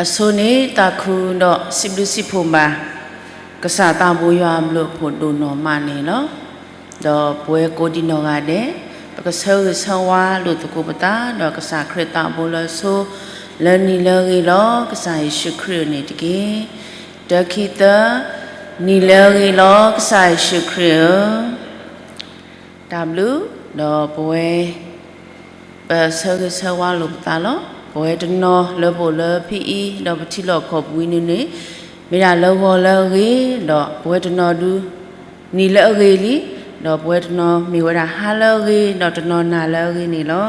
အဆိန့ၣ်သးခုဒီးစံးဘျုးစံးဖှိၣ်ဘၣ် ကစၢ်သးဘိယွၤအဘျုးအဖှိၣ်ဒိၣ်နီၢ်မးန့ၣ်လီၤ. ဒီးပဝဲကိးဒံနီၢ်ဂၤဒဲး ပကဆၢဂ့ၤဆၢဝါလိာ်သကိးပသး ဒီးကစၢ်ခရံာ်သးဘိလၢအဆိ လၢနံၤလၢအဂ့ၤလီၤ ကစၢ်ယ့ၣ်ၡူးခရံာ်န့ၣ်တက့ၢ်. တၢ ခံ သၢ, နံၤလၢအဂ့ၤလီၤ ကစၢ်ယ့ၣ်ၡူးခရံာ်ဧၢ. တၢ်ဘျုး, ဒီးပဝဲ ပဆၢဂ့ၤဆၢဝါလိာ်ပသးလီၤ. ပဝဲတနီၤလၢပအိၣ်လၢဖံအံၤ ဒီးပထံလီၢ်ကီၢ်ပူၤဝံၤန့ၣ်န့ၣ် မ့ၢ်ဒၣ်လၢဂီၤလၢအဂ့ၤ, ဒီးပဝဲတနီၤဒုး နံၤလၢအဂ့ၤလံ, ဒီးပဝဲတနီၤမ့ၢ်ဝဲဒၣ်ဟါလၢအဂ့ၤ, ဒီးတနီၤနၤလၢအဂ့ၤန့ၣ်လီၤ.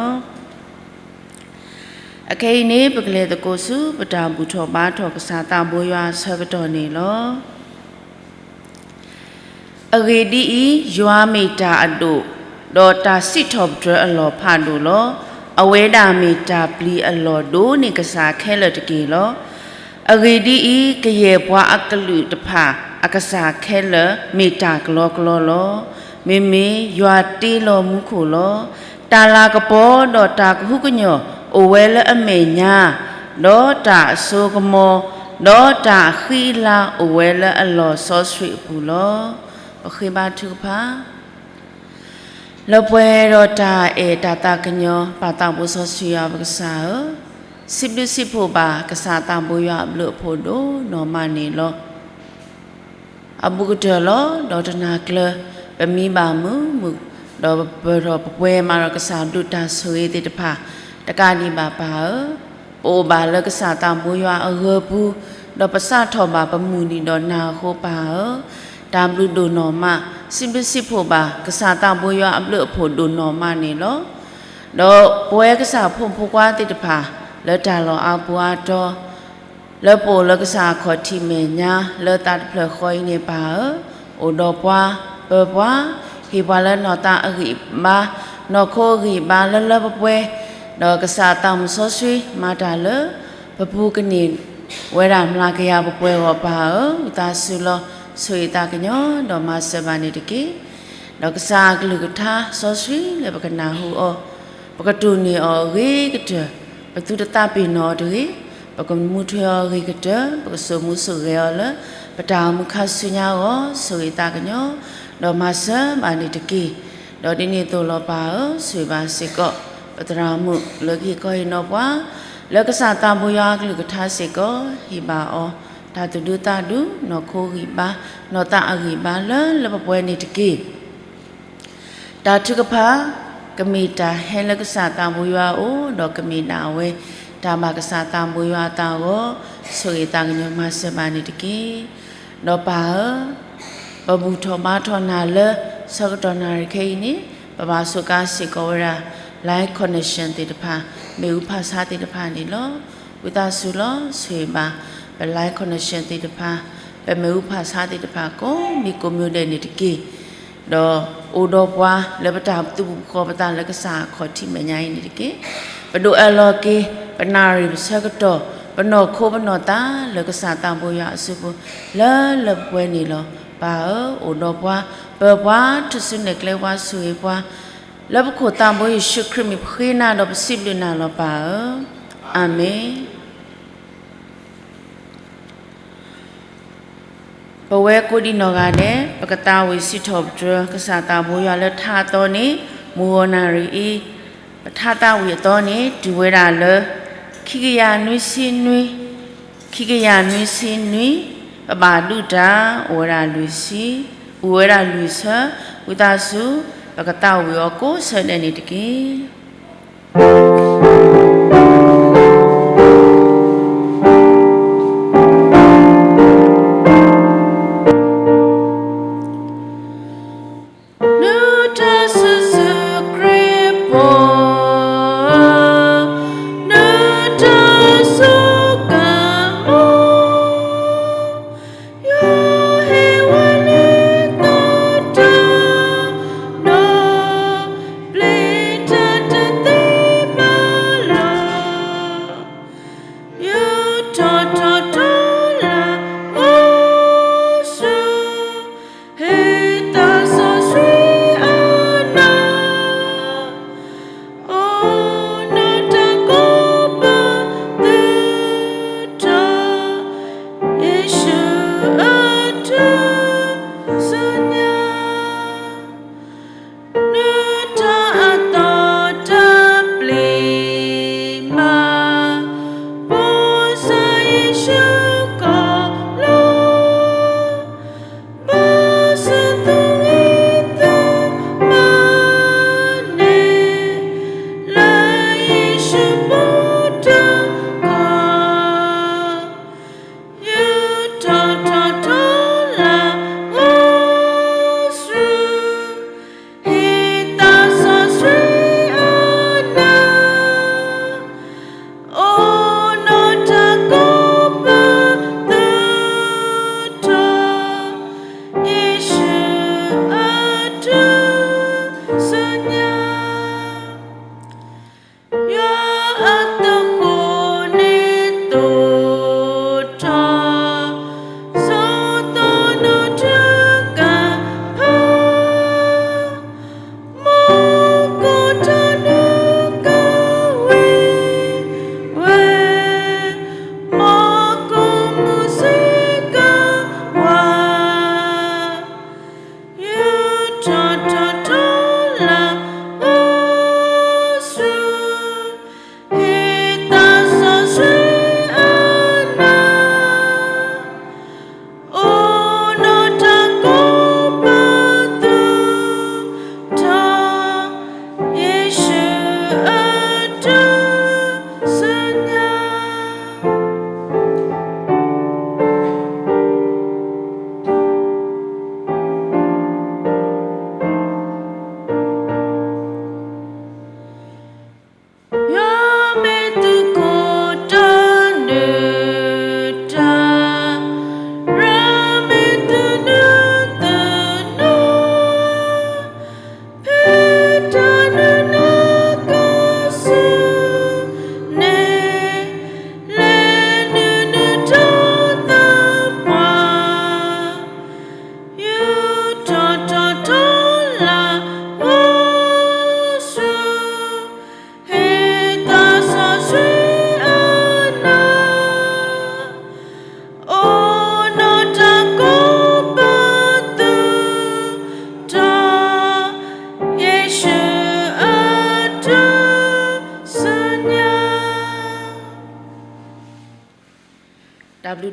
အခဲအံၤန့ၣ် ပကလဲၤသကိးဆူ ပတၢ်ဘူၣ်ထီၣ်ဘါထီၣ်ကစၢ်သးဘိယွၤအဆၢကတီၢ်န့ၣ်လီၤ. အဂ့ၢ်ဒ်အံၤ, ယွၤမ့ၢ်တၢ်အဒိၣ်, ဒီးတၢ်စံးထီၣ်ပတြၢၤအလီၢ်ဖးဒိၣ်လီၤ. အဝဲဒၣ်မ့ၢ်တၢ်ပျံၤအလီၢ်ဒိၣ်န့ၢ်ကစၢ်ခဲလၢာ်တက့ၢ်လီၤ. အဂ့ၢ်ဒ်အံၤ, ကယဲၢ်ပှၤအကလုာ်တဖၣ်အကစၢ်ခဲလၢာ် မ့ၢ်တၢ်ကလီကလီလီၤ. မ့မ့ၢ်ယွၤတ့လီၤမူခိၣ်လီၤ. တၢ်လၤကပီၤဒီးတၢ်ကဟုကညီၢ်အိၣ်ဝဲလၢအမဲာ်ညါ, ဒီးတၢ်အစိကမီၤ, ဒီးတၢ်အဃံအလၤအိၣ်ဝဲလၢအလီၢ်စီဆှံအပူၤလီၤ. ပဃ့ဘါထုကဖၣ် လၢပှဲၤဒီးတၢ်အဲၣ်တၢ်သးကညီၤ ပၢ်သးဘိစီဆှံယွၤပကစၢ်ဧၢ, စံးဘျုးစံးဖှိၣ်ဘၣ်ကစၢ်သးဘိယွၤအဘျုးအဖှိၣ်ဒိၣ်နီၢ်မးန့ၣ်လီၤ. အဘူးကတၢၢ်လီၤ. ဒီးတနၤကျၢၤ ပမံဘၣ်မုာ်မုာ်, ဒီးပပၢၢ်ထီၣ်ပပှဲၤမးဒီးကစၢ်ဘျုးတၢ်ဆိၣ်ဂ့ၤသ့ၣ်တဖၣ် တကးဒံးဘၣ်ပၢ်ဧၢ, ပအိၣ်ဘၣ်လၢကစၢ်သးဘိယွၤအဂၢၤပူၤ, ဒီးပစးထီၣ်ဘၣ်ပမုၢ်နံၤဒီးနၤအဃိပၢ်ဧၢ, တၢ်ဘျုးဒိၣ်နီၢ်မး, စံးဘျုးစံးဖှိၣ်ဘၣ်ကစၢ်သးဘိယွၤအဘျုးအဖှိၣ်ဒိၣ်နီၢ်မးန့ၣ်လီၤ. ဒီးပဝဲကစၢ်ဖိမုၣ်ဖိခွါသ့ၣ်တဖၣ် လၢတၢ်လီၢ်အါပူၤအါတီၤ လၢပအိၣ်လၢကစၢ်အခီၣ်ထံးမဲာ်ညါ လၢသးတဖျၢၣ်ဃီအံၤန့ၣ်ပၢ်ဧၢ, အိၣ်ဒီးပှၤ, ပၢၤပှၤ, ဟ့ၣ်ပှၤလၢနီၢ်သးအဂံၢ်အဘါ, နီၢ်ခိအဂံၢ်အဘါလၢလၢပှဲၤပှဲၤ, ဒီးကစၢ်သးမုၢ်စီဆှံမၤတၢ်လၢ ပပူၤကန့ၢ်ဝဲဒၣ်မျးကယၤပှဲၤပှဲၤဂီၢ်ပၢ်ဧၢ, ဝံသးစူၤလီၤ ဆိၣ်ဂ့ၤသးကညီၤ ဒီးမၤစၢၤဘၣ်န့ၣ်တက့ၢ်. ဒီးကစၢ်အကလုၢ်ကထါစီဆှံလၢပကနၢ်ဟူအီၤ ပကတိၢ်န့ၢ်အီၤအဂ့ၤကတၢၢ်, ပသုတသးပ့ၤနီၣ်အီၤတဂ့ၤ, ပကမူထွဲအီၤအဂ့ၤကတၢၢ်, ပကစိာ်မူဆိၣ်ဂဲၤအီၤလၢ ပတၢ်အိၣ်မူခါဆူညါအဂီၢ်, ဆိၣ်ဂ့ၤသးကညီၤ, ဒီးမၤစၢၤဘၣ်န့ၣ်တက့ၢ်. ဒီးဒ်န့ၣ်အသိးလီၤပၢ်ဧၢ, ဆိၣ်ဂ့ၤဘၣ်စ့ၢ်ကီး ပသရၣ်မုၣ်လၢကဟ့ၣ်ခီဟ့ၣ်နီၤပှၤ လၢကစၢ်သးဘိယွၤအကလုၢ်ကထါစ့ၢ်ကီး, ဟ့ၣ်ဘၣ်အီၤ တၢ်သူၣ်ဒူသးဒူ, နီၢ်ခိဂံၢ်ဘါ, နီၢ်သးအဂံၢ်ဘါလၢလၢပှဲၤပှဲၤန့ၣ်တက့ၢ်. တၢ်ထုကဖၣ် ကမ့ၢ်တၢ်ဟဲလၢကစၢ်သးဘိယွၤအအိၣ်, ဒီးကမ့ၢ်ဒၣ်အဝဲ တၢ်ဘၣ်ကစၢ်သးဘိယွၤအသးအဂီၢ်, ဆိၣ်ဂ့ၤသးကညီၤမၤစၢၤဘၣ်န့ၣ်တက့ၢ်. ဒီးပၢ်ဧၢ, ပဘူၣ်ထီၣ်ဘါထီၣ်နၤလၢ ဆၢကတီၢ်နၣ်ရံၣ်ခဲအံၤန့ၣ်, ပဘၣ်စူးကါစ့ၢ်ကီးဝဲဒၣ် line connection သ့ၣ်တဖၣ်, မ့ၣ်အူဖးဆါသ့ၣ်တဖၣ်န့ၣ်လီၤ. ဝံသးစူၤလီၤ ဆိၣ်ဂ့ၤဘၣ် ပ line connection သ့ၣ်တဖၣ်, ပမ့ၣ်အူဖးဆါသ့ၣ်တဖၣ် ကိးမံၤကိးမံၤဒဲးန့ၣ်တက့ၢ်. ဒီးအိၣ်ဒီးပှၤလၢပတၢ်သူၣ်ပူၤသးပူၤလၢကစၢ်အခီၣ်ထံးမဲာ်ညါအံၤန့ၣ်တက့ၢ်. ပဒိးအၢၣ်လီၤက့ၤ ပနၣ်ရံၣ်ပဆၢကတီၢ်, ပနီၢ်ခိပနီၢ်သးလၢကစၢ်သးဘိယွၤအစုပူၤ လၢလၢပှဲၤပှဲၤန့ၣ်လီၤ. ပၢ်ဧၢ, အိၣ်ဒီးပှၤ, ပၢၤပှၤ, ထူၣ်စုနဲၣ်ကျဲပှၤ, ဆိၣ်ဂ့ၤပှၤ, လၢပခိၣ်သးဘိယ့ၣ်ၡူးခရံာ်မံၤပဃ့နၤဒီးပစံးဘျုးနၤလီၤပၢ်ဧၢ. အၤမ့ၣ်. ပဝဲကိးဒံနီၢ်ဂၤဒဲး ပကသးဝံၣ်စံးထီၣ်ပတြၢၤ ကစၢ်သးဘိယွၤလၢထါအသီန့ၣ် မုၢ်ဂီၤနၣ်ရံၣ်အံၤ, ပထါသးဝံၣ်အသီန့ၣ် တုၤဝဲဒၣ်လၢ ခံကယၤနွံဆံနွံ, ခံကယၤနွံဆံနွံ, ပဘၣ်ဒုးတၢ် အိၣ်ဝဲဒၣ်လွံၢ်ဆံ, အိၣ်ဝဲဒၣ်လွံၢ်ဆၢ, ဝံသးစူၤ ပကသးဝံၣ်အီၤကိးဆၢဒဲးန့ၣ်တက့ၢ်.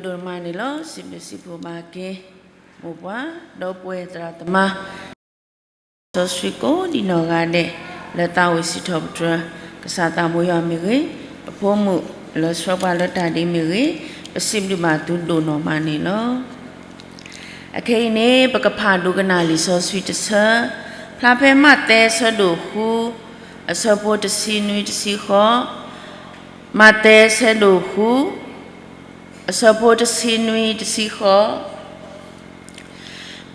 ဒိၣ်မးန့ၣ်လီၤ. စံးဘျုးစံးဖှိၣ်ဘၣ်က့ၤ မိၢ်ပှၢ် ဒီပုၢ်ဝဲၢ်သရၣ်သမါ စီဆှံကိးဒံနီၢ်ဂၤဒဲး လၢသးဝံၣ်စံးထီၣ်ပတြၢၤ ကစၢ်သးဘိယွၤမ့ၢ်ဂ့ၤ, ပဖိမုၣ်လၢဆှၢပှၤလၢတၢ်ဒ်မ့ၢ်ဂ့ၤ, ပစံးဘျုးဘၣ်သုဒိၣ်နီၢ်မးန့ၣ်လီၤ. အခဲအံၤန့ၣ် ပကဖးဒိကနၣ်လံာ်စီဆှံတဆၢ, ဖျါဖဲမးသဲဆၢဒိၣ်ဃု အဆၢဖိတဆံနွံတဆံဃိး, မးသဲဆၢဒိၣ်ဃု အဆၢဖိတဆံနွံတဆံဃိး.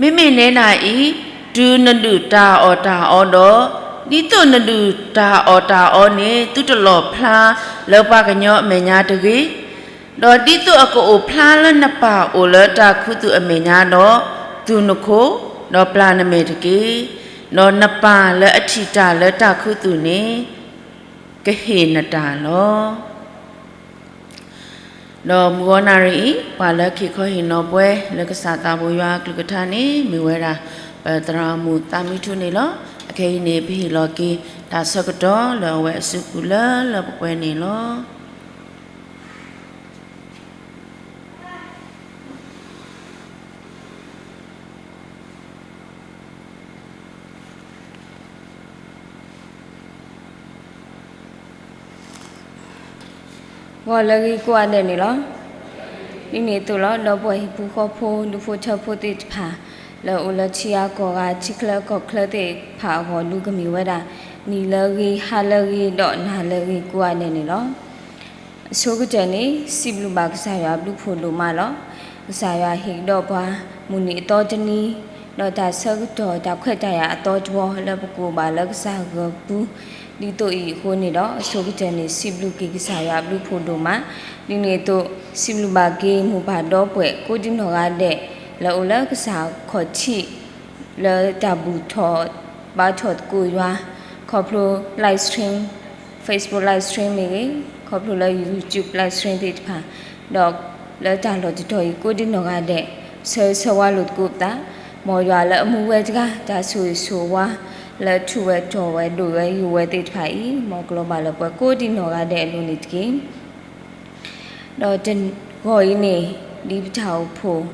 မ့မ့ၢ်နဲဒၣ်အံၤ, တုၤနဒုၣ်တၢ်အီၣ်တၢ်အီဒီး, ဒ်သိးနဒုၣ်တၢ်အီၣ်တၢ်အီန့ၣ် သုတလီၣ်ဖျါလၢပှၤကညီအမဲာ်ညါတဂ့ၤ, ဒီးဒ်သိးအကအိၣ်ဖျါလၢနပၢ်အိၣ်လၢတၢ်ခူသူၣ်အမဲာ်ညါဒီး, သူၣ်နခိၣ်, ဒီးပျၢ်နမဲာ်တက့ၢ်. ဒီးနပၢ်လၢအထံၣ်တၢ်လၢတၢ်ခူသူၣ်န့ၣ် ကဟ့ၣ်နတၢ်လီၤ. ဒီးမုၢ်ဂီၤနၣ်ရံၣ်အံၤ ပှၤလၢက့ၤခီဟ့ၣ်နီၤပှၤ လၢကစၢ်သးဘိယွၤအကလုၢ်ကထါန့ၣ် မ့ၢ်ဝဲဒၣ် ပသရၣ်မုၣ်သးမံထူန့ၣ်လီၤ. အခဲအံၤန့ၣ် ပဟ့ၣ်လီၤက့ၤတၢ်ဆၢကတီၢ်လၢအဝဲအစုပူၤလၢလၢပှဲၤပှဲၤန့ၣ်လီၤ. ဂီၤလၢအဂ့ၤကိးဂၤဒဲးန့ၣ်လီၤ. ဒ်န့ၣ်အသိးလီၤ, ဒီပုၢ်ဝဲၢ်ဟံၣ်ဖိဃီဖိ ဒူဖိထၢဖိသ့ၣ်တဖၣ် လၢအိၣ်လၢထံဂၤကီၢ်ဂၤ ထံချၢကီၢ်ချၢသ့ၣ်တဖၣ်အဂီၢ် ဒုးကမ့ၢ်ဝဲဒၣ် နံၤလၢအဂ့ၤ ဟါလၢအဂ့ၤ ဒီးနၤလၢအဂ့ၤကိးဂၤဒဲးန့ၣ်လီၤ. အဆိကတၢၢ်န့ၣ် စံးဘျုးဘၣ်ကစၢ်ယွၤအဘျုးဖှိၣ်ဒိၣ်မးလီၤ. ကစၢ်ယွၤဟ့ၣ်ကဒီးပှၤ မုၢ်နံၤအသီတနံၤ, ဒီးတၢ်ဆၢကတီၢ်တၢ်ခွဲးတၢ်ယာ်အသီတဝီ လၢပကအိၣ်ဘၣ်လၢကစၢ်ဂီၤပူၤ ဒ်သိးအံၤအဃိန့ၣ်ဒီး အဆိကတၢၢ်န့ၣ် စံးဘျုးက့ၤကစၢ်ယွၤအဘျုးဖှိၣ်ဒိၣ်မး, ဒ်န့ၣ်အသိး စံးဘျုးဘၣ်က့ၤမိၢ်ပၢ်ဒီပုၢ်ဝဲၢ်ကိးဒံနီၢ်ဂၤဒဲး လၢအိၣ်လၢကစၢ်ခီၣ်ထံး လၢတၢ်ဘူၣ်ထီၣ်ဘါထီၣ်သကိးယွၤ ခီဖျိ live stream, Facebook live stream မ့ၢ်ဂ့ၤ, ခီဖျိလၢ YouTube live stream သ့ၣ်တဖၣ်, ဒီးလၢတၢ်လီၢ်တတီၤအံၤ ကိးဒံနီၢ်ဂၤဒဲး ဆၢဂ့ၤဆၢဝါလိာ်သကိးပသး, မ်ယွၤလၢအမူဝဲတဂၤ တၢ်ဆိၣ်ဂ့ၤဆိၣ်ဝါ လၢထူၣ်ဝဲတီၢ်ဝဲဒိၣ်ဝဲယိာ်ဝဲသ့ၣ်တဖၣ်အံၤ မ်ကလီၤဘၣ်လၢပှၤကိးဒံနီၢ်ဂၤဒဲးအလိၤန့ၣ်တက့ၢ်. ဒီးတဂီၤအံၤန့ၣ် ဒ်ပတၢ်အိၣ်ဖှိၣ်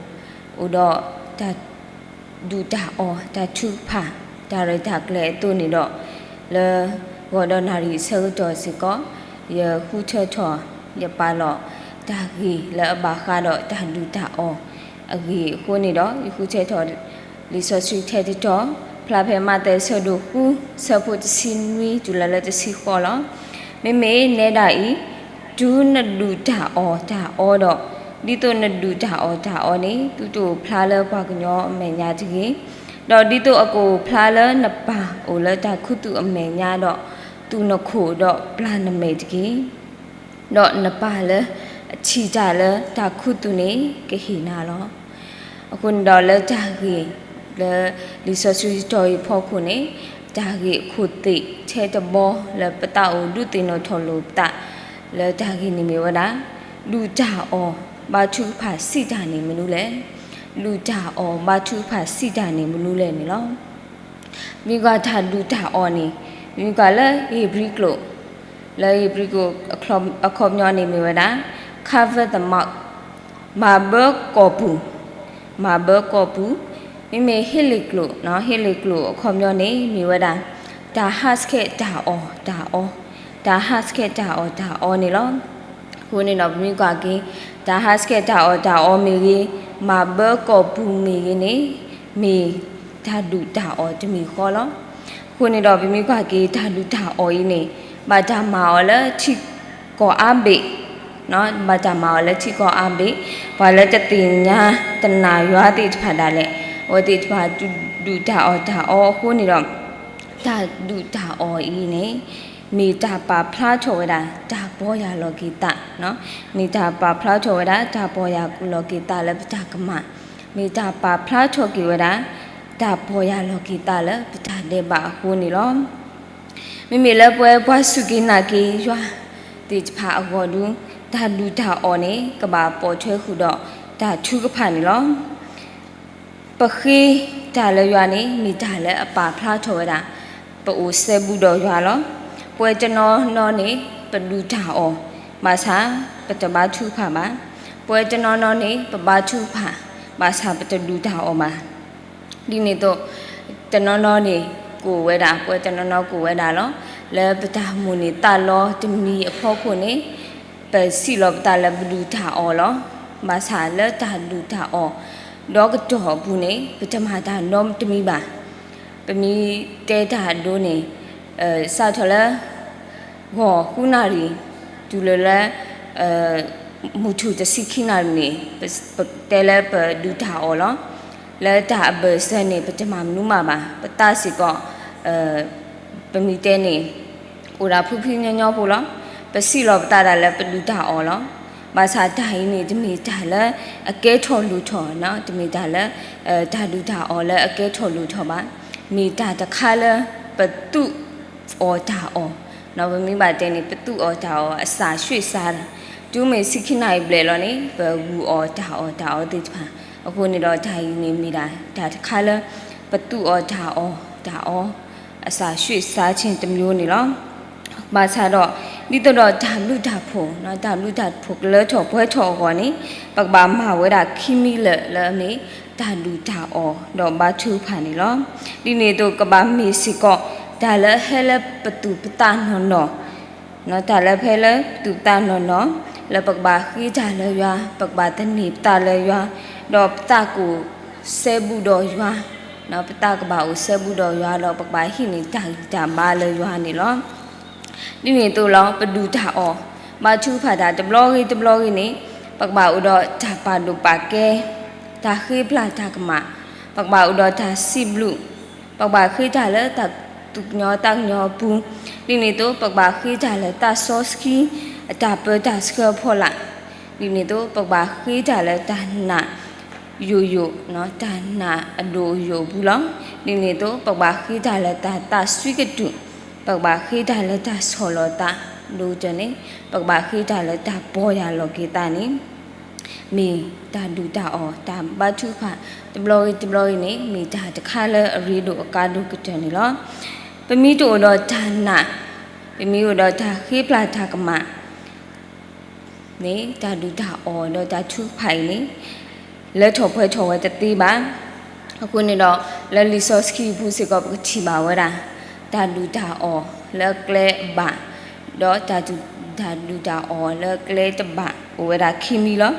အိၣ်ဒီးတၢ်ဒုၣ်တၢ်အီၣ် တၢ်ထုကဖၣ် တၢ်ရဲၣ်တၢ်ကျဲၤအသိးန့ၣ်ဒီး လၢဂီၤဒီးနၣ်ရံၣ်ဆၢကတီၢ်စ့ၢ်ကီး ယဃုထၢထီၣ် ယပာ်လီၤတၢ်ဂ့ၢ်လၢအဘၣ်ဃးဒီးတၢ်ဒုၣ်တၢ်အီၣ်အဂ့ၢ်အဃိန့ၣ်ဒီး ယဃုထၢထီၣ် လံာ်စီဆှံထဲတတီၤ ဖျါဖဲမးသဲဆၢဒိၣ်ဃု ဆၢဖိတဆံနွံတုၤလၢလၢတဆံဃိးလီၤ. မ့မ့ၢ်နဲဒၣ်အံၤ, တုၤနဒုၣ်တၢ်အီၣ်တၢ်အီဒီး, ဒ်သိးနဒုၣ်တၢ်အီၣ်တၢ်အီန့ၣ် သုတအိၣ်ဖျါလၢပှၤကညီအမဲာ်ညါတဂ့ၤ, ဒီးဒ်သိးအကအိၣ်ဖျါလၢနပၢ်အိၣ်လၢတၢ်ခူသူၣ်အမဲာ်ညါဒီး, သူၣ်နခိၣ်ဒီးပျၢ်နမဲာ်တက့ၢ်. ဒီးနပၢ်လၢအထံၣ်တၢ်လၢတၢ်ခူသူၣ်န့ၣ် ကဟ့ၣ်နၤလီၤ. အဃိန့ၣ်ဒီးလၢတၢ်ဂ့ၢ်လၢ လံာ်စီဆှံတတီၤအံၤအဖီခိၣ်န့ၣ် တၢ်ဂ့ၢ်အခိၣ်သ့ၣ်ထဲတဘီလၢပသးအိၣ်ဒုးသ့ၣ်နီၣ်ထီၣ်လိာ်ပသး လၢတၢ်ဂ့ၢ်န့ၣ်မ့ၢ်ဝဲဒၣ် ဒုၣ်တၢ်အီၣ်ဘါထုကဖၣ်စံးတၢ်န့ၣ်မနုၤလဲၣ်. ဒုၣ်တၢ်အီၣ်ဘါထုကဖၣ်စံးတၢ်န့ၣ်မနုၤလဲၣ်န့ၣ်လီၤ. မ့ၢ်ကွၢ်တၢ်ဒုၣ်တၢ်အီၣ်န့ၣ် မ့ၢ်ကွၢ်လၢဧ့ၤဘြံၤကျိာ်, လၢဧ့ၤဘြံၤကျိာ်အခီပညီန့ၣ်မ့ၢ်ဝဲဒၣ် cover the mouth, မၤဘၢကီၢ်ပူၤ, မၤဘၢကီၢ်ပူၤ, မ့မ့ၢ်ဟ့လ့ၣ်ကျိာ်, ဟ့လ့ၣ်ကျိာ်အခီပညီန့ၣ်မ့ၢ်ဝဲဒၣ် တၢ်ဟးဆှဲးတၢ်အီၣ်တၢ်အီ, တၢ်ဟးဆှဲးတၢ်အီၣ်တၢ်အီန့ၣ်လီၤ. အဃိန့ၣ်ဒီးပမ့ၢ်ကွၢ်က့ၤ တၢ်ဟးဆှဲးတၢ်အီၣ်တၢ်အီမ့ၢ်ဂ့ၤ, မၤဘၢကီၢ်ပူၤမ့ၢ်ဂ့ၤန့ၣ် မ့ၢ်တၢ်ဒုၣ်တၢ်အီၣ်တမံၤဃီလီၤ. အဃိန့ၣ်ဒီးပမ့ၢ်ကွၢ်က့ၤတၢ်ဒုၣ်တၢ်အီၣ်အံၤန့ၣ် ဘၣ်တၢ်မၤအီၤလၢထံကီၢ်အါဘ့ၣ်, ဘၣ်တၢ်မၤအီၤလၢထံကီၢ်အါဘ့ၣ်, ပှၤလၢတသ့ၣ်ညါတနာ်ယွၤသ့ၣ်တဖၣ်ဒၣ်လဲာ် အဝဲသ့ၣ်တဖၣ်ဒုၣ်တၢ်အီၣ်တၢ်အီအဃိန့ၣ်ဒီး တၢ်ဒုၣ်တၢ်အီၣ်အံၤန့ၣ် မ့ၢ်တၢ်ပာ်ဖျါထီၣ်ဝဲဒၣ်တၢ်ပီၢ်ယၢ်လီၤက့ၤသး, မ့ၢ်တၢ်ပာ်ဖျါထီၣ်ဝဲဒၣ်တၢ်ပီၢ်ယၢ်လီၤက့ၤသးလၢပတၢ်ကမၣ်, မ့ၢ်တၢ်ပာ်ဖျါထီၣ်က့ၤဝဲဒၣ် တၢ်ပီၢ်ယၢ်လီၤက့ၤသးလၢပတၢ်ဒဲးဘးအဃိန့ၣ်လီၤ. မ့မ့ၢ်လၢပဝဲပှၤစူၢ်က့ၤနာ်က့ၤယွၤသ့ၣ်တဖၣ်အဂီၢ်ဒု တၢ်ဒုၣ်တၢ်အီၣ်န့ၣ် ကဘၣ်ပိာ်ထွဲဃုာ်ဒီးတၢ်ထုကဖၣ်န့ၣ်လီၤ. ပဃ့တၢ်လၢယွၤန့ၣ် မ့ၢ်တၢ်လၢအပာ်ဖျါထီၣ်ဝဲဒၣ် ပအိၣ်စဲဘူးဒီးယွၤလီၤ. ပဝဲတနီၤနီၤန့ၣ် ပဒုၣ်တၢ်အီၣ် ဘၣ်ဆၣ် ပတဘါထုကဖၣ်ဘၣ်. ပဝဲတနီၤနီၤန့ၣ် ပဘါထုကဖၣ်, ဘၣ်ဆၣ်ပတဒုၣ်တၢ်အီၣ်ဘၣ်. ဒ်န့ၣ်အသိး တနီၤနီၤန့ၣ် ကအိၣ်ဝဲဒၣ်, ပဝဲတနီၤနီၤကအိၣ်ဝဲဒၣ်လီၤ. လၢပတၢ်မိၣ်န့ၢ်သးလီတမံၤအဖီခိၣ်န့ၣ် ပစံးလီၤပသးလၢပဒုၣ်တၢ်အီၣ်လီၤ. ဘၣ်ဆၣ်လၢတၢ်ဒုၣ်တၢ်အီၣ် ဒီကတီၢ်အပူၤန့ၣ် ပတမၤတၢ်နီတမံၤဘၣ်. ပမ့ၢ်တဲတၢ်အဒိန့ၣ် စးထီၣ်လၢ ဂီၤဃုနၣ်ရံၣ် တုၤလၢလၢ မုၢ်ထူၣ်တဆံခံနၣ်ရံၣ်န့ၣ် ပတဲလၢပဒုၣ်တၢ်အီၣ်လီၤ. လၢတၢ်အဘၢၣ်စၢၤန့ၣ် ပတမၤမနုၤမးဘၣ်. ပသးစ့ၢ်ကီး ပမ့ၢ်တဲန့ၣ် အိၣ်ဒၣ်ဖုဖုညီညီဖိလီၤ. ပစံးလီၤပသးဒၣ်လၢပဒုၣ်တၢ်အီၣ်လီၤ. ဘၣ်ဆၣ်တၢ်အံၤန့ၣ် တမ့ၢ်တၢ်လၢအကဲထီၣ်လိၣ်ထီၣ်, တမ့ၢ်တၢ်လၢ တၢ်ဒုၣ်တၢ်အီၣ်လၢအကဲထီၣ်လိၣ်ထီၣ်ဘၣ်. မ့ၢ်တၢ်တခါလၢပသူၣ်အီၣ်တၢ်အီၣ်, ပမ့ၢ်ဘၣ်တဲန့ၣ် ပသူၣ်အီၣ်တၢ်အီၣ်အစးဆှံစး, တုၤမ့ၢ်ဆံခံနၣ်ရံၣ်ဘျဲၣ်လီၤန့ၣ် ပဂုာ်အီၣ်တၢ်အီၣ်တၢ်အီသ့ၣ်တဖၣ်. အဃိန့ၣ်ဒီးတၢ်အံၤန့ၣ်မ့ၢ်ဒၣ် တၢ်တခါလၢ ပသူၣ်အီၣ်တၢ်အီၣ်တၢ်အီ အစးဆှံစးဆ့ၣ်တမံၤန့ၣ်လီၤ. ဘၣ်ဆၣ်ဒီး ဒ်သိးဒီးတၢ်ဘျုးတၢ်ဖှိၣ်, တၢ်ဘျုးတၢ်ဖှိၣ်ကလၢထီၣ်ပှဲၤထီၣ်အဂီၢ်န့ၣ် ပကဘၣ်မၤဝဲဒၣ်ခံမံၤလၢာ်လၢအမ့ၢ် တၢ်ဒုၣ်တၢ်အီၣ်ဒီးဘါထုကဖၣ်န့ၣ်လီၤ. ဒ်န့ၣ်အသိးကဘၣ်မ့ၢ်စ့ၢ်ကီး တၢ်လၢဟဲလၢပသူၣ်ပသးနီၢ်နီၢ် တၢ်လၢဖဲလၢပသူၣ်ပသးနီၢ်နီၢ် လၢပကဘၣ်ဃ့တၢ်လၢယွၤ, ပကဘၣ်သန့ၤပသးလၢယွၤ, ဒီးပသးကအိၣ်စဲဘူးဒီးယွၤ, ပသးကဘၣ်အိၣ်စဲဘူးဒီးယွၤ ဒီးပကဘၣ်ဟံးန့ၢ်တၢ်ဂံၢ်တၢ်ဘါလၢယွၤန့ၣ်လီၤ. ဒ်န့ၣ်အသိးလီၤ ပဒုၣ်တၢ်အီၣ် ဘါထုကဖၣ်တၢ်တဘျီဂ့ၤတဘျီဂ့ၤန့ၣ် ပကဘၣ်အိၣ်ဒီးတၢ်ပာ်ဒိၣ်ပာ်ကဲ, တၢ်ဃ့ပျၢ်တၢ်ကမၣ်, ပကဘၣ်အိၣ်ဒီးတၢ်စံးဘျုး, ပကဘၣ်ဃ့တၢ်လၢတၢ်သူၣ်ကညီၤသးကညီၤအပူၤ, ဒ်န့ၣ်အသိး ပကဘၣ်ဃ့တၢ်လၢသးစီဆှံ အတၢ်ပၢတၢ်ဆှၢအဖီလာ်, ဒ်န့ၣ်အသိး ပကဘၣ်ဃ့တၢ်လၢတၢ်နာ်ယိာ်ယိာ်, တၢ်နာ်အဒိၣ်အယိာ်အပူၤလီၤ. ဒ်န့ၣ်အသိး ပကဘၣ်ဃ့တၢ်လၢတၢ်သးစွံကတုာ်, ပကဘၣ်ဃ့တၢ်လၢတၢ်ဆီၣ်လီၤသး, ဒ်ကတၢၢ်န့ၣ် ပကဘၣ်ဃ့တၢ်လၢတၢ်ပီၢ်ယၢ်လီၤက့ၤသးန့ၣ် မ့ၢ်တၢ်ဒုၣ်တၢ်အီၣ် တၢ်ဘါထုကဖၣ် တဘျီဂ့ၤတဘျီဂ့ၤန့ၣ် မ့ၢ်တၢ်တခါလၢအရ့ဒိၣ်အကါဒိၣ်ကတၢၢ်န့ၣ်လီၤ. ပမ့ၢ်တအိၣ်ဒီးတၢ်နာ်, ပမ့ၢ်အိၣ်ဒီးတၢ်ဃ့ပျၢ်တၢ်ကမၣ် န့ၣ် တၢ်ဒုၣ်တၢ်အီၣ်ဒီးတၢ်ထုကဖၣ်အံၤန့ၣ် လၢထီၣ်ပှဲၤထီၣ်ဝဲတသ့ဘၣ်. အဃိန့ၣ်ဒီး လၢလံာ်စီဆှံအပူၤစ့ၢ်ကီး ပကထံၣ်ဘၣ်ဝဲဒၣ် တၢ်ဒုၣ်တၢ်အီၣ်လၢအကျဲအဘၣ် ဒီးတၢ်ဒုၣ်တၢ်အီၣ်လၢအကျဲတဘၣ် အိၣ်ဝဲဒၣ်ခံမံၤလီၤ.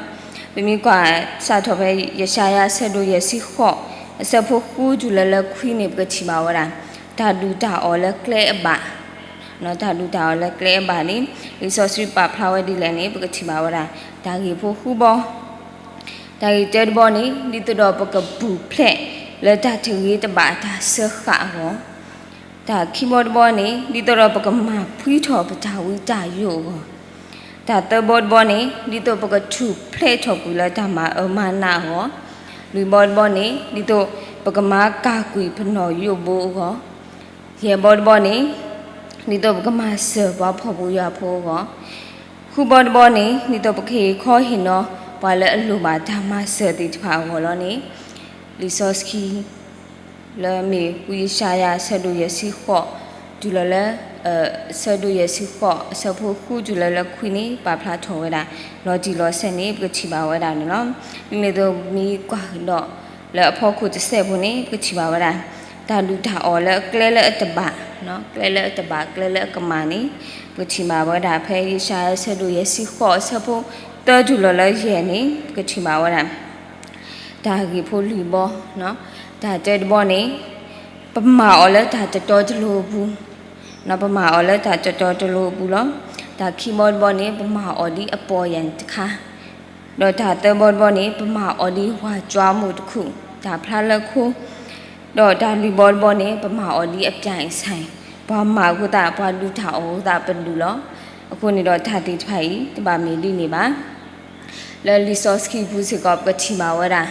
ပမ့ၢ်ကွၢ်စးထီၣ်ဖဲယၡါယၤအဆၢဒိၣ်ယဲၢ်ဆံဃိး အဆၢဖိဃုတုၤလၢလၢခွံန့ၣ် ပကထံၣ်ဘၣ်ဝဲဒၣ် တၢ်ဒုၣ်တၢ်အီၣ်လၢကျဲအဘၣ် တၢ်ဒုၣ်တၢ်အီၣ်လၢကျဲအဘၣ်န့ၣ် လံာ်စီဆှံပာ်ဖျါဝဲဒ်လဲၣ်န့ၣ် ပကထံၣ်ဘၣ်ဝဲဒၣ် တၢ်ဂ့ၢ်ဖိဃုဘီ တၢ်ဂ့ၢ်တၢတဘီန့ၣ် ဒ်သိးဒီးပကပူၤဖျဲးလၢတၢ်တဂ့ၤတဘၣ်အတၢ်စၢဃာ်အဂီၢ်, တၢ်ခံဘီတဘီန့ၣ် ဒ်သိးဒီးပကမၤဖှံထီၣ်ပတၢ်ဝံတၢ်ယိာ်အဂီၢ်, တၢ်သၢဘီတဘီန့ၣ် ဒ်သိးပကထူၣ်ဖျဲးထီၣ်ကွံာ်လၢတၢ်မၤအၢမၤနးအဂီၢ်, လွံၢ်ဘီတဘီန့ၣ် ဒ်သိးပကမၤကၢ်ကွံာ်ပနီၢ်ယိာ်ဘိအဂီၢ်, ယဲၢ်ဘီတဘီန့ၣ် ဒ်သိးပကမၤစၢၤပှၤဖှီၣ်ဖိယာ်ဖိအဂီၢ်, ဃုဘီတဘီန့ၣ် ဒ်သိးပကဟ့ၣ်ခီဟ့ၣ်နီၤပှၤလၢအလိၣ်ဘၣ်တၢ်မၤစၢၤသ့ၣ်တဖၣ်အဂီၢ်လီၤန့ၣ် လံာ်စီဆှံ လၢမ့ၢ်ဝံယၡါယၤအဆၢဒိၣ်ယဲၢ်ဆံဃိး တုၤလီၤလၢ အဆၢဒိၣ်ယဲၢ်ဆံဃိး အဆၢဖိဃုတုၤလၢလၢခွံန့ၣ် ပာ်ဖျါထီၣ်ဝဲဒၣ် လီၤတံၢ်လီၤဆဲးန့ၣ် ပကထံၣ်ဘၣ်ဝဲဒၣ်န့ၣ်လီၤ. ဒ်န့ၣ်အသိးမ့ၢ်ကွၢ်ကဒီး လၢအဖီခိၣ်တစဲးဖိန့ၣ် ပကထံၣ်ဘၣ်ဝဲဒၣ် တၢ်ဒုၣ်တၢ်အီၣ်လၢအကျဲလၢအတဘၣ်, ကျဲလၢအတဘၣ် ကျဲလၢအကမၣ်န့ၣ် ပကထံၣ်ဘၣ်ဝဲဒၣ်ဖဲယၡါယၤအဆၢဒိၣ်ယဲၢ်ဆံဃိး အဆၢဖိသၢတုၤလီၤလၢယဲၢ်န့ၣ် ပကထံၣ်ဘၣ်ဝဲဒၣ် တၢ်ဂ့ၢ်ဖိလွံၢ်ဘီ, တၢ်တၢတဘီန့ၣ် ပမၤအီၤလၢတၢ်တတီတလိၤအပူၤ, ပမၤအီၤလၢတၢ်တတီတလိၤအပူၤလီၤ. တၢ်ခံဘီတဘီန့ၣ် ပမၤအီၤဒ်အပီၢ်ယၢ်တခါ, ဒီးတၢ်သၢဘီတဘီန့ၣ် ပမၤအီၤဒ်ဝၤကွၢ်မိၢ်တခူၣ် တၢ်ဖျါလၢခိ, ဒီးတၢ်လွံၢ်ဘီတဘီန့ၣ် ပမၤအီၤဒ်အပျၢ်အံၤဆၣ်, ပှၤမၤအဃိသတး ပှၤဒုၣ်တၢ်အီၣ်အဃိသတး ပဒုၣ်လီၤ. အဃိန့ၣ်ဒီးတၢ်သ့ၣ်တဖၣ်အံၤ တဘၣ်မ့ၢ်ဒ်န့ၣ်ဘၣ်. လၢလံာ်စီဆှံပူၤစ့ၢ်ကီး ပကထံၣ်ဘၣ်ဝဲဒၣ်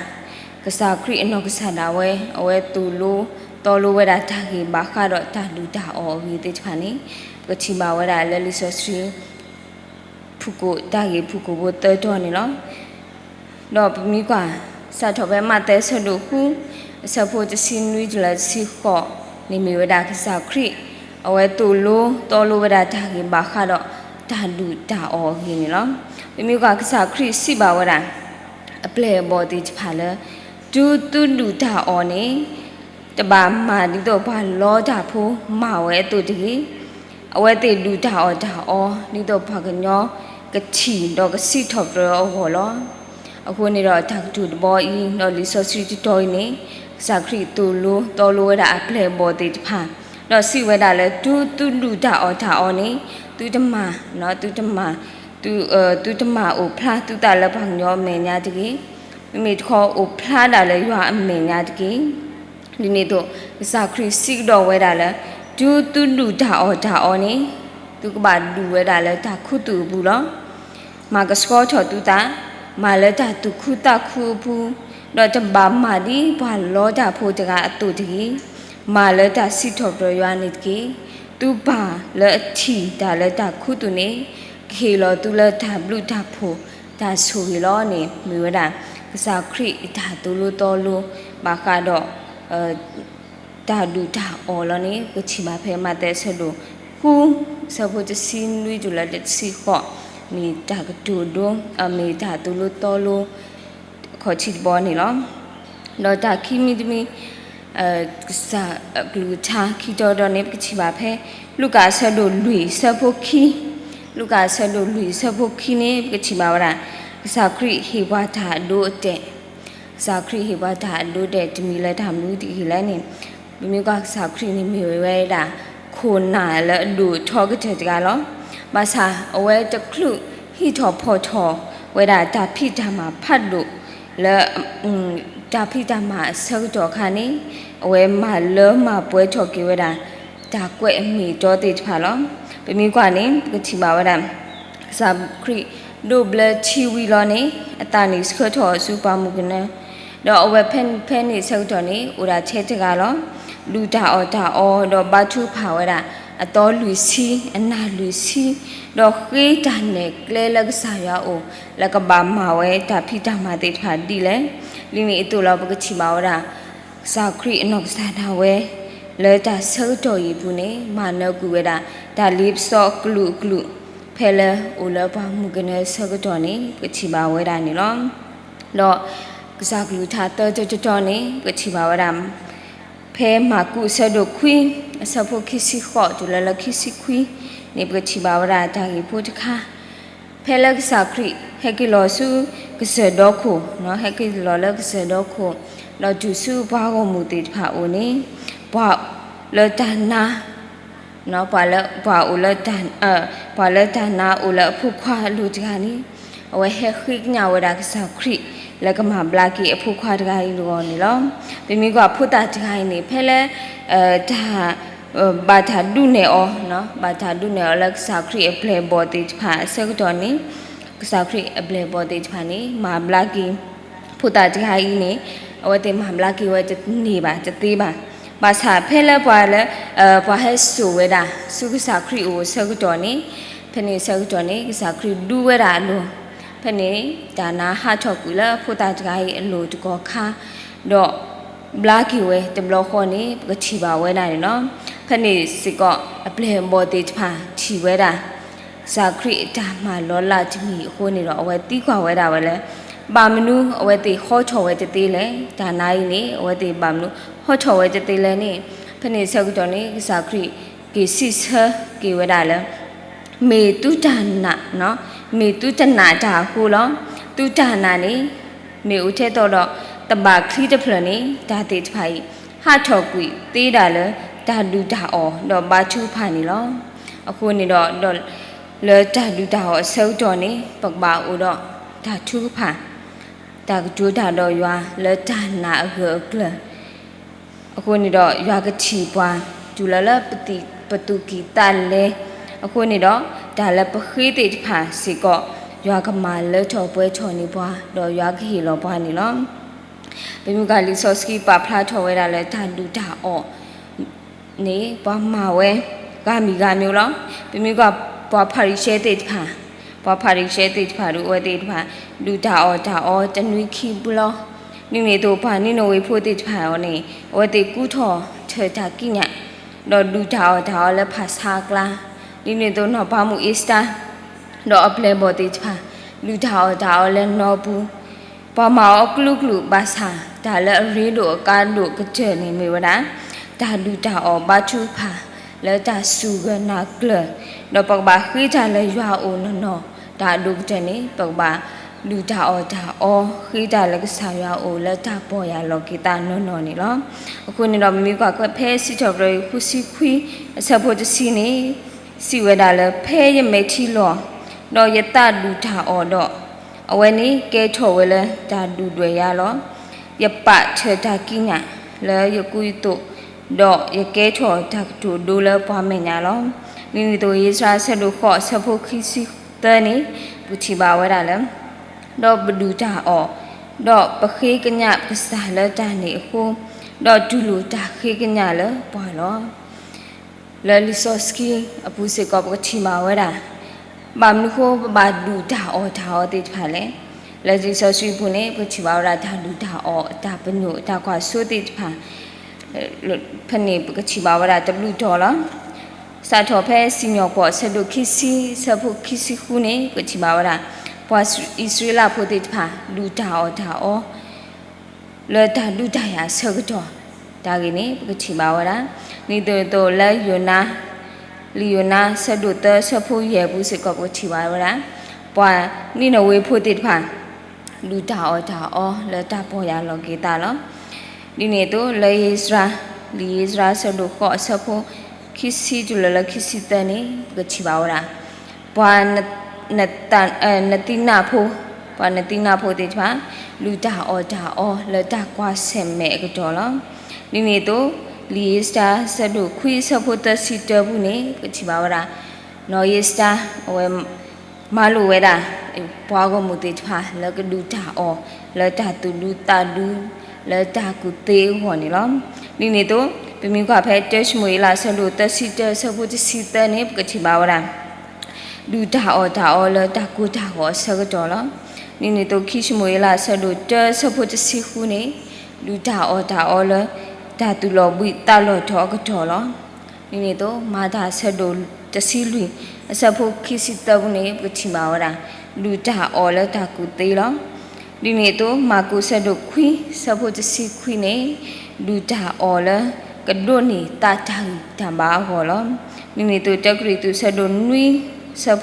ကစၢ်ခရံာ်အနီၢ်ကစၢ်ဒၣ်ဝဲ အဝဲသိၣ်လိသီလိဝဲဒၣ်တၢ်ဂ့ၢ်ဘၣ်ဃးဒီးတၢ်ဒုၣ်တၢ်အီၣ်အဂ့ၢ်သ့ၣ်တဖၣ်န့ၣ် ပကထံၣ်ဘၣ်ဝဲဒၣ်လၢလံာ်စီဆှံ ဖုၣ်ကိာ်တၢ်ဂ့ၢ်ဖုၣ်ကိာ်ဖိသၢတီၤန့ၣ်လီၤ. ဒီးပမ့ၢ်ကွၢ် စးထီၣ်ဖဲမးသဲအဆၢဒိၣ်ဃု အဆၢဖိတဆံနွံတုၤလၢတဆံဃိးန့ၣ်မ့ၢ်ဝဲဒၣ်ကစၢ်ခရံာ် အဝဲသိၣ်လိသီလိဝဲဒၣ်တၢ်ဂ့ၢ်ဘၣ်ဃးဒီးတၢ်ဒုၣ်တၢ်အီၣ်အဂ့ၢ်န့ၣ်လီၤ. ပမ့ၢ်ကွၢ်ကစၢ်ခရံာ်စံးဘၣ်ဝဲဒၣ် အပျဲၢ်အဘီၣ်သ့ၣ်တဖၣ်လၢ တုၤသုဒုၣ်တၢ်အီၣ်န့ၣ် တဘၣ်မၤဒ်သိးပှၤလီတၢ်ဖိမၤဝဲအသိးတဂ့ၤ. အဝဲသ့ၣ်ဒုၣ်တၢ်အီၣ်တၢ်အီ ဒ်သိးပှၤကညီကထံၣ်ဒီးကစံးထီၣ်ပတြၢၤအဂီၢ်လီၤ. အဃိန့ၣ်ဒီးတၢ်ကတိၤတဘီအံၤ ဒီးလံာ်စီဆှံတတီၤအံၤန့ၣ် ကစၢ်ခရံာ်သိၣ်လိသီလိဝဲဒၣ်အပျဲၢ်အဘီၣ်သ့ၣ်တဖၣ် ဒီးစံးဝဲဒၣ်လၢ တုၤသုဒုၣ်တၢ်အီၣ်တၢ်အီန့ၣ် သုတမၤ, သုတမၤ, သု, သုတမၤအိၣ်ဖျါသုသးလၢပှၤကညီအမဲာ်ညါတဂ့ၤ. မ့မ့ၢ်တခီအိၣ်ဖျါဒၣ်လၢယွၤအမဲာ်ညါတက့ၢ်. ဒ်န့ၣ်အသိး ကစၢ်ခရံာ်စံးကဒီးဝဲဒၣ်လၢ တုၤသုဒုၣ်တၢ်အီၣ်တၢ်အီန့ၣ် သုကဘၣ်ဒုၣ်ဝဲဒၣ်လၢတၢ်ခူသူၣ်အပူၤလီၤ. မၤကဆှီထီၣ်သုသး, မၤလၢတၢ်သူၣ်ခုသးခုအပူၤ, ဒီးတဘၣ်မၤဒ်ပှၤလီတၢ်ဖိတဂၤအသိးတဂ့ၤ. မၤလၢတၢ်စံးထီၣ်ပတြၢၤယွၤန့ၣ်တက့ၢ်. သုပၢ်လၢအထံၣ်တၢ်လၢတၢ်ခူသူၣ်န့ၣ် ကဟ့ၣ်လီၤသုလၢတၢ်ဘျုးတၢ်ဖှိၣ်တၢ်ဆိၣ်ဂ့ၤလီၤန့ၣ် မ့ၢ်ဝဲဒၣ် ကစၢ်ခရံာ်အတၢ်သိၣ်လိသီလိ ဘၣ်ဃးဒီး တၢ်ဒုၣ်တၢ်အီၣ်လီၤန့ၣ် ပကထံၣ်ဘၣ်ဖဲမးသဲအဆၢဒိၣ်ဃု အဆၢဖိတဆံနွံတုၤလၢတဆံဃိး မ့ၢ်တၢ်ကတိၤဒိ မ့ၢ်တၢ်သိၣ်လိသီလိ အခီၣ်ထံးတဘီန့ၣ်လီၤ. ဒီးတၢ်ခံမံၤတမံၤ ကစၢ်အကလုၢ်ကထါခံတီၤဒီးန့ၣ် ပကထံၣ်ဘၣ်ဖဲ လူၤကၣ်အဆၢဒိၣ်လွံၢ်အဆၢဖိခံ, လူၤကၣ်အဆၢဒိၣ်လွံၢ်အဆၢဖိခံန့ၣ် ပကထံၣ်ဘၣ်ဝဲဒၣ် ကစၢ်ခရံာ်ဟ့ၣ်ပှၤတၢ်အဒိအတဲာ် ကစၢ်ခရံာ်ဟ့ၣ်ပှၤတၢ်အဒိအတဲာ်တမံၤလၢတၢ်မနုၤတဂ့ၤလဲၣ်န့ၣ်, ပမ့ၢ်ကွၢ်ကစၢ်ခရံာ်န့ၣ်မ့ၢ်ဝဲဒၣ် ခိၣ်နၢ်လၢအဒိၣ်ထီကတၢၢ်တဂၤလီၤ. ဘၣ်ဆၣ်အဝဲတချုးဟံးထီၣ်ဖီၣ်ထီၣ်ဝဲဒၣ်တၢ်ဖံးတၢ်မၤဖးဒိၣ်လၢ တၢ်ဖံးတၢ်မၤအဆၢကတီၢ်အခါန့ၣ် အဝဲမၤလၢမၤပှဲၤထီၣ်က့ၤဝဲဒၣ် တၢ်ကွဲးအမ့ၢ်အတီသ့ၣ်တဖၣ်လီၤ. ပမ့ၢ်ကွၢ်န့ၣ် ပကထံၣ်ဘၣ်ဝဲဒၣ် ကစၢ်ခရံာ်ဒိးဘျၢထံဝံၤလီၤန့ၣ် အသးန့ၣ်ဆှၢထီၣ်ဆူပှၢ်မုၢ်ကနၢ ဒီးအဝဲဖဲဖဲန့ၣ်အဆၢကတီၢ်န့ၣ် အိၣ်ဒၣ်ထဲတဂၤလီၤ. ဒုၣ်တၢ်အီၣ်တၢ်အီဒီးဘါထုကဖၣ်ဝဲဒၣ် အသီလွံၢ်ဆံ အနၢ်လွံၢ်ဆံ, ဒီးဃ့တၢ်နဲၣ်ကျဲလၢကစၢ်ယွၤအအိၣ် လၢကဘၣ်မၤဝဲတၢ်ဖံးတၢ်မၤသ့ၣ်တဖၣ်ဒ်လဲၣ်. ဒ်န့ၣ်အသိးလီၤ ပကထံၣ်ဘၣ်ဝဲဒၣ် ကစၢ်ခရံာ်အနီၢ်ကစၢ်ဒၣ်ဝဲ လၢတၢ်ဆၢကတီၢ်အံၤအပူၤန့ၣ် မၤနၢၤကွံာ်ဝဲဒၣ် တၢ်လ့ပစီအကလုာ်ကလုာ် ဖဲလၢအိၣ်လၢပှၢ်မုၢ်ကနၢအဆၢကတီၢ်န့ၣ် ပကထံၣ်ဘၣ်ဝဲဒၣ်န့ၣ်လီၤ. ဒီးကစၢ်ကလုၢ်ကထါသၢတီၤတတီၤန့ၣ် ပကထံၣ်ဘၣ်ဝဲဒၣ် ဖဲမၢ်ကူးအဆၢဒိၣ်ခွံ အဆၢဖိခံဆံဃိးတုၤလၢလၢခံဆံခွံန့ၣ် ပကထံၣ်ဘၣ်ဝဲဒၣ်တၢ်ဂ့ၢ်ဖိတခါ ဖဲလၢကစၢ်ခရံာ်ဟဲက့ၤလီၤဆူကစၢၢ်ဒီခိၣ်, ဟဲက့ၤလီၤလၢကစၢၢ်ဒီခိၣ်, ဒီးတုၤဆူပှၤဂီၢ်မုၢ်သ့ၣ်တဖၣ်အအိၣ်န့ၣ် ပှၤလၢတၢ်နါ ပှၤလၢ ပှၤအိၣ်လၢ ပှၤလၢတၢ်နါအိၣ်လၢအဖိခွါအလိၤတဂၤန့ၣ် အဝဲဟဲဃ့ကညးဝဲဒၣ်ကစၢ်ခရံာ် လၢကမၤဘျါက့ၤအဖိခွါတဂၤအံၤအဂီၢ်န့ၣ်လီၤ. ပမ့ၢ်ကွၢ်ဖိသၣ်တဂၤအံၤန့ၣ် ဖဲလၢ တၢ် ဘၣ်တၢ်ဒုးနဲၣ်အီၤ, ဘၣ်တၢ်ဒုးနဲၣ်အီၤလၢကစၢ်ခရံာ်အပျဲၢ်အဘီၣ်သ့ၣ်တဖၣ်အဆၢကတီၢ်န့ၣ် ကစၢ်ခရံာ်အပျဲၢ်အဘီၣ်သ့ၣ်တဖၣ်န့ၣ် မၤဘျါက့ၤ ဖိသၣ်တဂၤအံၤန့ၣ် အဝဲသ့ၣ်မၤဘျါက့ၤဝဲတန့ၢ်ဘၣ် တသ့ဘၣ်. ဘၣ်ဆၣ်ဖဲလၢပှၤလၢ ပှၤဟဲစိာ်ဝဲဒၣ် ဆူကစၢ်ခရံာ်အအိၣ်အဆၢကတီၢ်န့ၣ် ဖဲန့ၣ်အဆၢကတီၢ်န့ၣ် ကစၢ်ခရံာ်ဒူဝဲဒၣ်အလိၤ, ဖဲန့ၣ် တၢ်နါဟးထီၣ်ကွံာ်လၢဖိသၣ်တဂၤအံၤအလိၤတကီၢ်ခါ, ဒီး ဘျါက့ၤဝဲတဘျီဃီန့ၣ် ပကထံၣ်ဘၣ်ဝဲဒၣ်န့ၣ်လီၤ. ဖဲန့ၣ်စ့ၢ်ကီး အပျဲၢ်အဘီၣ်သ့ၣ်တဖၣ်ထံၣ်ဝဲဒၣ် ကစၢ်ခရံာ်အတၢ်မၤလီၤလးတမံၤအဃိန့ၣ်ဒီး အဝဲသံကွၢ်ဝဲဒၣ်ဝဲလၢ ဘၣ်မနုၤအဝဲသ့ၣ်ဟီထီၣ်ဝဲတသ့လဲၣ်. တၢ်နါအံၤန့ၣ် အဝဲသ့ၣ်ဘၣ်မနုၤဟီထီၣ်ဝဲတသ့လဲၣ်န့ၣ် ဖဲန့ၣ်အဆၢကတီၢ်န့ၣ် ကစၢ်ခရံာ်က့ၤစံးဆၢက့ၤဝဲဒၣ်လၢ မ့ၢ်သုတၢ်နာ်, မ့ၢ်သုတနာ်တၢ်အဃိလီၤ. သုတၢ်နာ်န့ၣ် မ့ၢ်အိၣ်ထဲသိးဒီး သဘၣ်ချံတဖျၢၣ်န့ၣ် တၢ်သ့ၣ်တဖၣ်အံၤ ဟးထီၣ်ကွံာ်သ့ဒၣ်လၢ တၢ်ဒုၣ်တၢ်အီၣ် ဒီးဘါထုကဖၣ်န့ၣ်လီၤ. အဃိန့ၣ်ဒီး ဒီးလၢတၢ်ဒုၣ်တၢ်အီၣ်အဆၢကတီၢ်န့ၣ် ပကဘၣ်အိၣ်ဒီးတၢ်ထုကဖၣ် တၢ်ကတိၤတၢ်ဒီးယွၤလၢတၢ်နာ်အဂၢၢ်အကျၢၤ အဃိန့ၣ်ဒီး ယွၤကထံၣ်ပှၤ တုၤလီၤလၢပသူၣ်ကံၢ်သးလဲ, အဃိန့ၣ်ဒီး တၢ်လၢပဃ့သ့ၣ်တဖၣ်စ့ၢ်ကီး ယွၤကမၤလၢထီၣ်ပှဲၤထီၣ်န့ၢ်ပှၤ ဒီးယွၤကဟ့ၣ်လီၤပှၤန့ၣ်လီၤ. ပမ့ၢ်ကွၢ်လံာ်စီဆှံပာ်ဖျါထီၣ်ဝဲဒၣ်လၢတၢ်ဒုၣ်တၢ်အီၣ် န့ၣ် ပှၤမၤဝဲ ဂၤမံၤဂၤမံၤလီၤ. ပမ့ၢ်ကွၢ်ပှၤဖၤရံၤၡဲသ့ၣ်တဖၣ်, ပှၤဖၤရံၤၡဲသ့ၣ်တဖၣ်ဒီး အဝဲသ့ၣ်တဖၣ် ဒုၣ်တၢ်အီၣ်တၢ်အီတနွံခံဘျီ, ဒ်န့ၣ်အသိး ပှၤနံၤနဝ့ၤဖိသ့ၣ်တဖၣ်အီၤန့ၣ် အဝဲသ့ၣ်ကူထီၣ်ထၢၣ်တၢ်ကံးညာ်, ဒီးဒုၣ်တၢ်အီၣ်တၢ်အီလၢဖၣ်ဆါအကျါ, ဒ်န့ၣ်အသိးနီၢ်ပၤမုၣ်အ့စတၢ် ဒီးအပျဲၢ်အဘီၣ်သ့ၣ်တဖၣ် လူၤတၢ်အီၣ်တၢ်အီလၢနီၢ်ပူၤ, ပှၤမၤအီၤအကလုာ်ကလုာ်ဘၣ်ဆၣ်, တၢ်လၢအရ့ဒိၣ်အကါဒိၣ်ကတၢၢ်န့ၣ်မ့ၢ်ဝဲဒၣ် တၢ်ဒုၣ်တၢ်အီၣ်ဘါထုကဖၣ်လၢတၢ်စူၢ်ဂၢၢ်နာ်ကျၢၤ, ဒီးပကဘၣ်ဃ့တၢ်လၢယွၤအအိၣ်နီၢ်နီၢ်, တၢ်အဒိၣ်ကတၢၢ်န့ၣ် ပကဘၣ်လူၤတၢ်အီၣ်တၢ်အီ ဃ့တၢ်လၢကစၢ်ယွၤအအိၣ်လၢတၢ်ပီၢ်ယၢ်လီၤက့ၤသးနီၢ်နီၢ်န့ၣ်လီၤ. အဃိန့ၣ်ဒီး ပမ့ၢ်ကွၢ်ဖဲစံးထီၣ်ပတြၢၤ ဃုဆံခွံ အဆၢဖိတဆံန့ၣ် စံးဝဲဒၣ်လၢ ဖဲယမဲာ်ထံလီၤ, ဒီးယသးဒူၣ်တၢ်အီၣ်ဒီး, အဝဲန့ၣ်ကဲထီၣ်ဝဲလၢတၢ်ဒူၣ်ဒွဲၣ်ယၤလီၤ. ယပာ်ထၢၣ်တၢ်ကံးညာ်လၢယကူယသိး, ဒီးယကဲထီၣ်တၢ်ကတိၤဒိလၢပှၤမဲာ်ညါလီၤ. ဒ်န့ၣ်အသိး ဧ့စြၤအဆၢဒိၣ်ဃိး အဆၢဖိခံဆံသၢန့ၣ် ပကထံၣ်ဘၣ်ဝဲဒၣ်လၢ ဒီးပဒူၣ်တၢ်အီၣ်, ဒီးပဃ့ကညးပကစၢ်လၢတၢ်န့ၣ်အဃိ, ဒီးတူၢ်လိာ်တၢ်ဃ့ကညးလၢပှၤလီၤ. လၢလံာ်စီဆှံအပူၤစ့ၢ်ကီး ပကထံၣ်ဘၣ်ဝဲဒၣ် ဘၣ်မနုၤဃိ ပဘၣ်ဒူၣ်တၢ်အီၣ်တၢ်အီသ့ၣ်တဖၣ်လဲၣ်. လၢလံာ်စီဆှံအပူၤန့ၣ် ပကထံၣ်ဘၣ်ဝဲဒၣ် တၢ်ဒူၣ်တၢ်အီၣ် တၢ်ပညိၣ် တၢ်ကွၢ်စိသ့ၣ်တဖၣ် ဖဲန့ၣ်ပကထံၣ်ဘၣ်ဝဲဒၣ်တဘျုးတီၤလီၤ. စးထီၣ်ဖဲစံၣ်ညီၣ်ကွီၢ် အဆၢဒိၣ်ခံဆံ အဆၢဖိခံဆံဃုန့ၣ် ပကထံၣ်ဘၣ်ဝဲဒၣ် ပှၤအံၣ်စရ့လးဖိသ့ၣ်တဖၣ် ဒူၣ်တၢ်အီၣ်တၢ်အီ လၢတၢ်ဒုးတၢ်ယၤအဆၢကတီၢ်, တၢ်ဂ့ၢ်န့ၣ် ပကထံၣ်ဘၣ်ဝဲဒၣ် ဒ်သိးသိးလၢယိၤနါ, လံာ်ယိၤနါ အဆၢဒိၣ်သၢ အဆၢဖိယဲၢ်ပူၤစ့ၢ်ကီး ပကထံၣ်ဘၣ်ဝဲဒၣ် ပှၤနံၤနဝ့ၤဖိသ့ၣ်တဖၣ် ဒူၣ်တၢ်အီၣ်တၢ်အီလၢတၢ်ပီၢ်ယၢ်လီၤက့ၤသးလီၤ. ဒ်န့ၣ်အသိးလၢဧ့စြၤ, လံာ်ဧ့စြၤ အဆၢဒိၣ်ဃိး အဆၢဖိ ခံဆံတုၤလၢလၢခံဆံသၢန့ၣ် ပကထံၣ်ဘၣ်ဝဲဒၣ် ပှၤ နသံနၢ်ဖိ, ပှၤနသံနၢ်ဖိသ့ၣ်တဖၣ် ဒူၣ်တၢ်အီၣ်တၢ်အီလၢတၢ်ကွၢ်ဆၢၣ်မဲာ်အကတီၢ်လီၤ. ဒ်န့ၣ်အသိး လံာ်အ့စတၢၤ အဆၢဒိၣ်ခွံ အဆၢဖိသၢဆံတၢပူၤန့ၣ် ပကထံၣ်ဘၣ်ဝဲဒၣ် နီၢ်အ့စတၢၤ အဝဲ မၤလိာ်ဝဲဒၣ် ပှၤဂီၢ်မုၢ်သ့ၣ်တဖၣ် လၢကဒူၣ်တၢ်အီၣ် လၢတၢ်သူၣ်ဒူသးဒူ လၢတၢ်ကူၣ်သ့အဂီၢ်န့ၣ်လီၤ. ဒ်န့ၣ်အသိး ပမ့ၢ်ကွၢ်ဖဲ တၢၡမူၤအ့လး အဆၢဒိၣ်သၢဆံတၢ အဆၢဖိတဆံသၢန့ၣ် ပကထံၣ်ဘၣ်ဝဲဒၣ် ဒူၣ်တၢ်အီၣ်တၢ်အီလၢတၢ်ကိၢ်တၢ်ဂီၤအဆၢကတီၢ်လီၤ. ဒ်န့ၣ်အသိး ခံၡမူၤအ့လး အဆၢဒိၣ်တၢ အဆၢဖိတဆံဃုန့ၣ် ဒူၣ်တၢ်အီၣ်တၢ်အီလၢ တၢ်သူၣ်လီၤဘှံးသးလီၤတီၤအကတီၢ်လီၤ. ဒ်န့ၣ်အသိး မၤတၢ်အဆၢဒိၣ်တဆံလွံၢ် အဆၢဖိခံဆံသၢပူၤန့ၣ် ပကထံၣ်ဘၣ်ဝဲဒၣ် ဒူၣ်တၢ်အီၣ်လၢတၢ်ကူၣ်သ့လီၤ. ဒ်န့ၣ်အသိး မၢ်ကူး အဆၢဒိၣ်ခွံ အဆၢဖိတဆံခွံန့ၣ် ဒူၣ်တၢ်အီၣ်လၢ ကဒိးန့ၢ်သးတၢ်ဂံၢ်တၢ်ဘါအဂီၢ်လီၤ. ဒ်န့ၣ်အသိး တၢကရံၣ်သူး အဆၢ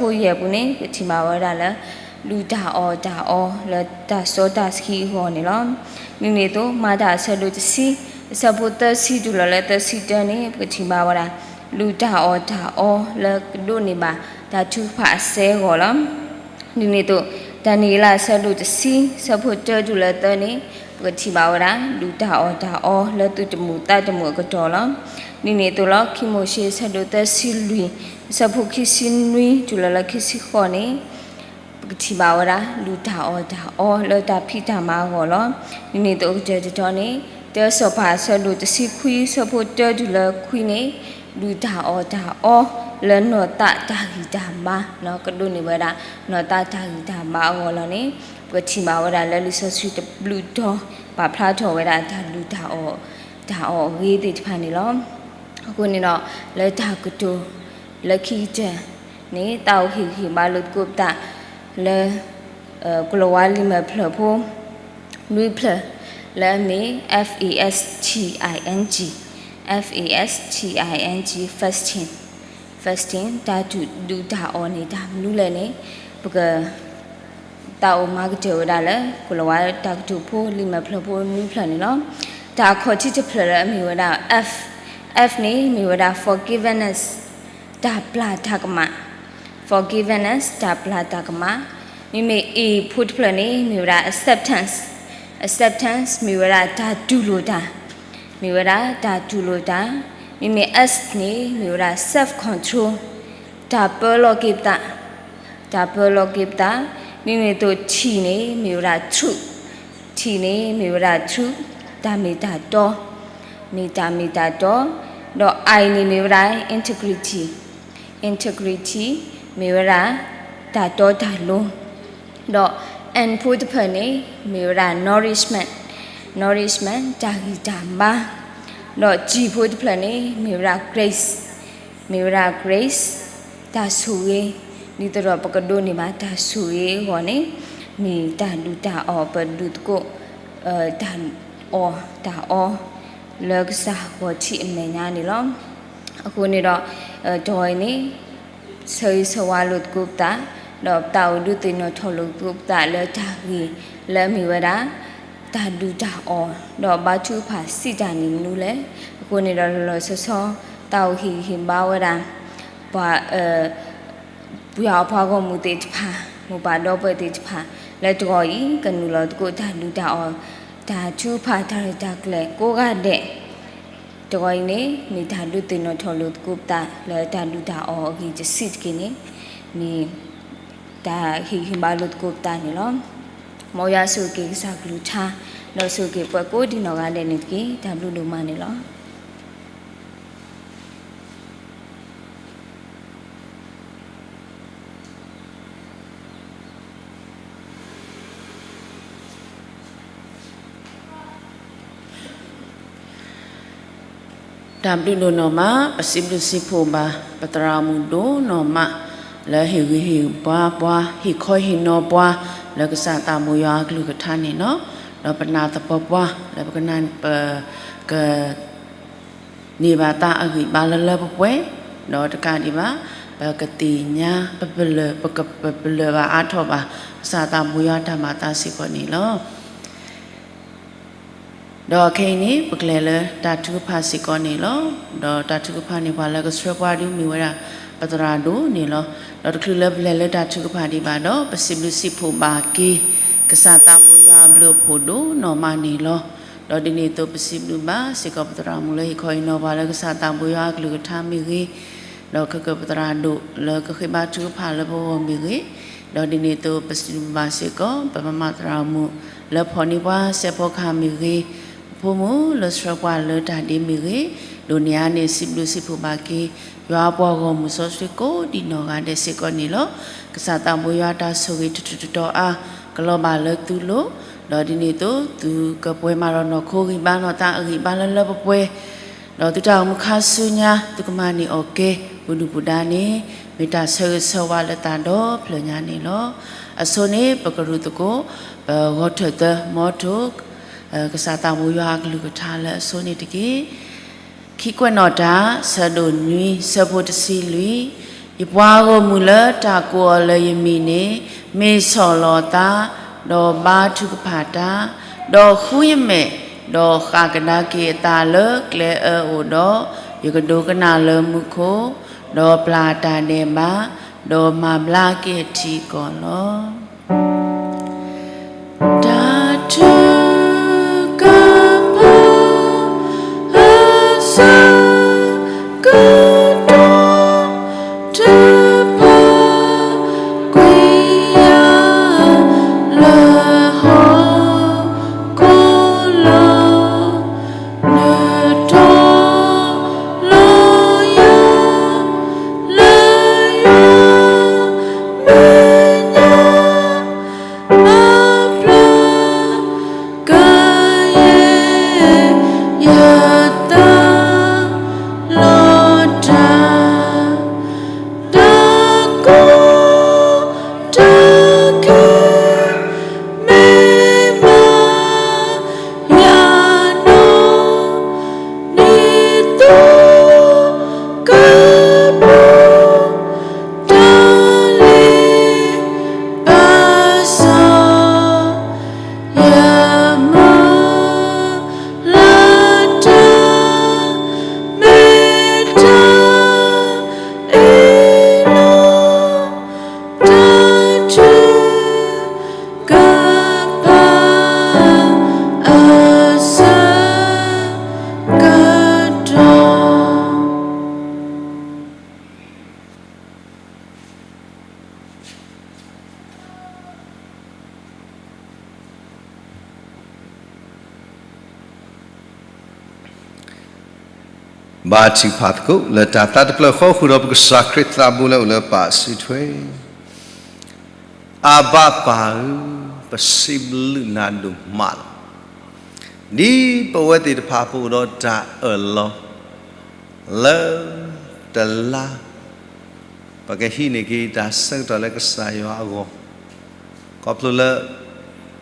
ဒိၣ်နွံ အဆၢဖိယဲၢ်ပူၤန့ၣ် ပကထံၣ်ဘၣ်ဝဲဒၣ်လၢ ဒူၣ်တၢ်အီၣ်တၢ်အီလၢတၢ်စီတၢ်ဆှံအဂီၢ်န့ၣ်လီၤ. ဒ်န့ၣ်အသိး မၤတၢ်အဆၢဒိၣ်တဆံ အဆၢဖိသၢဆံတုၤလီၤလၢသၢဆံတၢန့ၣ် ပကထံၣ်ဘၣ်ဝဲဒၣ် ဒူၣ်တၢ်အီၣ်တၢ်အီလၢကဒိးန့ၢ်ဘၣ်တၢ်ထုကဖၣ်အစဲအဂီၢ်လီၤ. ဒ်န့ၣ်အသိး ဒၤနံးယ့လး အဆၢဒိၣ်တဆံ အဆၢဖိတၢတုၤလၢသၢန့ၣ် ပကထံၣ်ဘၣ်ဝဲဒၣ် ဒူၣ်တၢ်အီၣ်တၢ်အီလၢသူၣ်တမုာ်သးတမုာ်အကတီၢ်လီၤ. ဒ်န့ၣ်အသိးလီၤ ခံမိၤၡ့ အဆၢဒိၣ်သၢဆံလွံၢ် အဆၢဖိခံဆံနွံတုၤလီၤလၢခံဆံဃိးန့ၣ် ပကထံၣ်ဘၣ်ဝဲဒၣ် ဒူၣ်တၢ်အီၣ်တၢ်အီလၢတၢ်ဖံးတၢ်မၤအဂီၢ်လီၤ. ဒ်န့ၣ်အသိးကတၢၢ်တတီၤန့ၣ် တၢစီၤပၤ အဆၢဒိၣ်တဆံခွံ အဆၢဖိတၢတုၤလၢခွံန့ၣ် ဒူၣ်တၢ်အီၣ်တၢ်အီလၢနီၢ်သးတၢ်ဂံၢ်တၢ်ဘါ ကဒိးန့ၢ်ဝဲဒၣ် နီၢ်သးတၢ်ဂံၢ်တၢ်ဘါအဂီၢ်လီၤန့ၣ် ပကထံၣ်ဘၣ်ဝဲဒၣ်လၢလံာ်စီဆှံတဘျုးတီၤ ပာ်ဖျါထီၣ်ဝဲဒၣ်တၢ်ဒူၣ်တၢ်အီၣ် တၢ်အီၣ်အဂ့ၤသ့ၣ်တဖၣ်န့ၣ်လီၤ. အဃိန့ၣ်ဒီး လၢတၢ်ကတိၤလၢခံကတၢၢ်န့ၣ် သးအိၣ်ဟ့ၣ်ဂံၢ်ဟ့ၣ်ဘါလိာ်သကိးပသးလၢ ကလီၤဝါလံာ်မဲာ်ဖျၢၣ်ဖိ နွံဖျၢၣ် လၢအမ့ၢ် F A S T I N G, F A S T I N G, fasting, fasting တၢ်ဒူၣ်တၢ်အီၣ်န့ၣ် တၢ်မနုၤလဲၣ်န့ၣ် ပက သးအိၣ်မၤကတၢၢ်ဝဲဒၣ်လၢ ကလီၤဝါတၢ်ကတိၤဖိ လံာ်မဲာ်ဖျၢၣ်ဖိနွံဖျၢၣ်န့ၣ်လီၤ. တၢ်အခီၣ်ထံးတဖျၢၣ်လၢအမ့ၢ်ဝဲဒၣ် F, F န့ၣ်မ့ၢ်ဝဲဒၣ် forgiveness တၢ်ပျၢ်တၢ်ကမၣ်, forgiveness တၢ်ပျၢ်တၢ်ကမၣ်. မ့မ့ၢ် A ဖိတဖျၢၣ်န့ၣ် မ့ၢ်ဝဲဒၣ် acceptance, acceptance မ့ၢ်ဝဲဒၣ်တၢ်တူၢ်လိာ်တၢ်, မ့ၢ်ဝဲဒၣ်တၢ်တူၢ်လိာ်တၢ်. မ့မ့ၢ် S န့ၣ် မ့ၢ်ဝဲဒၣ် self control, တၢ်ပၢလီၤက့ၤပသး, တၢ်ပၢလီၤက့ၤပသး. မ့မ့ၢ်သိး T န့ၣ် မ့ၢ်ဝဲဒၣ် truth, T န့ၣ် မ့ၢ်ဝဲဒၣ် truth, တၢ်မ့ၢ်တၢ်တီ, မ့ၢ်တၢ်မ့ၢ်တၢ်တီ. ဒီး I န့ၣ် မ့ၢ်ဝဲဒၣ် integrity, integrity မ့ၢ်ဝဲဒၣ် တၢ်တီတၢ်လိၤ. ဒီး N ဖိတဖျၢၣ်န့ၣ် မ့ၢ်ဝဲဒၣ် nourishment, nourishment တၢ်ဂံၢ်တၢ်ဘါ. ဒီး G ဖိတဖျၢၣ်န့ၣ် မ့ၢ်ဝဲဒၣ် grace, မ့ၢ်ဝဲဒၣ် grace တၢ်ဆိၣ်ဂ့ၤ ဒ်သိးဒီးပကဒိးန့ၢ်ဘၣ်တၢ်ဆိၣ်ဂ့ၤအဂီၢ်န့ၣ်, မ့ၢ်တၢ်ဒုၣ်တၢ်အီၣ်ပဒုးသကိး တၢ်အီၣ်တၢ်အီ လၢကစၢ်ဂီၤထံးအမဲာ်ညါန့ၣ်လီၤ. အဃိန့ၣ်ဒီး တဂီၤအံၤန့ၣ် ဆၢဂ့ၤဆၢဝါလိာ်သကိးပသး, ဒီးပသးအိၣ်ဒုးသ့ၣ်နီၣ်ထီၣ်လိာ်သကိးပသးလၢတၢ်ဂ့ၢ်လၢအမ့ၢ်ဝဲဒၣ် တၢ်ဒုၣ်တၢ်အီၣ် ဒီးဘါထုကဖၣ်စံးတၢ်န့ၣ်မနုၤလဲၣ်. အဃိန့ၣ်ဒီးလီၤလီၤဆီဆီ တၢ်အိၣ်ဟ့ၣ်ဂံၢ်ဟ့ၣ်ဘါဝဲဒၣ် ပှၤ ပှၤအပှၤဂီၢ်မုၢ်သ့ၣ်တဖၣ် မိၢ်ပၢ်ဒီပုၢ်ဝဲၢ်သ့ၣ်တဖၣ် လၢတဂီၤအံၤ ကနုာ်လီၤသကိးတၢ်ဒုၣ်တၢ်အီၣ် တၢ်ထုကဖၣ်တၢ်ရဲၣ်တၢ်ကျဲၤကိးဂၤဒဲး, တဂီၤအံၤန့ၣ် မ့ၢ်တၢ်ဒုးသ့ၣ်နီၣ်ထီၣ်လိာ်သကိးပသးလၢတၢ်ဒုၣ်တၢ်အီၣ်အဂ့ၢ်တဆံးတက့ၢ်န့ၣ် မ့ၢ်တၢ်ဟ့ၣ်ဂံၢ်ဟ့ၣ်ဘါလိာ်သကိးပသးန့ၣ်လီၤ. မ်ယွၤဆိၣ်ဂ့ၤက့ၤကစၢ်ကလုၢ်ကထါ ဒီးဆိၣ်ဂ့ၤက့ၤပှၤကိးဒံးနီၢ်ဂၤဒဲးန့ၣ်တက့ၢ်. တၢ်ဘျုးဒိၣ်မးန့ၣ်လီၤ. တၢ်ဘျုးဒိၣ်နီၢ်မး ပစံးဘျုးစံးဖှိၣ်ဘၣ် ပသရၣ်မုၣ်ဒိၣ်နီၢ်မး လၢဟ့ၣ်ဂံၢ်ဟ့ၣ်ဘါပှၤ ဟ့ၣ်ခီဟ့ၣ်နီၤပှၤ လၢကစၢ်သးဘိယွၤအကလုၢ်ကထါန့ၣ်လီၤ. ဒီးပနာ်သပှၢ်ပှၢ် လၢပကနၢ် ပက န့ၢ်ဘၣ်တၢ်အဂံၢ်ဘါလၢလၢပှဲၤပှဲၤ, ဒီးတကးဒံးဘၣ် ပကသ့ၣ်ညါ ပပလၢၢ် ပကပလၢၢ်ဘၣ်အါထီၣ်ဘၣ် ကစၢ်သးဘိယွၤတၢ်မၤအသးစ့ၢ်ကီးန့ၣ်လီၤ. ဒီးခဲအံၤန့ၣ် ပကလဲၤလၢတၢ်ထုကဖၣ်စ့ၢ်ကီးန့ၣ်လီၤ. ဒီးတၢ်ထုကဖၣ်န့ၣ် ပှၤလၢကဆှၢပှၤဒုးမ့ၢ်ဝဲဒၣ် ပသရၣ်ဒိၣ်န့ၣ်လီၤ. ဒီးတချုးလၢပလဲၤလၢတၢ်ထုကဖၣ်ဒံးဘၣ်ဒီး ပစံးဘျုးစံးဖှိၣ်ဘၣ်က့ၤ ကစၢ်သးဘိယွၤအဘျုးအဖှိၣ်ဒိၣ်နီၢ်မးန့ၣ်လီၤ. ဒီးဒ်န့ၣ်အသိးပစံးဘျုးဘၣ်စ့ၢ်ကီးပသရၣ်မုၣ်လၢဟ့ၣ်ခီဟ့ၣ်နီၤပှၤလၢကစၢ်သးဘိယွၤအကလုၢ်ကထါမ့ၢ်ဂ့ၤ, ဒီးခဲကၢၤပသရၣ်ဒိၣ်လၢကဃ့ဘါထုကဖၣ်လၢပဂီၢ်မ့ၢ်ဂ့ၤ, ဒီးဒ်န့ၣ်အသိးပစံးဘျုးဘၣ်စ့ၢ်ကီး ပမမၤသရၣ်မုၣ်လၢဖီၣ်န့ၢ်ပှၤစဲးဖီကဟၣ်မ့ၢ်ဂ့ၤ, ပဖိမုၣ်လၢဆှၢပှၤလၢတၢ်ဒ့မ့ၢ်ဂ့ၤ, ဒိၣ်န့ၢ်အါန့ၢ်စံးဘျုးစံးဖှိၣ်ဘၣ်က့ၤ ယွၤအပှၤဂီၢ်မုၢ်စီဆှံကိးဒံးနီၢ်ဂၤဒဲးစ့ၢ်ကီးန့ၣ်လီၤ. ကစၢ်သးဘိယွၤတၢ်ဆိၣ်ဂ့ၤတထူၣ်တတီၤအါ ကလီၤဘၣ်လၢသုလိၤ, ဒီးဒ်န့ၣ်အသိးသုကပှဲၤမၤဒီးနီၢ်ခိဂံၢ်ဘါနီၢ်သးအဂံၢ်ဘါလၢလၢပှဲၤပှဲၤ, ဒီးသုတၢ်အိၣ်မူခါဆူညါ သုကမၤန့ၢ်အီၣ်ကဲ ပူၤဒုၣ်ပူၤဒါန့ၣ် မ့ၢ်တၢ်ဆၢဂ့ၤဆၢဝါလၢသးဒီဖျၢၣ်ညါန့ၣ်လီၤ. အဆိန့ၣ် ပကရူၢ်သကိး ပဂီၤထၢၣ်သၢ မ်ထိၣ် ကစၢ်သးဘိယွၤအကလုၢ်ကထါလၢအဆိန့ၣ်တက့ၢ်. ခံကွဲးနီၣ်တၢ် ဆၢဒိၣ်နွံ ဆၢဖိတဆံလွံၢ်, ယပှၤဂီၢ်မုၢ်လၢတၢ်ကိးအီၤလၢယမံၤန့ၣ် မ့ၢ်ဆီၣ်လီၤအသး, ဒီးဘါထုကဖၣ်တၢ်, ဒီးဃုယမဲာ်, ဒီးဃၣ်ကဒါက့ၤအသးလၢကျဲအၢအိၣ်ဒီး, ယကဒိကနၣ်လၢမူခိၣ်, ဒီးပျၢ်တၢ်ဒဲးဘး, ဒီးမၤဘျါက့ၤအထံအကီၢ်လီၤ. တၢ်ထုကဖၣ် အဆၢကတီၢ် တဖၣ်ကွံာ်ယၤ လၢဟီၣ်ခိၣ်လီၤ. နတီၤလီၤယၤ လၢယွၤမဲာ်ညါ အဖျါ ကယဲၢ်ယသး လီၤတၢ် တၢ်ကိၢ်တၢ်ဂီၤ မ့ၢ်မၤယၤနီၢ် ဒ်သိးကပျီ တၢ်လ့ပစီ ယမၤလၢတၢ် မ့ၢ်တၢ်အ့ၣ်လိာ် တၢ်ထုကဖၣ် အဆၢကတီၢ် ဘါထုကဖၣ်သကိး လၢတၢ်သးတဖျၢၣ်ဃီ ဃုာ်ဒီးပကစၢ်ခရံာ်သးဘိလၢအိၣ်လၢပၢ်အစုထွဲ, အဘၣ်ပၢ်ဧၢ, ပစံးဘျုးနၤဒိၣ်မးလီၤ. ဒ်ပဝဲသ့ၣ်တဖၣ်ပအိၣ်ဒီးတၢ်အၢၣ်လီၤ လၢတလါ ပကဟံးန့ၢ်က့ၤတၢ်ဆၢကတီၢ်လၢကစၢ်ယွၤအဂီၢ်, ခီဖျိလၢ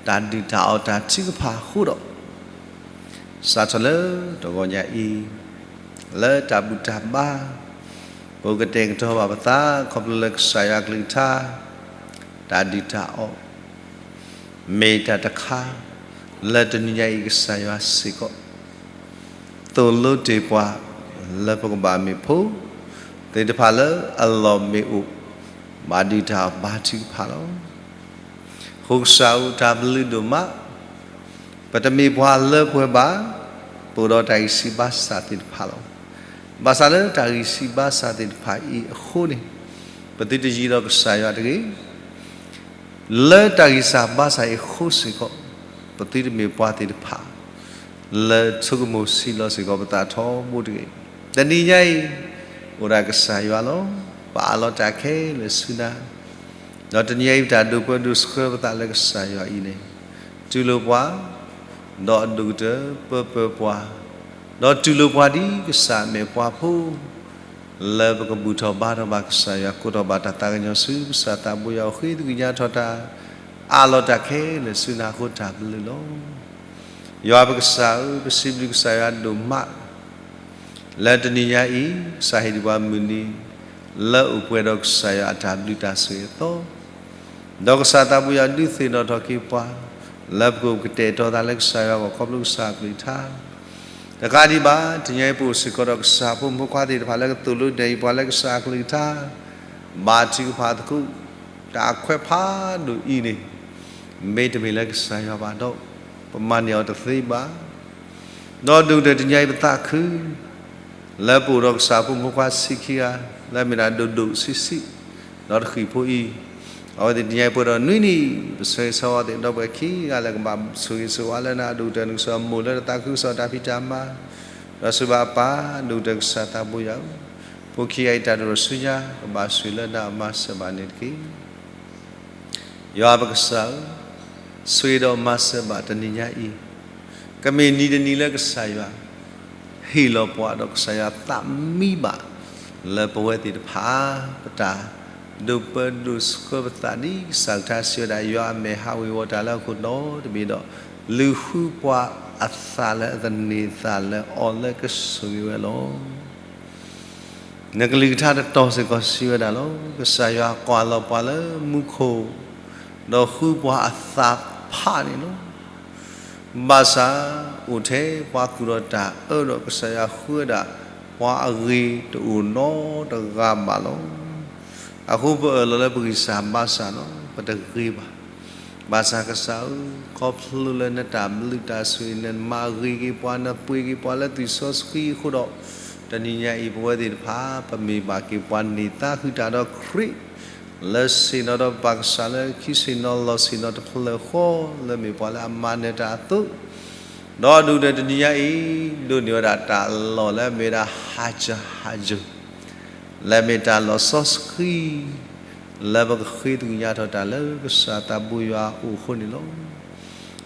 တၢ်ဒုၣ်တၢ်အီၣ်တၢ်ထုကဖၣ်အဃိဒီး, စးထီၣ်လၢတဂီၤညါအံၤ, လၢတၢ်ဘူၣ်တၢ်ဘါ, ပကတဲာ်ကတီၤဘၣ်ပသး ခီဖျိလၢကစၢ်ယွၤအကလုၢ်ကထါ, တၢ်ဒုၣ်တၢ်အီၣ် မ့ၢ်တၢ်တခါ လၢတနံၤညါအံၤကစၢ်ယွၤစ့ၢ်ကီး သိၣ်လိတ့ၢ်ပှၤ လၢပကဘၣ်မ့ၢ်ဖိ သ့ၣ်တဖၣ်လၢအလီၢ်မ့ၢ်အိၣ် ဘၣ်ဒုၣ်တၢ်အီၣ်ဘါထုကဖၣ်လီၤ. အဃိကစၢ်အအိၣ်တၢ်ဘျုးဒိၣ်မး, ပတမ့ၢ်ပှၤလၢပှဲၤဘၣ်, ပအိၣ်ဒီးတၢ်ဂံၢ်စၢ်ဘါစၢ်သ့ၣ်တဖၣ်လီၤ. ဘၣ်ဆၣ်လၢတၢ်ဂံၢ်စၢ်ဘါစၢ်သ့ၣ်တဖၣ်အံၤအဃိန့ၣ်, ပသုတယံၤဒီးကစၢ်ယွၤတဂ့ၤ လၢတၢ်ဂံၢ်စၢ်ဘါစၢ်အံၤအဃိစ့ၢ်ကီး, ပသုတမ့ၢ်ပှၤသ့ၣ်တဖၣ် လၢဆိကမိၣ်ဆံးလီၤစ့ၢ်ကီးပသးထီဘိတဂ့ၤ. တနံၤညါအံၤ, အိၣ်ဒၣ်ကစၢ်ယွၤလီၤ. ပအးလီၤတၢ်ခဲလၢာ်ဆူနၤ, ဒီးတနံၤညါအံၤပတၢ်ဒိးပၢဒိးဆှၢပသးလၢကစၢ်ယွၤအံၤန့ၣ်, တူၢ်လိာ်ပှၤ, ဒီးအဒိၣ်ကတၢၢ်ပၢပၢပှၤ, ဒီးတူၢ်လိာ်ပှၤဒ်ကစၢ်အမဲာ်ပှၤဖိ လၢပကဘူၣ်ထီၣ်ဘါထီၣ်ဘၣ်ကစၢ်ယွၤ ကိးထီၣ်ဘၣ်တၢ်သးကညီၤဆူကစၢ်သးဘိယွၤအဃိ သ့ၣ်ညါထီၣ်တၢ် အးလီၤတၢ်ခဲလၢာ်ဆူနၤအဃိတၢ်ဘျုးလီၤ. ယွၤပကစၢ်ဧၢ, ပစံးဘျုးကစၢ်ယွၤဒိၣ်မး လၢတနံၤညါအံၤ ကစၢ်ဟ့ၣ်ဒံးပှၤမုၢ်နံၤ လၢအိၣ်ပှဲၤဒီးကစၢ်ယွၤအတၢ်ဘျုးတၢ်ဆိၣ်ဂ့ၤအသီ ဒီးကစၢ်သးဘိယွၤဒုးသ့ၣ်နီၣ်ထီၣ်က့ၤပှၤ လၢပကအိၣ်ကတဲာ်ကတီၤသးလၢကစၢ်ယွၤအဂီၢ် ခီဖျိကစၢ်အကလုၢ်ကထါ တကးဒံးဘၣ် တနံၤအံၤပအိၣ်စ့ၢ်ကီးဒီးကစၢ်ဖိမုၣ်ဖိခွါသ့ၣ်တဖၣ်လၢကသိၣ်လိနဲၣ်ပှၤလၢကစၢ်အကလုၢ်ကထါ ဘါထုကဖၣ်သကိး တၢ်ခွဲးဖးဒိၣ်အံၤန့ၣ် မ့တမ့ၢ်လၢကစၢ်ယွၤဘၣ်ဒီး ပမၤန့ၢ်အီၤတသ့ဘၣ်. ဒီးဒိၣ်ကတၢၢ်တနံၤအံၤပသးခု လၢပအိၣ်ဒီးကစၢ်ဖိမုၣ်ဖိခွါဆံခံဂၤ လၢအမ့ၢ်ဒၣ်ဒိၣ်ဒိၣ်ဆံးဆံး ဒီးတဃံၢ်ဖိအံၤ, အဝဲသ့ၣ်တနံၤအံၤပှဲၤဒီးနွံနံၣ် ပဆၢဂ့ၤဆၢဝါသ့ၣ်ဒီပုၢ်ဝဲၢ်ခံဂၤလၢကဘၣ်ဆိၣ်ဂ့ၤဆိၣ်ဝါလၢနၤ ဒိၣ်ကတၢၢ်နကစၢ်မိၢ်လၢနသးခုကစီၣ်တၢ်ဖံးတၢ်မၤ ဒီးဆိၣ်ဂ့ၤဘၣ်အပၢ် ဒိၣ်ကတၢၢ်ကစၢ်သးဘိယွၤဧၢ, ဖိခံဂၤအံၤတၢ်ဒိၣ်ထီၣ်ဆူညါ ကဘၣ်ဆိၣ်ဂ့ၤလၢနၤအမၤစၢၤဘၣ်န့ၣ်တက့ၢ်. ယွၤပကစၢ်ဧၢ, ဆိၣ်ဂ့ၤဒီးမၤစၢၤဘၣ်တနံၤညါအံၤ, ကမ့ၢ်နံၤတနံၤလၢကစၢ်ယွၤ ဟ့ၣ်လီၤပှၤဒီးကစၢ်ယွၤသးမံဘၣ် လၢပဝဲသ့ၣ်တဖၣ် ပတၢ်ဒိးပၢဒိးဆှၢပသးဒ်ကစၢ်ကထါစံးဝဲဒၣ် ယွၤအမဲာ်ဟးဝ့ၤဝီၤတၢ်လၢဟီၣ်ခိၣ်ဒီတဘ့ၣ်ဒီး လူၤဃုပှၤအသးလၢအသန့ၤသးလၢအီၤလၢကဆိၣ်ဂ့ၤဝဲလီၤ. နကလုၢ်ကထါတတီၤစ့ၢ်ကီးစံးဝဲဒၣ်လီၤ. ကစၢ်ယွၤကွၢ်လီၤပှၤလၢမူခိၣ်, ဒီးဃုပှၤအသးဖးန့ၣ်လီၤ. ဘၣ်ဆၣ်အိၣ်ထဲပှၤကူၣ်ဒီးတၢ်အၢဒီးကစၢ်ယွၤဃုဝဲဒၣ် ပှၤအဂ့ၤတအိၣ်နီတဂၤဘၣ်လီၤ. အဃိပအၢၣ်လီၤလၢပဂံၢ်စၢ်ဘါစၢ်လီၤ. ပတဂ့ၤဘၣ်. ဘၣ်ဆၣ်ကစၢ်ဧၢ, ခီဖျိလၢနတၢ်ဘျုးတၢ်ဆိၣ်ဂ့ၤ နမၤဂ့ၤက့ၤပှၤ နပှ့ၤက့ၤပှၤလၢသွံၣ်စီဆှံအဃိဒီး, တနံၤညါအံၤပဝဲသ့ၣ်တဖၣ် ပမ့ၢ်ဘၣ်က့ၤပှၤန့ၢ်သါဃုာ်တၢ်ဒီးခရံာ် လၢဆ့ၣ်နီၤဒီးပပၢ်ကစၢ်လၢခံ ဆ့ၣ်နီၤလီၤဆ့ၣ်နီၤတဖျၢၣ်ဃီ လၢမ့ၢ်ပှၤလၢအမၤနၢၤတၢ်အသိး, ဒီးဒိၣ်ကတၢၢ်တနံၤညါအံၤ ဒိးန့ၢ်ဝဲဒၣ်တၢ်လီၢ်လၢအမ့ၢ်ဝဲဒၣ်ဟးစၢၤဟးစၢၤ လၢအမ့ၢ်တၢ်လီၢ်စီဆှံ လၢပကဃ့သကွံၢ်ညါထီၣ်တၢ်လၢကစၢ်သးဘိယွၤအအိၣ်အဃိန့ၣ်လီၤ.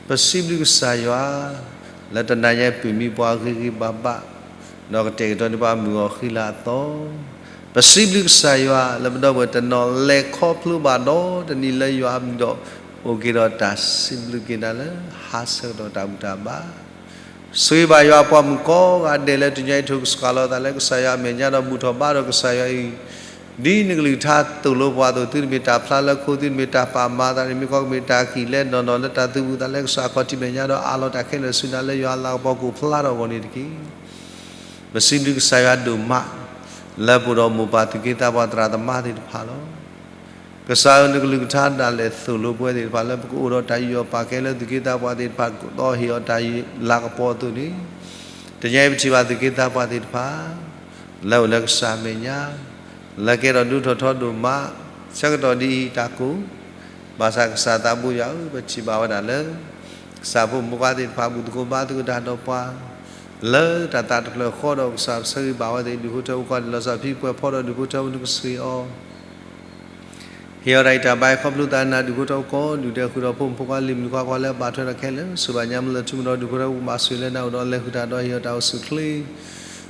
ပစံးဘျုးကစၢ်ယွၤ လၢတနၤညါပၢၢ်မံပှၤဂ့ၤဂ့ၤဘၣ်ဘၣ်, ဒီးကတဲာ်ကတီၤန့ၢ်ပှၤမုၢ်ဂီၤဃံလၤအသီ, ပစံးဘျုးကစၢ်ယွၤ လၢပဒီပုၢ်ဝဲၢ်တနီၤလဲၤခီဖျိဘၣ်ဒီးတနံၤလၢယွၤအမံၤဒီး အိၣ်က့ၤဒီးတၢ်စံးဘျုးက့ၤနၤလၢဟါဆၢကတီၢ်တၢ်ဘူၣ်တၢ်ဘါ ဆိၣ်ဂ့ၤဘၣ်ယွၤအပှၤမုၣ်ကိးဂၤဒဲးလၢတနံၤညါအံၤ ထုးကဆှၣ်လီၤသးလၢကစၢ်ယွၤအမဲာ်ညါဒီးဘူၣ်ထီၣ်ဘါထီၣ်ကစၢ်ယွၤအံၤ, ဒ်နကလုၢ်ကထါသိၣ်လိပှၤအသိး သုတမ့ၢ်တၢ်ဖျါလၢခိ, သုတမ့ၢ်တၢ်ပာ်မၤသးန့ၣ် မ့ၢ်ကီကမ့ၢ်တၢ်ကံၣ်လဲနီၢ်နီၢ်လၢတၢ်သူၣ်ဘူၣ်သးလၢကစၢ်အခီၣ်ထံးမဲာ်ညါဒီးအးလီၤတၢ်ခဲလၢာ်ဆူနၤလၢယွၤအလၤကပီၤကအိၣ်ဖျါထီၣ်အဂီၢ်န့ၣ်တက့ၢ်. ပစံးဘျုးကစၢ်ယွၤဒိၣ်မး လၢပအိၣ်ဒီးမိၢ်ပၢ်သူၣ်က့သးပှၢ်သရၣ်သမါသ့ၣ်တဖၣ်လီၤ. ကစၢ်ဧၢ နကလုၢ်ကထါဒၣ်လဲာ်သိၣ်လိပဝဲသ့ၣ်တဖၣ်လၢ ပကအိၣ်ဒီးတၢ်ယူးယီၣ်ပာ်ကဲလၢသူၣ်က့သးပှၢ်သ့ၣ်တဖၣ် ကသိးဟ့ၣ်အီၤတၢ်လၤကပီၤအသိးန့ၣ်, တနံၤအံၤပထံၣ်ဘၣ်သူၣ်က့သးပှၢ်သ့ၣ်တဖၣ် လၢအိၣ်လၢကစၢ်အမဲာ်ညါ လၢကဲထီၣ်ဒိၣ်ထီၣ်ထီဒိၣ်မး ဆၢကတီၢ်ဒ်အံၤတၢ်ကိၢ်, ဘၣ်ဆၣ်ကစၢ်သးဘိယွၤဧၢ ပထံၣ်ဘၣ်ဝဲဒၣ်လၢ ကစၢ်ဖိမုၣ်ဖိခွါသ့ၣ်တဖၣ် ဘူၣ်သကိးဘါသကိးတၢ်ဒီးပှၤ လၢတၢ်သးတဖျၢၣ်ဃီဒီးကစၢ်ပဆၢဂ့ၤဘၣ်ဝဲသ့ၣ် ဒုးဖိထၢဖိခွါန့ၣ် လီၤဆီဖံပှဲၤဖီဒီးဒုးဖိထၢဖိနကဆိၣ်ဂ့ၤအီၤ ဟ့ၣ်အီၤတၢ်အံးတၢ်ဘါအံၤခီဖျိသးနၤ ဒုးဖိထၢဖိကိးဒူၣ်ဒဲးဃုာ်ဒီး ဖိမုၣ်ဖိခွါလံၤမုၣ်ခွါခွါလၢအဘၣ်ထွဲဒီးခဲလၢာ် ဆိၣ်ဘၣ်ညါမ့ၢ်လၢထူမ့ၢ်ဒီး ဒုးဖိထၢဖိကဘၣ်ဆိၣ်ဂ့ၤလၢနၤအိၣ်ဒီးလဲၤဃုာ်တၢ်ဒီးဟ့ၣ်အီၤတၢ်အိၣ်ဆူၣ်အိၣ်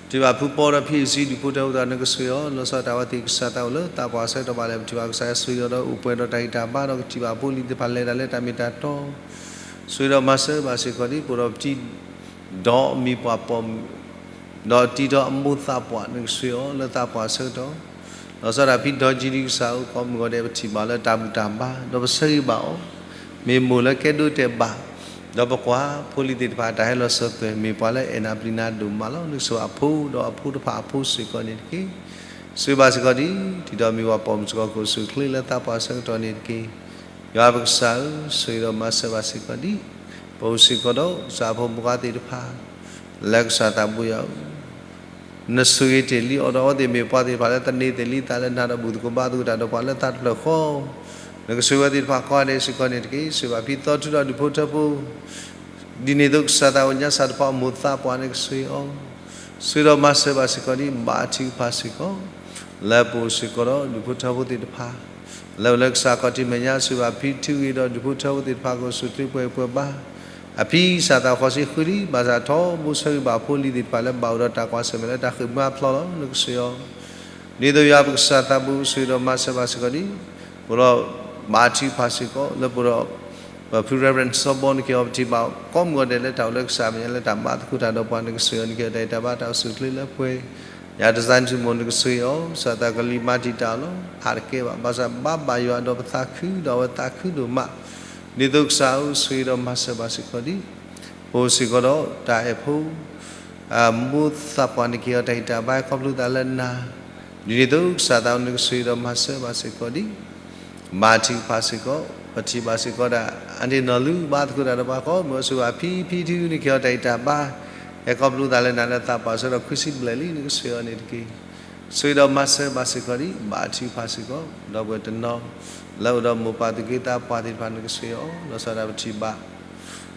ချ့ ထံၣ်ဘၣ်ဖုပီဒီးဖံအံၤစံဒူၣ်ဖိထၢဖိသ့ၣ်တဖၣ်နကစၢ်အံၤအီၤ, လီၤဆီဒၣ်တၢ်အဝဲသ့ၣ်ကစၢ်သးအိၣ်လၢသးပှၢ်ဆၢကတီၢ်ဘၣ်လဲၣ်, ပထံၣ်ဘၣ်ကစၢ်ယွၤဆိၣ်ဂ့ၤဒီးအိၣ်ပှဲၤဒီးတၢ်ဂံၢ်တၢ်ဘါဒီးကထံၣ်ဘၣ်ဖိလံၤသ့ၣ်တဖၣ်လဲၤတၢ်လၢတၢ်မ့ၢ်တၢ်တီ, ဆိၣ်ဂ့ၤဒီးမၤစၢၤဘၣ်စ့ၢ်ကီးဒံး ပအိၣ်ဒီးပတံၤ ဒီးမံၤပှၢ်ပိာ်မုၣ် ဒီးတံၤဒီးအမိၢ်သးပှၢ်နကစၢ်အံၤအီၤ လၢသးပှၢ်ဆၢကတီၢ်, လီၤဆီဒၣ်ဖံဒီကံဒံကစၢ်အံၤ ကိးမုၢ်ဂီၤဒဲး ပထံၣ်ဘၣ်လၢတၢ်ဘူၣ်တၢ်ဘါ ဒီးပဆၢဂ့ၤဘၣ်အီၤ, မ့ၢ်မိၢ်လၢကဲဒိတဲာ်ဘၣ်, ဒီးပကွၢ်ဖိလံၤသ့ၣ်တဖၣ်တၢ်ဟဲလီၤစၢၤသွဲၣ် မ့ၢ်ပှၤလၢအဲၣ်နၤပျံၤနၤဒိၣ်မးလီၤ. နကစၢ်အဖိဒီးအဖိတဖၣ်အဖိစ့ၢ်ကီးန့ၣ်တက့ၢ်. ဆိၣ်ဂ့ၤဘၣ်စ့ၢ်ကီးဒံး တံၤဒီးမံၤပှၢ်ပိာ်မုၣ်စ့ၢ်ကီး ကအိၣ်ဆူၣ်အိၣ်ချ့လၢသးပှၢ်ဆၢကတီၢ်န့ၣ်တက့ၢ်. ယွၤပကစၢ်ဧၢ, ဆိၣ်ဂ့ၤဒီးမၤစၢၤဘၣ်စ့ၢ်ကီးဒံး ပအိၣ်စ့ၢ်ကီးဒီးကစၢ်ဖိမုၣ်ခွါသ့ၣ်တဖၣ် လၢကစၢ်သးဘိယွၤဧၢ, နဆိၣ်ဂ့ၤတ့ၢ်လံအီၤဒီးအဝဲသ့ၣ်မ့ၢ်ပှၤသ့ၣ်တဖၣ်လၢသန့ၤသ့ၣ်လံသးလၢနၤဒီး ဘူၣ်သကိးဘါသကိးတၢ်ဒီးပှၤလၢသးတဖျၢၣ်ဃီ, နကဆိၣ်ဂ့ၤဝဲသ့ၣ်တဖၣ်ကိးဂၤဒဲးစ့ၢ်ကီးန့ၣ်တက့ၢ်. ဆိၣ်ဂ့ၤဘၣ်ဖံသီထူဒီးဒူၣ်ဖိထၢဖိ ဒ်န့ၣ်အသိးကစၢ်သးအိၣ်ညါစၢ်တဖၣ်အမိၢ်သးပှၢ်နကစၢ်အံၤအီၤ, ဆိၣ်ဂ့ၤဒီးမၤစၢၤဘၣ်စ့ၢ်ကီးဒံး ဘါထုကဖၣ်စ့ၢ်ကီး လၢပအိၣ်စ့ၢ်ကီးဒီးဒူၣ်ဖိထၢဖိသ့ၣ်တဖၣ် လၢအိၣ်လၢကစၢ်ခီၣ်ထံးမဲာ်ညါ ဆိၣ်ဂ့ၤဘၣ်ဖံထူဂ့ၤဒီးဒူၣ်ဖိထၢဖိသ့ၣ်တဖၣ် ကအိၣ်ဆူၣ်အိၣ်ချ့ပှဲၤပှဲၤဘါ, အဖံကစၢ်သးခီဆံဃုလံ ဘၣ်ဆၣ်ထီဘိဆၢဂ့ၤဘၣ်ဖိလံၤသ့ၣ်တဖၣ်လၢဘၣ်အိၣ်ဒီးတၢ်ကွၢ်ဆၢၣ်မဲာ်လၢတၢ်ဃ့ၢ်မှံဟးဖျိးလီၤ နကစၢ်အံၤအီၤ ဒ်သိးယွၤပကစၢ်သးဘိ ဆိၣ်ဂ့ၤဒီးမၤစၢၤဘၣ်စ့ၢ်ကီးဒံး ပအိၣ်ဒီး ဘါထုကဖၣ်စ့ၢ်ကီး လၢပအိၣ်ဒီး ပဖု Reverend စီၤဘီ နက့ၤအီၤ ပထံၣ်ဘၣ်ကိးမုၢ်ဂီၤဒဲးလၢတၢ်အိၣ်လၢကစၢ်အမဲာ်ညါလၢတၢ်ဘါသကိးတၢ်ဒီးပှၤ နကစၢ်အံၤအီၤန့ၣ်က့ၤတၢ်အံၤတၢ်ဘါတၢ်အိၣ်ဆူၣ်အိၣ်ချ့လၢပှဲၤ ယၤတစၢ်နစုမိၢ် နကစၢ်အံၤအီၤ ကစၢ်သးကလံၤမၤတံာ်တာ်အီၤလီၤ ဟးတကဲဘၣ် ဘၣ်ဆၣ်ဘါဘၣ်ယွၤဒီးပသးခုဒီးအဝဲသးခုဒိၣ်မး ဒ်သိးကစၢ်ဧၢ ဆိၣ်ဂ့ၤဒီးမၤစၢၤဘၣ်စ့ၢ်ကီးဒံး ပအိၣ်စ့ၢ်ကီးဒီးတၢ်အဲၣ်ဖိ မိၢ်သးပှၢ် နက့ၤအီၤတၢ်ဂံၢ်တၢ်ဘါ ခီဖျိသးလၢနၤ ဒ်န့ၣ်အသိးကစၢ်သးအိၣ် နကစၢ်ဒီးမၤစၢၤဘၣ်စ့ၢ်ကီးဒံး ဘါထုကဖၣ်စ့ၢ်ကီး ပထံၣ်ဘၣ်စ့ၢ်ကီးဒၣ် အန့ၣ်နီၢ်လူဘါသကိးတၢ်ဒီးပှၤကိးမုၢ်ဂီၤ ဆိၣ်ဂ့ၤဘၣ်ဖံ ဖံထူ နက့ၤအီၤတၢ်ဂံၢ်တၢ်ဘါ ဟဲခီဖျိသးလၢနၤလၢသးပှၢ်ဆၢကတီၢ် ခွံဆံဘျဲၣ်လံ နကစၢ်အံၤအီၤန့ၣ်တက့ၢ် ဆိၣ်ဂ့ၤဒီးမၤစၢၤဘၣ်စ့ၢ်ကီးဒံး ဘါထုကဖၣ်စ့ၢ်ကီး ဒီပုၢ်ဝဲၢ်တနီၤ လၢအိၣ်ဒီးမိၢ်ပၢ်သူၣ်က့သးပှၢ်သ့ၣ်တဖၣ် နကစၢ်အံၤအီၤ လီၤဆီဒၣ်ပထံၣ်ဘၣ်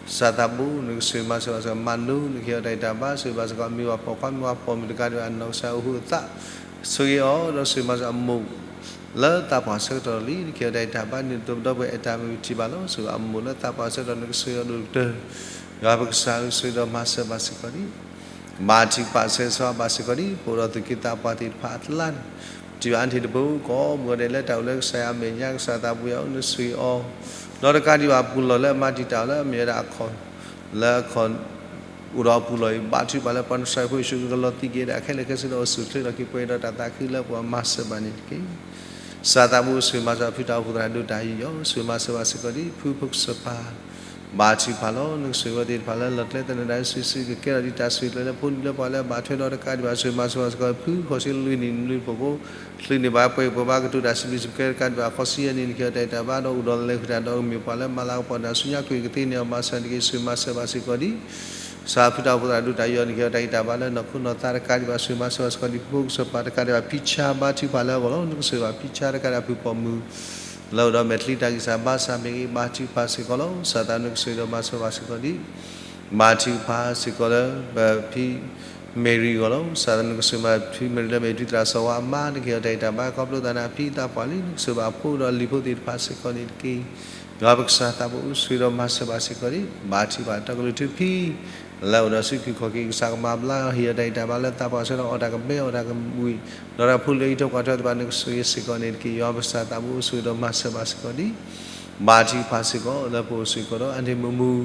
ကစၢ်သးဘိ နကစၢ်မၤစၢၤဘၣ်စ့ၢ်ကီး မၤနူ နက့ၤအီၤတၢ်ဂံၢ်တၢ်ဘါ ဆိၣ်ဂ့ၤဘၣ်စ့ၢ်ကီး မံၤပှၢ်ပိာ်ခွါ မံၤပှၢ်ပိာ်မုၣ်တကးဒံးဘၣ် နီၢ်ကစၢ်အိၣ်ဟုးအသး ဆိၣ်ဂ့ၤအီၤ ဒီးဆိၣ်ဂ့ၤမၤစၢၤအမိၢ် လၢသးပှၢ်ဆၢကတီၢ်လံ နက့ၤအီၤတၢ်ဂံၢ်တၢ်ဘါ ဒ်န့ၣ်အသိး ဒီပုၢ်ဝဲၢ်အဲၣ်တၢ်မုၢ်ပထံၣ်ဘၣ်လီၤ ဆိၣ်ဂ့ၤအမိၢ်လၢသးပှၢ်ဆၢကတီၢ် နကစၢ်အံၤအီၤဒိၣ်ကတၢၢ် ယွၤပကစၢ်ဧၢ ဆိၣ်ဂ့ၤဒီးမၤစၢၤဘၣ်စ့ၢ်ကီးဒံး ဘါထုကဖၣ်ဆၢဂ့ၤဆၢဝါဘၣ်စ့ၢ်ကီးဒံး ပအိၣ်ဒီးသူၣ်က့သးပှၢ်သ့ၣ်တဖၣ်အကျါန့ၣ် ပထံၣ်ဘၣ်အါန့ၣ်တဘိ ကိးမုၢ်ဂီၤဒဲးလၢတၢ်အိၣ်လၢကစၢ်ယွၤအမဲာ်ညါ ကစၢ်သးဘိယွၤဧၢ နဆိၣ်ဂ့ၤအီၤ ဒီးတကးဒံးဘၣ် ပူၤလီၢ်လၢအမၤတံာ်တာ်အီၤလၢအမ့ၢ်ဝဲဒၣ်အခီၣ် လၢအခီၣ် အိၣ်ဒီးအပူၤလီၢ်အံၤ ဘါထုကဖၣ်လၢပှၤနစၢ်ဖိယ့ၣ်ၡူးကလီၤသံက့ၤဒၣ်ခဲလၢာ်ခဲဆ့ဒီးအိၣ်ဆူၣ်အိၣ်ချ့ဒီးက့ၤပှဲၤဒီးတၢ်သးခုလၢပှၤမၤစၢၤဘၣ်န့ၣ်တက့ၢ်. ကစၢ်သးဘိဆိၣ်ဂ့ၤမၤစၢၤဖုတၢ်အိၣ်ဖှိၣ်သရၣ်ဒိၣ်တၢ်ယူးယီၣ် ဆိၣ်ဂ့ၤမၤစၢၤဘၣ်စ့ၢ်ကီးဒံး ဖုဖိကစၢ်ပၢ် ဘါထုကဖၣ်လီၤ နကဆိၣ်ဂ့ၤဝဲသ့ၣ်တဖၣ်လၢလီၢ်ကျဲသနၢၣ်ဒၣ်စုာ်စုာ် ကကဲထီၣ်ဒံးတၢ်ဆိၣ်ဂ့ၤကျဲလၢဖိလံၤလၢပှၤလၢအဘၣ်ထွဲ ဒီးတကးဒံးဘၣ် ဆိၣ်ဂ့ၤမၤစၢၤဘၣ်စ့ၢ်ကီး ဖုဃိးဆံလွံၢ်နံၣ်နွံဖီခိၣ် ချုးန့ၢ်ဘၣ်ပှဲၤပှဲၤဘါကတိၤတၢ်စံးဘျုးစံးဖှိၣ်ကဲတကးဒံးဘၣ် ဃိးဆံယဲၢ်နံၣ် နက့ၤအီၤတၢ်ဂံၢ်တၢ်ဘါဒီးအိၣ်ဒီးလဲၤဃုာ်တၢ်ဒီးမ့ၢ်ပှၤလၢမၤလၤကပီၤတၢ်ဆူညါ ကွံာ်ကသ့န့ၢ်အီၤမၤစၢၤန့ၣ်တက့ၢ် ဆိၣ်ဂ့ၤမၤစၢၤဘၣ်စ့ၢ်ကီးဒံး ကစၢ်ဖုတၢ်အိၣ်ဖှိၣ်သရၣ်ဒိၣ်တၢ်ယူးယီၣ် နက့ၤအီၤတၢ်ဂံၢ်တၢ်ဘါလၢနီၢ်ခိနီၢ်သးတကးဒံးဘၣ် ဆိၣ်ဂ့ၤမၤစၢၤဘၣ်စ့ၢ်ကီးဒံး ဖိကစၢ်ပၢ်တကးဒံးဘၣ် ဖံဆါဘါထုကဖၣ်လၢအဂီၢ်လီၤ နကဆိၣ်ဂ့ၤဘၣ်ဖံဆါတကးဒံးဘၣ်ဖုပိာ်မုၣ် လၢအိၣ်ဒီးမဲာ်ချံတၢ်ဂံၢ်စၢ်ဘါစၢ်မ့ၢ်ဂ့ၤ ဘါထုကဖၣ်စ့ၢ်ကီးလီၤ ကစၢ်သးနကဆိၣ်ဂ့ၤဒီးမၤစၢၤဘၣ်စ့ၢ်ကီးဒံး ဘါထုကဖၣ်စ့ၢ်ကီးလၢ ပဖံ Mary အဂီၢ်လီၤ ကစၢ်သးနကဆိၣ်ဂ့ၤဘၣ်ဖံ Mary လၢမ့ၢ်ထွံၣ်သရၣ်စီၤဝါအမါ နက့ၤအီၤတၢ်ဂံၢ်တၢ်ဘါ ခီဖျိသးန့ၣ်အဖံသးပှၢ်လံ နကဆိၣ်ဂ့ၤဘၣ်အဖိဒီးအလံၤဖိသ့ၣ်တဖၣ်စ့ၢ်ကီးန့ၣ်တက့ၢ် ယွၤပကစၢ်သးဘိ ဆိၣ်ဂ့ၤဒီးမၤစၢၤဘၣ်စ့ၢ်ကီးဒံး ဘါထုကဖၣ် တၢ်ကလုၢ်ထူဖံ လၢအိၣ်ဒီးစုခုၣ်ခီၣ်က့ၤ ကစၢ်ကမၤဘျါ ဟ့ၣ်အီၤတၢ်ဂံၢ်တၢ်ဘါလၢသးပှၢ်ဆၢကတီၢ် အီၣ်တၢ်ကဘဲ အီၣ်တၢ်ကဝံၣ် ဒီးတၢ်ဖိလံၤအံးထွဲကွၢ်ထွဲသ့ၣ်တဖၣ် နကဆိၣ်ဂ့ၤစ့ၢ်ကီးန့ၣ်တက့ၢ် ယွၤပကစၢ်သးဘိ ဆိၣ်ဂ့ၤဒီးမၤစၢၤဘၣ်စ့ၢ်ကီးဒံး ဘါထုကဖၣ်စ့ၢ်ကီး လၢပအိၣ်စ့ၢ်ကီးဒီး အန့ၣ်မုာ်မုာ်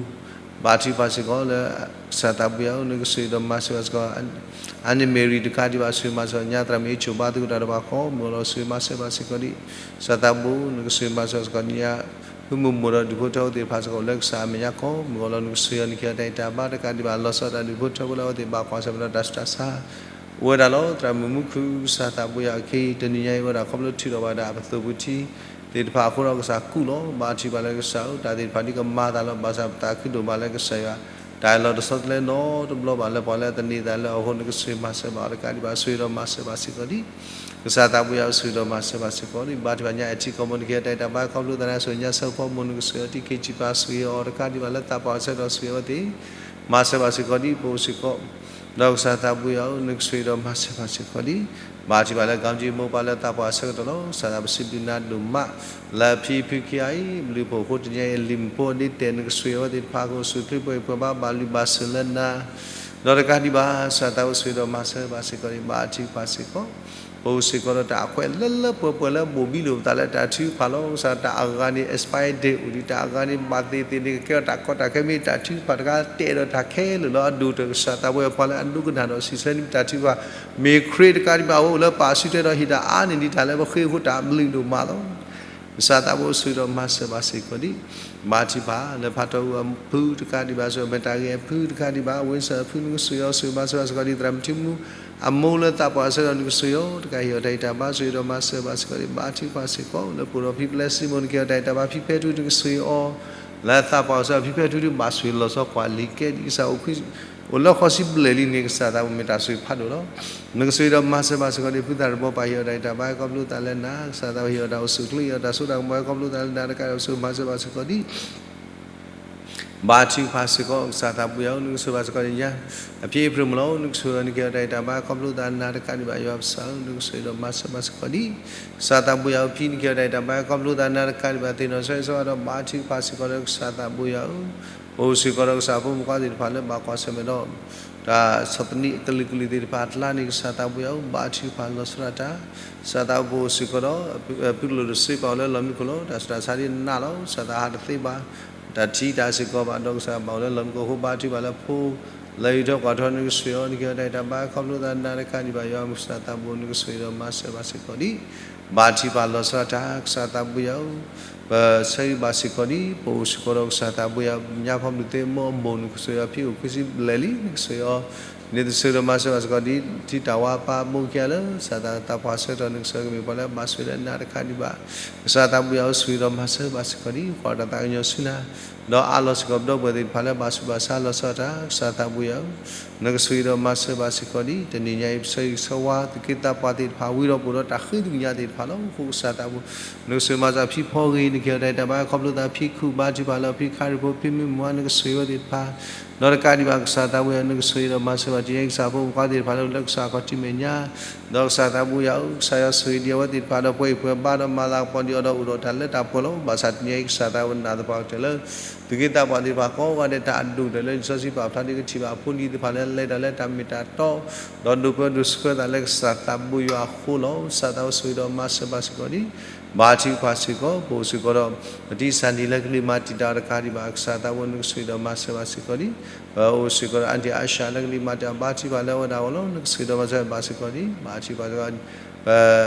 ဘါထုကဖၣ်စ့ၢ်ကီးလၢ ကစၢ်သးဘိယွၤဧၢ နကဆိၣ်ဂ့ၤဒီးမၤစၢၤဘၣ်စ့ၢ်ကီး အန့ၣ် Mary တကးဒံးဘၣ် ဆိၣ်ဂ့ၤမၤစၢၤညါ သရၣ်မုၣ်အ့ၣ်ဆိၣ်ဘါသကိးတၢ်ဒီးပှၤကိးမုၢ်ဂီၤလီၤ ဆိၣ်ဂ့ၤမၤစၢၤဘၣ်စ့ၢ်ကီးဒံး ကစၢ်သးဘိ နကဆိၣ်ဂ့ၤမၤစၢၤဘၣ်စ့ၢ်ကီးညါ ဖုမိၢ်မိၢ်ဒီးဒူၣ်ဖိထၢဖိသ့ၣ်တဖၣ်စ့ၢ်ကီး လၢကစၢ်အမဲာ်ညါကိးမုၢ်ဂီၤလီၤ နကဆိၣ်ဂ့ၤအီၤ နက့ၤအီၤတၢ်ဂံၢ်တၢ်ဘါတကးဒံးဘၣ် လီၤဆီဒၣ်တၢ်ဒူၣ်ဖိထၢဖိလၢအဝဲသ့ၣ်ဘၣ်ကွၢ်ဆၢၣ်မဲာ်ဒီးတၢ်ဆူးတၢ်ဆါ အိၣ်ဝဲဒၣ်လီၤ သရၣ်မုၣ်မူခိၣ် ကစၢ်သးဘိယွၤ အခံတနံၤညါအံၤ အိၣ်ဝဲဒၣ်ခီဖျိထုးထီၣ်ဘၣ်ဒၣ်ပသိၣ်ပူၤထံ သ့ၣ်တဖၣ်အဃိဒီး ကစၢ်ကူၣ်လီၤ ဘါထုကဖၣ်လၢကစၢ်ဧၢ တၢ်သ့ၣ်တဖၣ်ဒ်ကမၤအသးလီၤ ဘၣ်ဆၣ်ပသးခုဒိၣ်မးလၢကစၢ်ယွၤ တၢ်အၢၣ်လီၤတဆီတလဲနီတဘျီဘၣ်လၢပှၤလၢအသန့ၤသးလၢအဃိ နကဆိၣ်ဂ့ၤမၤစၢၤဘၣ်အီၤတကးဒံးဘၣ် ဆိၣ်ဂ့ၤဒီးမၤစၢၤဘၣ်စ့ၢ်ကီးဒံး ကစၢ်သးဘိယွၤ ဆိၣ်ဂ့ၤဒီးမၤစၢၤဘၣ်စ့ၢ်ကီးဒံး ဘါထုကဖၣ်ညါ အဲၣ်ထံကီၢ်မိၢ် နက့ၤအီၤတၢ်ဂံၢ်တၢ်ဘါ ခီဖျိသးန့ၣ် ဆိၣ်ဂ့ၤညါဆၢဖှိၣ်မိၢ် နကဆိၣ်ဂ့ၤအီၤ ထံက့ၤစံးပာ် ဆိၣ်ဂ့ၤအီၤတကးဒံးဘၣ်လၢသးပှၢ်ဆၢကတီၢ် ဆိၣ်ဂ့ၤအဝဲသ့ၣ် မၤစၢၤဘၣ်စ့ၢ်ကီးဒံး ပအိၣ်စ့ၢ်ကီး ဒီးကစၢ်သးဘိယွၤဧၢ နကဆိၣ်ဂ့ၤဒီးမၤစၢၤဘၣ်စ့ၢ်ကီးဒံး ဘါထုကဖၣ်လၢ ကံၣ်ကံၣ်မိၢ်ပၢ်လၢသးပှၢ်ဆၢကတီၢ်လီၤ ကစၢ်သးပစံးဘျုးနၤဒိၣ်မး လၢဖံဖုခံဂၤအံၤ ဘျုးဖှိၣ်အဃိတနံၤအံၤ လံာ်မုၣ်ဖိအဒ့တဲာ် နကဆိၣ်ဂ့ၤအဝဲသ့ၣ်တဖၣ် ကအိၣ်ဆူၣ်အိၣ်ချ့ပှဲၤပှဲၤဘါ ဘၣ်လုၢ်ဘၣ်စၢၤလၢနၤ ဒီးတကးဒံးဘၣ် ကစၢ်သးအိၣ်ဆိၣ်ဂ့ၤဒီးမၤစၢၤဘၣ်စ့ၢ်ကီးန့ၣ် ဘါထုကဖၣ်စ့ၢ်ကီး, ပအိၣ်စ့ၢ်ကီးဒီးတၢ်အခွဲးလၢလၢပှဲၤပှဲၤလၢဘိၣ်ဘံလိာ်ပသးလၢတၢ်ထုကဖၣ်လီၤ. ကစၢ်တၢ်အဂၤန့ၣ် expire date အိၣ်ဒံး တၢ်အဂၤန့ၣ် ဘၣ်သ့ၣ်သ့ၣ်န့ၣ် ကကဲထီၣ်တၢ်ကီတၢ်ခဲ မ့ၢ်တၢ်ထုကဖၣ်တခါ တဲဒီးတၢ်ခဲလၢာ်လီၤ. အဒိၣ်တၢ်ကစၢ်သးဘိယွၤ ပှၤလၢအဒိကနၣ်ဒီးစံးဆၢန့ၢ်တၢ်ထုကဖၣ် မ့ၢ်ခရံာ်တကးဒံးဘၣ် အိၣ်လၢပာ်စုတဲဒီးဟ့ၣ်တၢ်အါန့ၢ်ဒံးတၢ်လၢပဃ့ဖိတၢ်ဘျုးဒိၣ်မးလီၤ. ကစၢ်သးဘိဆိၣ်ဂ့ၤဒီးမၤစၢၤဘၣ်စ့ၢ်ကီးဒံး ဘါထုကဖၣ်လၢဖးထီၣ်အဖုတကးဒံးဘၣ် ဆိၣ်ဂ့ၤမဲာ်တၢ်ဂ့ၤအဖုတကးဒံးဘၣ် ဝ့စၢၣ်အဖု နကဆိၣ်ဂ့ၤအီၤ ဆိၣ်ဂ့ၤမၤစၢၤဘၣ်စ့ၢ်ကီးဒံး သရၣ်မုၣ်ထံမူ အမိၢ်လၢသးပှၢ်ဆၢဒီးနကဆိၣ်ဂ့ၤအီၤ တကးဟ့ၣ်အီၤတၢ်ဂံၢ်တၢ်ဘါ ဆိၣ်ဂ့ၤဒီးမၤစၢၤဘၣ်စ့ၢ်ကီးဒံး ဘါထုကဖၣ်စ့ၢ်ကီး လၢပအိၣ်ဒီးဖံပျဲၢ်စံမိၣ် နကဟ့ၣ်အီၤတၢ်ဂံၢ်တၢ်ဘါ ဖံဖဲထူ နကဆိၣ်ဂ့ၤအီၤ လၢသးပှၢ်ဆၢ ဖံဖဲထူဒံး ဘၣ်ဆိၣ်ဂ့ၤလီၤဆီကွၢ်လံၤကဲဒံး ကစၢ်အိၣ်လၢဃီဆံဘျဲၣ်လံန့ၣ် ကစၢ်သးဘိမ့ၢ်တၢ်ဆိၣ်ဂ့ၤဖးဒိၣ်လီၤ. နကဆိၣ်ဂ့ၤဒီးမၤစၢၤဘၣ်စ့ၢ်ကီးဒံး ဖုသၣ်တဘီ ပၢ်ဟ့ၣ်အီၤတၢ်ဂံၢ်တၢ်ဘါ ခီဖျိသးလၢနၤ ကစၢ်သးဘိဟ့ၣ်အီၤတၢ်အိၣ်ဆူၣ်အိၣ်ချ့ ဟ့ၣ်အီၤတၢ်စိတၢ်ကမီၤ ခီဖျိသးလၢနၤတကးဒံး ဆိၣ်ဂ့ၤမၤစၢၤဘၣ်စ့ၢ်ကီးဒံး ဘါထုကဖၣ်စ့ၢ်ကီး ကစၢ်သးဘိယွၤဧၢ နကဆိၣ်ဂ့ၤဘၣ်စ့ၢ်ကီးဒံးညါ အဖံအဖုၣ်မုၣ်လီၤ နကဆိၣ်ဂ့ၤအီၤ နကဟ့ၣ်အီၤတၢ်ဂံၢ်တၢ်ဘါ ခီဖျိသးလၢနၤတကးဒံးဘၣ် ယွၤပကစၢ်ဧၢ နကဆိၣ်ဂ့ၤဒီးမၤစၢၤဘၣ်စ့ၢ်ကီးဒံး ကစၢ်သးဘိယွၤဧၢ ဖံ နကဟ့ၣ်အီၤတၢ်ဂံၢ်တၢ်ဘါ ခီဖျိသးလၢနၤတကးဒံးဘၣ် သ့ၣ်နီၣ်ဆၢဂ့ၤဆၢဝါဒီး ဘါထုကဖၣ်စ့ၢ်ကီးလၢကစၢ်သးဘိယွၤဧၢ ပအိၣ်စ့ၢ်ကီးဒီးကစၢ်ဖိမုၣ်ဖိခွါသ့ၣ်တဖၣ်လၢဘၣ်ကွၢ်ဆၢၣ်မဲာ်ဒီး တၢ်ဆီၣ်သနံးအကလုာ်ကလုာ်သ့ၣ်တဖၣ်အကျါန့ၣ် ကစၢ်သးဘိယွၤဧၢ ဘါထုကဖၣ်လီၤဆီဒၣ်တၢ် ကစၢ်သးဘိပအိၣ်စ့ၢ်ကီးဒီး ဖုကလိာ်တစ့ပာ်အီၤလၢလီၢ်မံခိၣ်လီၤ တၢ်ဆူးတၢ်ဆါဒ်နးလီၤ ကစၢ်သးဟးတသ့ဘၣ် တၢ်ထံၣ်တၢ်စ့ၢ်ကီးဘၣ် ဒီးကစၢ်ဘၣ်အိၣ်လၢလီၢ်မံခိၣ်အဃိ ဘါထုကဖၣ်လၢဖိ လၢအံၤထီၣ်ကွၢ်ထီၣ် နကဆိၣ်ဂ့ၤအီၤ နကဟ့ၣ်အီၤတၢ်ဂံၢ်တၢ်ဘါ ခီဖျိသးလၢနၤတကးဒံးဘၣ် ယွၤမုၢ်ကစၢ်သးဘိ နကဆိၣ်ဂ့ၤဒီးမၤစၢၤဘၣ်စ့ၢ်ကီးဒံး ဘါထုကဖၣ်လီၤဆီဒၣ်တၢ် ကစၢ်သးဘိယွၤဧၢ ပဆၢဂ့ၤဘၣ်စ့ၢ်ကီးဒံး ပအိၣ်စ့ၢ်ကီးဒီးကစၢ်သးဘိယွၤ ညါဖီမုၢ်သ့ၣ်မ့ၢ်အမိၢ် နကဆိၣ်ဂ့ၤအီၤ ဖံအိၣ်ခွံဆံဘျဲၣ်လံ နကဆိၣ်ဂ့ၤအီၤ န့ၣ် နဆိၣ်ဂ့ၤဒီးမၤစၢၤဘၣ်စ့ၢ်ကီးဒံး ထံတၢ်ဝါပၢ်အမိၢ်ခံဂၤလၢ ကစၢ်သးသးပှၢ်ဆၢကတီၢ် နကဆိၣ်ဂ့ၤကမ့ၢ်ပှၤလၢဘၣ်ဆိၣ်ဂ့ၤလၢနၤတကးဒံးဘၣ် ကစၢ်သးဘိယွၤဧၢ ဆိၣ်ဂ့ၤဒီးမၤစၢၤဘၣ်စ့ၢ်ကီးဒံး ကွၢ်တၢ်သးကညီၤဆူနၤ ဒီးအးလီၤစ့ၢ်ကီးပဒီပုၢ်ဝဲၢ်သ့ၣ်တဖၣ်လၢဘၣ်ဆူးဘၣ်ဆါလီၤဆီဒၣ်တၢ် ကစၢ်သးဘိယွၤဧၢ နကဆိၣ်ဂ့ၤဒီးမၤစၢၤဘၣ်စ့ၢ်ကီးဒံး တနံၤညါအံၤ ပဆၢဂ့ၤဆၢဝါ သူၣ်က့သးပှၢ်သ့ၣ်တဖၣ် ဝံၤဒီးပအိၣ်ဒီးတၢ်ဃ့သကွံာ်ညါသ့ၣ်တဖၣ်လီၤ. အဃိကစၢ်သးဘိ နကဆိၣ်ဂ့ၤမၤစၢၤဖံဖီဂ့ၤ နကဟ့ၣ်အီၤတၢ်ဂံၢ်တၢ်ဘါ ခီဖျိသးဖံခူၣ် ဘါထုကဖၣ်လၢဖံခါရံၣ်ဖိ ဖံမုၢ်မွါ နကဆိၣ်ဂ့ၤဝဲသ့ၣ်တဖၣ် ဒီးတကးဒံးဘၣ် ကစၢ်သးဘိယွၤ နကဆိၣ်ဂ့ၤဒီးမၤစၢၤဘၣ် တနံၤညါအံၤ ကစၢ်ဖိမုၣ်ဖိခွါသ့ၣ်တဖၣ်လၢ လၢကစၢ်ခီၣ်ထံးမဲာ်ညါ ဒီးကစၢ်သးဘိယွၤဧၢ ကစၢ်ယွၤဆိၣ်ဂ့ၤဒံးအဝဲသ့ၣ်တဖၣ် ဒီးပှဲၤအံၣ်ပှဲၤဘါ ဒီးမၤလၤကပီၤဒံးအီၤ ဒီးအိၣ်ဒီးတၢ်လၢတၢ်ပှဲၤလီၤ. ဘၣ်ဆၣ်တနံၤညါအံၤ ကစၢ်သးဘိယွၤ နၢ်သပှၢ်ကတၢၢ်လၢ သူၣ်က့သးပှၢ်သ့ၣ်တဖၣ်ကိးဂၤဒဲး တၢ်အဒိၣ်ကတၢၢ်လၢလံာ်စီဆှံပာ်ဖျါဒ်ကထံၣ်ဘၣ် အဖိအလံၤသ့ၣ်တဖၣ်လၢလဲၤတၢ်လၢတၢ်မ့ၢ်တၢ်တီ ဒီးဒိးပၢဒိးဆှၢသးလၢကစၢ်သးဘိယွၤအဃိလီၤ. ကစၢ်သးဘိယွၤ ဆိၣ်ဂ့ၤဒီးမၤစၢၤဘၣ်စ့ၢ်ကီးဒံး ဘါထုကဖၣ်စ့ၢ်ကီး ပအိၣ်စ့ၢ်ကီးဒီး ပတံၢ်စၢ်နံၤလၢကလံၤမၤတံာ်တာ်တကးဒံးဘၣ် ကစၢ်သးဘိ နကဆိၣ်ဂ့ၤဒီးမၤစၢၤဘၣ်စ့ၢ်ကီးဒံး ပအိၣ်စ့ၢ်ကီးဒီး အၣ်တံၢ်အါရှၢလၢကလံၤမၤတံာ်တာ် ဘါထုကဖၣ်လၢအဝဲဒၣ်အဂီၢ်လီၤ. နကဆိၣ်ဂ့ၤဒီးမၤစၢၤဘၣ်စ့ၢ်ကီးဒံး ဘါထုကဖၣ်စ့ၢ်ကီး ပ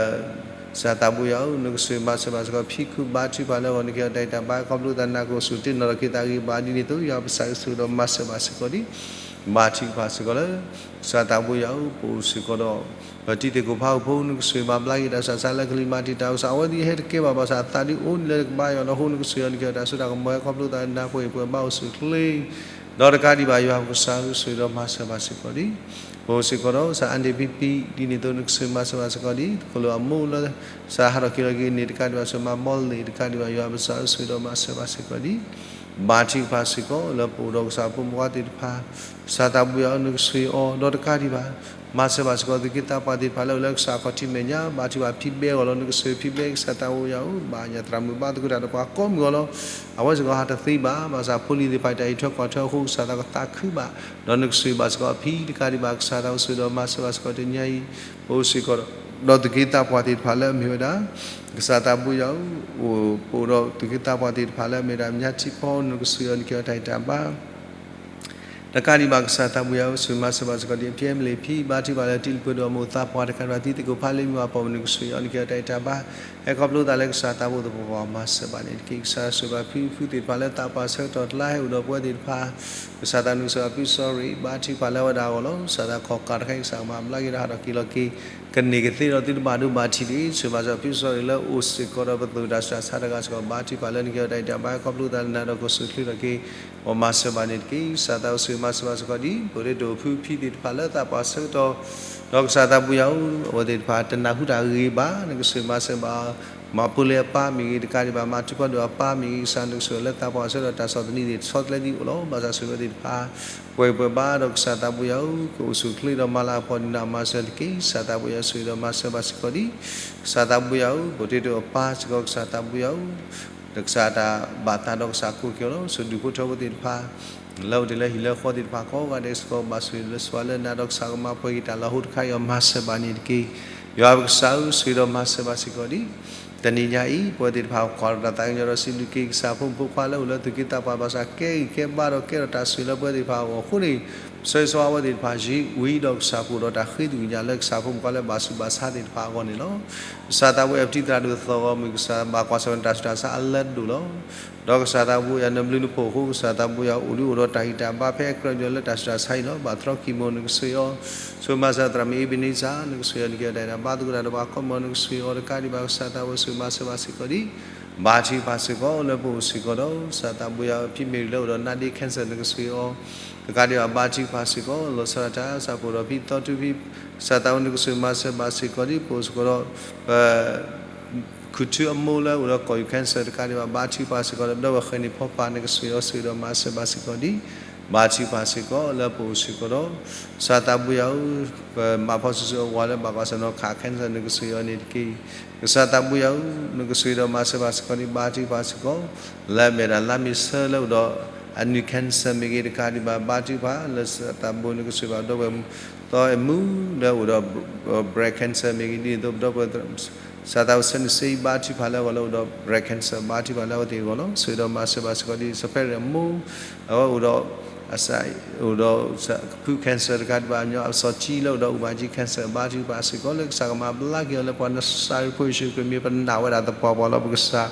ကစၢ်သးဘိယွၤဧၢ နကဆိၣ်ဂ့ၤမၤစၢၤဘၣ်စ့ၢ်ကီး ဖံခူၣ် ဘါထုကဖၣ်လၢအဂီၢ် နကဟ့ၣ်အီၤတၢ်ဂံၢ်တၢ်ဘါ ခီဖျိသးနၢ်ကအိၣ်ဆူၣ်တ့ၢ်နီၣ်ထီၣ်က့ၤသးဂ့ၤဘၣ်ဒ်န့ၣ်အသိး ယွၤပကစၢ်ဆိၣ်ဂ့ၤဒီးမၤစၢၤဘၣ်စ့ၢ်ကီးဒံး ဘါထုကဖၣ်စ့ၢ်ကီးလၢ ကစၢ်သးဘိယွၤဧၢ ပအိၣ်စ့ၢ်ကီးဒီး ပတံၤသကိးဖးအိၣ်ဖိ နကဆိၣ်ဂ့ၤဘၣ်ဘျါက့ၤတၢ်ဆူးတၢ်ဆါလၢကလံၤမၤတံာ်တာ် ကစၢ်အဝဲသ့ၣ်ဟဲတကဲဘၣ် ဘၣ်ဆၣ်အသးဒ်အိၣ်န့ၣ်လၢကဘါယွၤလီၤအဃိ နကဆိၣ်ဂ့ၤအီၤနကဟ့ၣ်အီၤတၢ်ဆူးတၢ်ကမီၤ ခီဖျိသးနၢ်ပှဲၤအံၣ်ပှဲၤဘါအိၣ်ဆူၣ်အိၣ်ချ့ ဒီးတကးဒံးဘၣ် ယွၤပကစၢ်ဧၢ ဆိၣ်ဂ့ၤဒီးမၤစၢၤဘၣ်စ့ၢ်ကီးဒံး ပအိၣ်စ့ၢ်ကီးဒီး ကစၢ်အါဒ့ၣ်ဖံဖံ ဒ်န့ၣ်အသိး နကဆိၣ်ဂ့ၤမၤစၢၤဘၣ်စ့ၢ်ကီးဒံး သကိးလိာ်အမိၢ်လၢ ကစၢ်ဟးထီၣ်က့ၤလီၤက့ၤန့ၣ် တကးဒံးဘၣ် ဆိၣ်မၤဘီလ့ၣ် တကးဒံးဘၣ် ယွၤပကစၢ်ဧၢ ဆိၣ်ဂ့ၤဒီးမၤစၢၤဘၣ်စ့ၢ်ကီးဒံး ဘါထုကဖၣ်စ့ၢ်ကီး လၢပအိၣ်ဒီးကစၢ်ဖိမုၣ်ဖိခွါသ့ၣ်တဖၣ် ကစၢ်သးဘိယွၤဧၢ နကဆိၣ်ဂ့ၤအီၤ ဒီးတကးဒံးဘၣ် မၤစၢၤဘၣ်စ့ၢ်ကီး သူၣ်က့သးပှၢ်သ့ၣ်တဖၣ်လၢအိၣ်လၢကစၢ်ခီၣ်ထံးမဲာ်ညါ ဘါထုကဖၣ်ဖံဘဲအဂီၢ်လီၤ နကဆိၣ်ဂ့ၤဖံဘဲ ကစၢ်သးဘိယွၤဧၢ ဘၣ်ညၣ်သရၣ်မုၣ်ဘါသကိးတၢ်ဒီးပှၤကိးမုၢ်အဂီၢ်လီၤ အဝဲစ့ၢ်ကီးဟးတသ့ဘၣ် ဘၣ်ဆၣ်ဖိလံၤသ့ၣ်တဖၣ်တၢ်အံးထွဲကွၢ်ထွဲအဃိ ကစၢ်သးကသးခုဘၣ် ဒီးနကဆိၣ်ဂ့ၤဘၣ်စ့ၢ်ကီးအဖံ တကးဒံးဘၣ် ကစၢ်သးဘိဆိၣ်ဂ့ၤဒီးမၤစၢၤဘၣ်စ့ၢ်ကီးတနံၤညါအံၤ ပအိၣ်စ့ၢ်ကီး ဒီးသူၣ်က့သးပှၢ်သ့ၣ်တဖၣ်လၢအမ့ၢ်ဝဲဒၣ် ကစၢ်သးဘိယွၤဧၢ အိၣ်ပအိၣ်ဒီးသူၣ်က့သးပှၢ်သ့ၣ်တဖၣ်လၢအမ့ၢ်ဝဲဒၣ် မၠါထံဖီ နကဆိၣ်ဂ့ၤအီၤ နကဟ့ၣ်အီၤတၢ်ဂံၢ်တၢ်ဘါ တကးဒံးဘၣ် ကစၢ်သးဘိယွၤဧၢ ဆိၣ်ဂ့ၤမၤစၢၤဘၣ်စ့ၢ်ကီးဒံး အဖံအမလ့ၣ်ဖံ ဘါထုကဖၣ်လၢတံၤသကိးဒီးအမိၢ်သးပှၢ်တကးဒံးဘၣ် တံၤသကိးဖးလ့မ့ၢ်ပှၤပိာ်မုၣ် နကဆိၣ်ဂ့ၤအီၤ နကဟ့ၣ်အီၤတၢ်ဂံၢ်တၢ်ဘါ ဟဲခီဖျိသးလၢကစၢ်သးဘိသပှၢ်ပှၢ် မၤစၢၤဘၣ်န့ၣ်တက့ၢ် ကစၢ်ဆိၣ်ဂ့ၤဘၣ်ဖံဖုသ့ၣ်တဖၣ်လၢသးပှၢ်ဆၢကတီၢ်တလါဟဲအိၣ်ဒီးပဝဲသ့ၣ်တဖၣ် ကစၢ်သးနုၤဆိၣ်ဂ့ၤအဖု sorry ဘါထုကဖၣ်လၢအဝဲဒၣ်အဂီၢ်လီၤ ကစၢ်သးခီၣ်ကးတခါအံၤ ကစၢ်မၤဘျါက့ၤဒီးဟးထီၣ်က့ၤလီၤက့ၤ ကန့ၢ်ကသ့ဒီးသုတဘၣ်ဒိဘၣ်ထံးတဂ့ၤ ဆိၣ်ဂ့ၤမၤစၢၤအဖု sorry လၢအိၣ်စ့ၢ်ကီးဒီးပသူၣ်တၢ်ဆူးတၢ်ဆါတဂၤစ့ၢ်ကီး ဘါထုကဖၣ်လၢနကဟ့ၣ်အီၤတၢ်ဂံၢ်တၢ်ဘါ ခီဖျိသးလၢနၤဒီးကအိၣ်ဆူၣ်အိၣ်ချ့ထီၣ်က့ၤ ပှၤမၤစၢၤဘၣ်န့ၣ်တက့ၢ် ကစၢ်သးဘိဆိၣ်ဂ့ၤမၤစၢၤဘၣ်စ့ၢ်ကီးဒံး ပဒိၣ်ဒိၣ်ဖုဖံသ့ၣ်တဖၣ်လၢသးပှၢ်ဆၢကတီၢ် ဒီးကစၢ်သးဘိယွၤဧၢ အဝဲသ့ၣ်တဖၣ်တနၢ်ဟူတၢ်ဂ့ၤဘၣ် နကဆိၣ်ဂ့ၤမၤစၢၤဘၣ် မၤဖိလ့အပၢ်မ့ၢ်ဂ့ၤ တကးဒံးဘၣ် မၤထူးဖးဒိၣ်အပၢ်မ့ၢ်ဂ့ၤ ကစၢ်နကဆိၣ်ဂ့ၤလၢသးပှၢ်ဆၢကတီၢ် တၢ်ဆီၣ်သနံးသ့ၣ်ဆီတလဲသ့ၣ်အိၣ်လီၤ ဘၣ်ဆၣ်ဆိၣ်ဂ့ၤအဝဲသ့ၣ်တဖၣ် ပှဲၤပှဲၤဘါဒီးကစၢ်သးဘိယွၤဧၢ ကအိၣ်ဆူၣ်အိၣ်ချ့ဒီးမၤလၤကပီၤဒံးနၤမၤစၢၤတက့ၢ် ကစၢ်သးဘိယွၤဆိၣ်ဂ့ၤဒီးမၤစၢၤဘၣ်စ့ၢ်ကီးဒံး ကစၢ်သးဘိယွၤဧၢ ပဒိၣ်ဒိၣ်အပၢ်စ့ၢ်ကီး ကစၢ်သးဘိယွၤဧၢ ဒီးကစၢ်တၢ်ဘၣ်သးဒီးကစၢ်ကိးက့ၤအီၤလီၤ ဆိၣ်ဒူၣ်ဖိထၢဖိသ့ၣ်တဖၣ် လၢအိၣ်တ့ၢ်လၢဟံၣ်လၢဃီသ့ၣ်တဖၣ်ကိးဂၤဒဲးစ့ၢ်ကီး ဘၣ်ဆိၣ်ဂ့ၤလၢစှၤလၢနၤဒီးကစၢ်ကမၤပှဲၤက့ၤတၢ်လၢဟီၣ်ခိၣ်တခါအံၤအီၤ မၤစၢၤဘၣ်န့ၣ်တက့ၢ်. ယွၤပကစၢ်ဧၢ ဆိၣ်ဂ့ၤဒီးမၤစၢၤဘၣ်စ့ၢ်ကီးဒံး တနံၤညါအံၤ ပဝဲသ့ၣ်တဖၣ်ကွၢ်ဒီးတၢ်သးကညီၤဒီးစံးဘျုးက့ၤကစၢ်ဖိမုၣ်ဖိခွါလၢအိၣ်လၢသူၣ်က့သးပှၢ်ဘၣ်ဆၣ် ကဲဂံၢ်ကဲဘါဒီးကဲထီၣ်တၢ်ဆိၣ်ဂ့ၤလၢပဝဲသ့ၣ်တဖၣ်အဂီၢ်အဃိန့ၣ် ဆၢဂ့ၤဆၢဝါအဝဲသ့ၣ်တဖၣ်ယံာ်ဝံၤဒီး ကစၢ်ပအိၣ်ဒီးတၢ်ဃ့သကွံၢ်ညါလၢကစၢ်ဖိမုၣ်ဖိခွါလၢဘၣ်ဆူးဘၣ်ဆါသ့ၣ်တဖၣ်အဂီၢ်န့ၣ်လီၤ. ကစၢ်သးဘိယွၤပတံၤသရၣ်ဒိၣ်သီၣ်ဂီၤမုၢ် ကစၢ်ဘၣ်ကွၢ်ဆၢၣ်မဲာ်တၢ်ဆူးတၢ်ဆါအလၢဒိၣ်လီၤ. ဒီးကစၢ်သးဘိယွၤနဘျုးနဖှိၣ်အဃိ ကစၢ်သးဘိယွၤ အိၣ်ဒံးအိၣ်ဒီးတၢ်ဂံၢ်တၢ်ဘါဖဲအကြၢးညီလၢတၢ်ဆူးတၢ်ဆါအံၤလီၤ. ဘၣ်သြီကံၢ်မိၢ်နကဆိၣ်ဂ့ၤအီၤ ဆိၣ်ဂ့ၤမၤစၢၤသရၣ်မုၣ်အ့ဘ့နံစၢ် နကဆိၣ်ဂ့ၤအီၤ နကဲတၢ်အံၤတၢ်ဘါသကိးတၢ်ဒီးဘၣ်ကိးမုၢ်အီၤ နကဆိၣ်ဂ့ၤအီၤတကးဒံးဘၣ် ကစၢ်သးဘိဆိၣ်ဂ့ၤမၤစၢၤဘၣ်စ့ၢ်ကီးဒံး ဘါထုကဖၣ်စ့ၢ်ကီးလၢပအိၣ်စ့ၢ်ကီးဒီး ကစၢ်သးဘိယွၤ ဖံမ့ၢ်လၢအိၣ်ဒီး နာဒ့ cancer နကဆိၣ်ဂ့ၤအီၤ တကးဒံးဘၣ် ဘါထုကဖၣ်စ့ၢ်ကီး လီၤဆီဒၣ်တၢ် ကစၢ်ပအိၣ်ဒီးဖံသီထူဖံ ကစၢ်သးဘိနကဆိၣ်ဂ့ၤမၤစၢၤဘၣ်စ့ၢ်ကီးဒံး ပအိၣ်စ့ၢ်ကီးဒီး ပ ခူၣ်ထူအမိၢ်လၢအိၣ်ဒီးကီၢ်ယူၢ် cancer တကးဒံးဘၣ် ဘါထုကဖၣ်စ့ၢ်ကီးဒီး ပဒီပုၢ်ဝဲၢ်ဃဲၤန့ၣ်ဖီပာ် နကဆိၣ်ဂ့ၤအီၤ ဆိၣ်ဂ့ၤဒီးမၤစၢၤဘၣ်စ့ၢ်ကီးဒံး ဘါထုကဖၣ်စ့ၢ်ကီးလၢပအိၣ်စ့ၢ်ကီးဒီး ကစၢ်သးဘိယွၤဧၢ ပမၤဖီစုစ့ၢ်ကီးအဝၤလၢဘၣ်ကွၢ်ဆၢၣ်နီၤခး cancer နကဆိၣ်ဂ့ၤအီၤန့ၣ်တက့ၢ်. ကစၢ်သးဘိယွၤဧၢ နကဆိၣ်ဂ့ၤဒီးမၤစၢၤဘၣ်စ့ၢ်ကီးဒံး ဘါထုကဖၣ်စ့ၢ်ကီး လၢအမဲာ်တၢ်လါမ့ၢ်ဆၢလၢအိၣ်ဒီး အနုၢ် cancer မ့ၢ်ဂ့ၤတကးဒံးဘၣ် ဘါထုကဖၣ် လၢကစၢ်သးဘိနကဆိၣ်ဂ့ၤဘၣ် ပဒီပုၢ်ဝဲၢ် သီအမူလၢအိၣ်ဒီး breast cancer မ့ၢ်ဂ့ၤ ဒ်န့ၣ်အသိး ပဒီပုၢ်ဝဲၢ် ကစၢ်သးဘိဆၢနစ့ဘါထုကဖၣ်လၢအဂီၢ်လၢအိၣ်ဒီး breast cancer ဘါထုကဖၣ်လၢအဝဲသ့ၣ်အဂီၢ်လီၤ. ဆိၣ်ဂ့ၤဒီးမၤစၢၤဘၣ်စ့ၢ်ကီးဒံး စဖဲရံၣ်အမိၢ် အဝဲအိၣ်ဒီး အစး အိၣ်ဒီး ကဖု cancer တကးဒံးဘၣ် ညီအစီၤကၠံလၢအိၣ်ဒီး အူမၤကၠံ cancer ဘါထုကဖၣ်စ့ၢ်ကီး လၢကစၢ်ကမၤဘျါက့ၤအီၤလၢပှၤနစၤရ့းဖိယ့ၣ်ၡူးခရံာ်မံၤ ပနာ်ဝဲဒၣ်သပှၢ်ပှၢ်လီၤ ပကစၢ်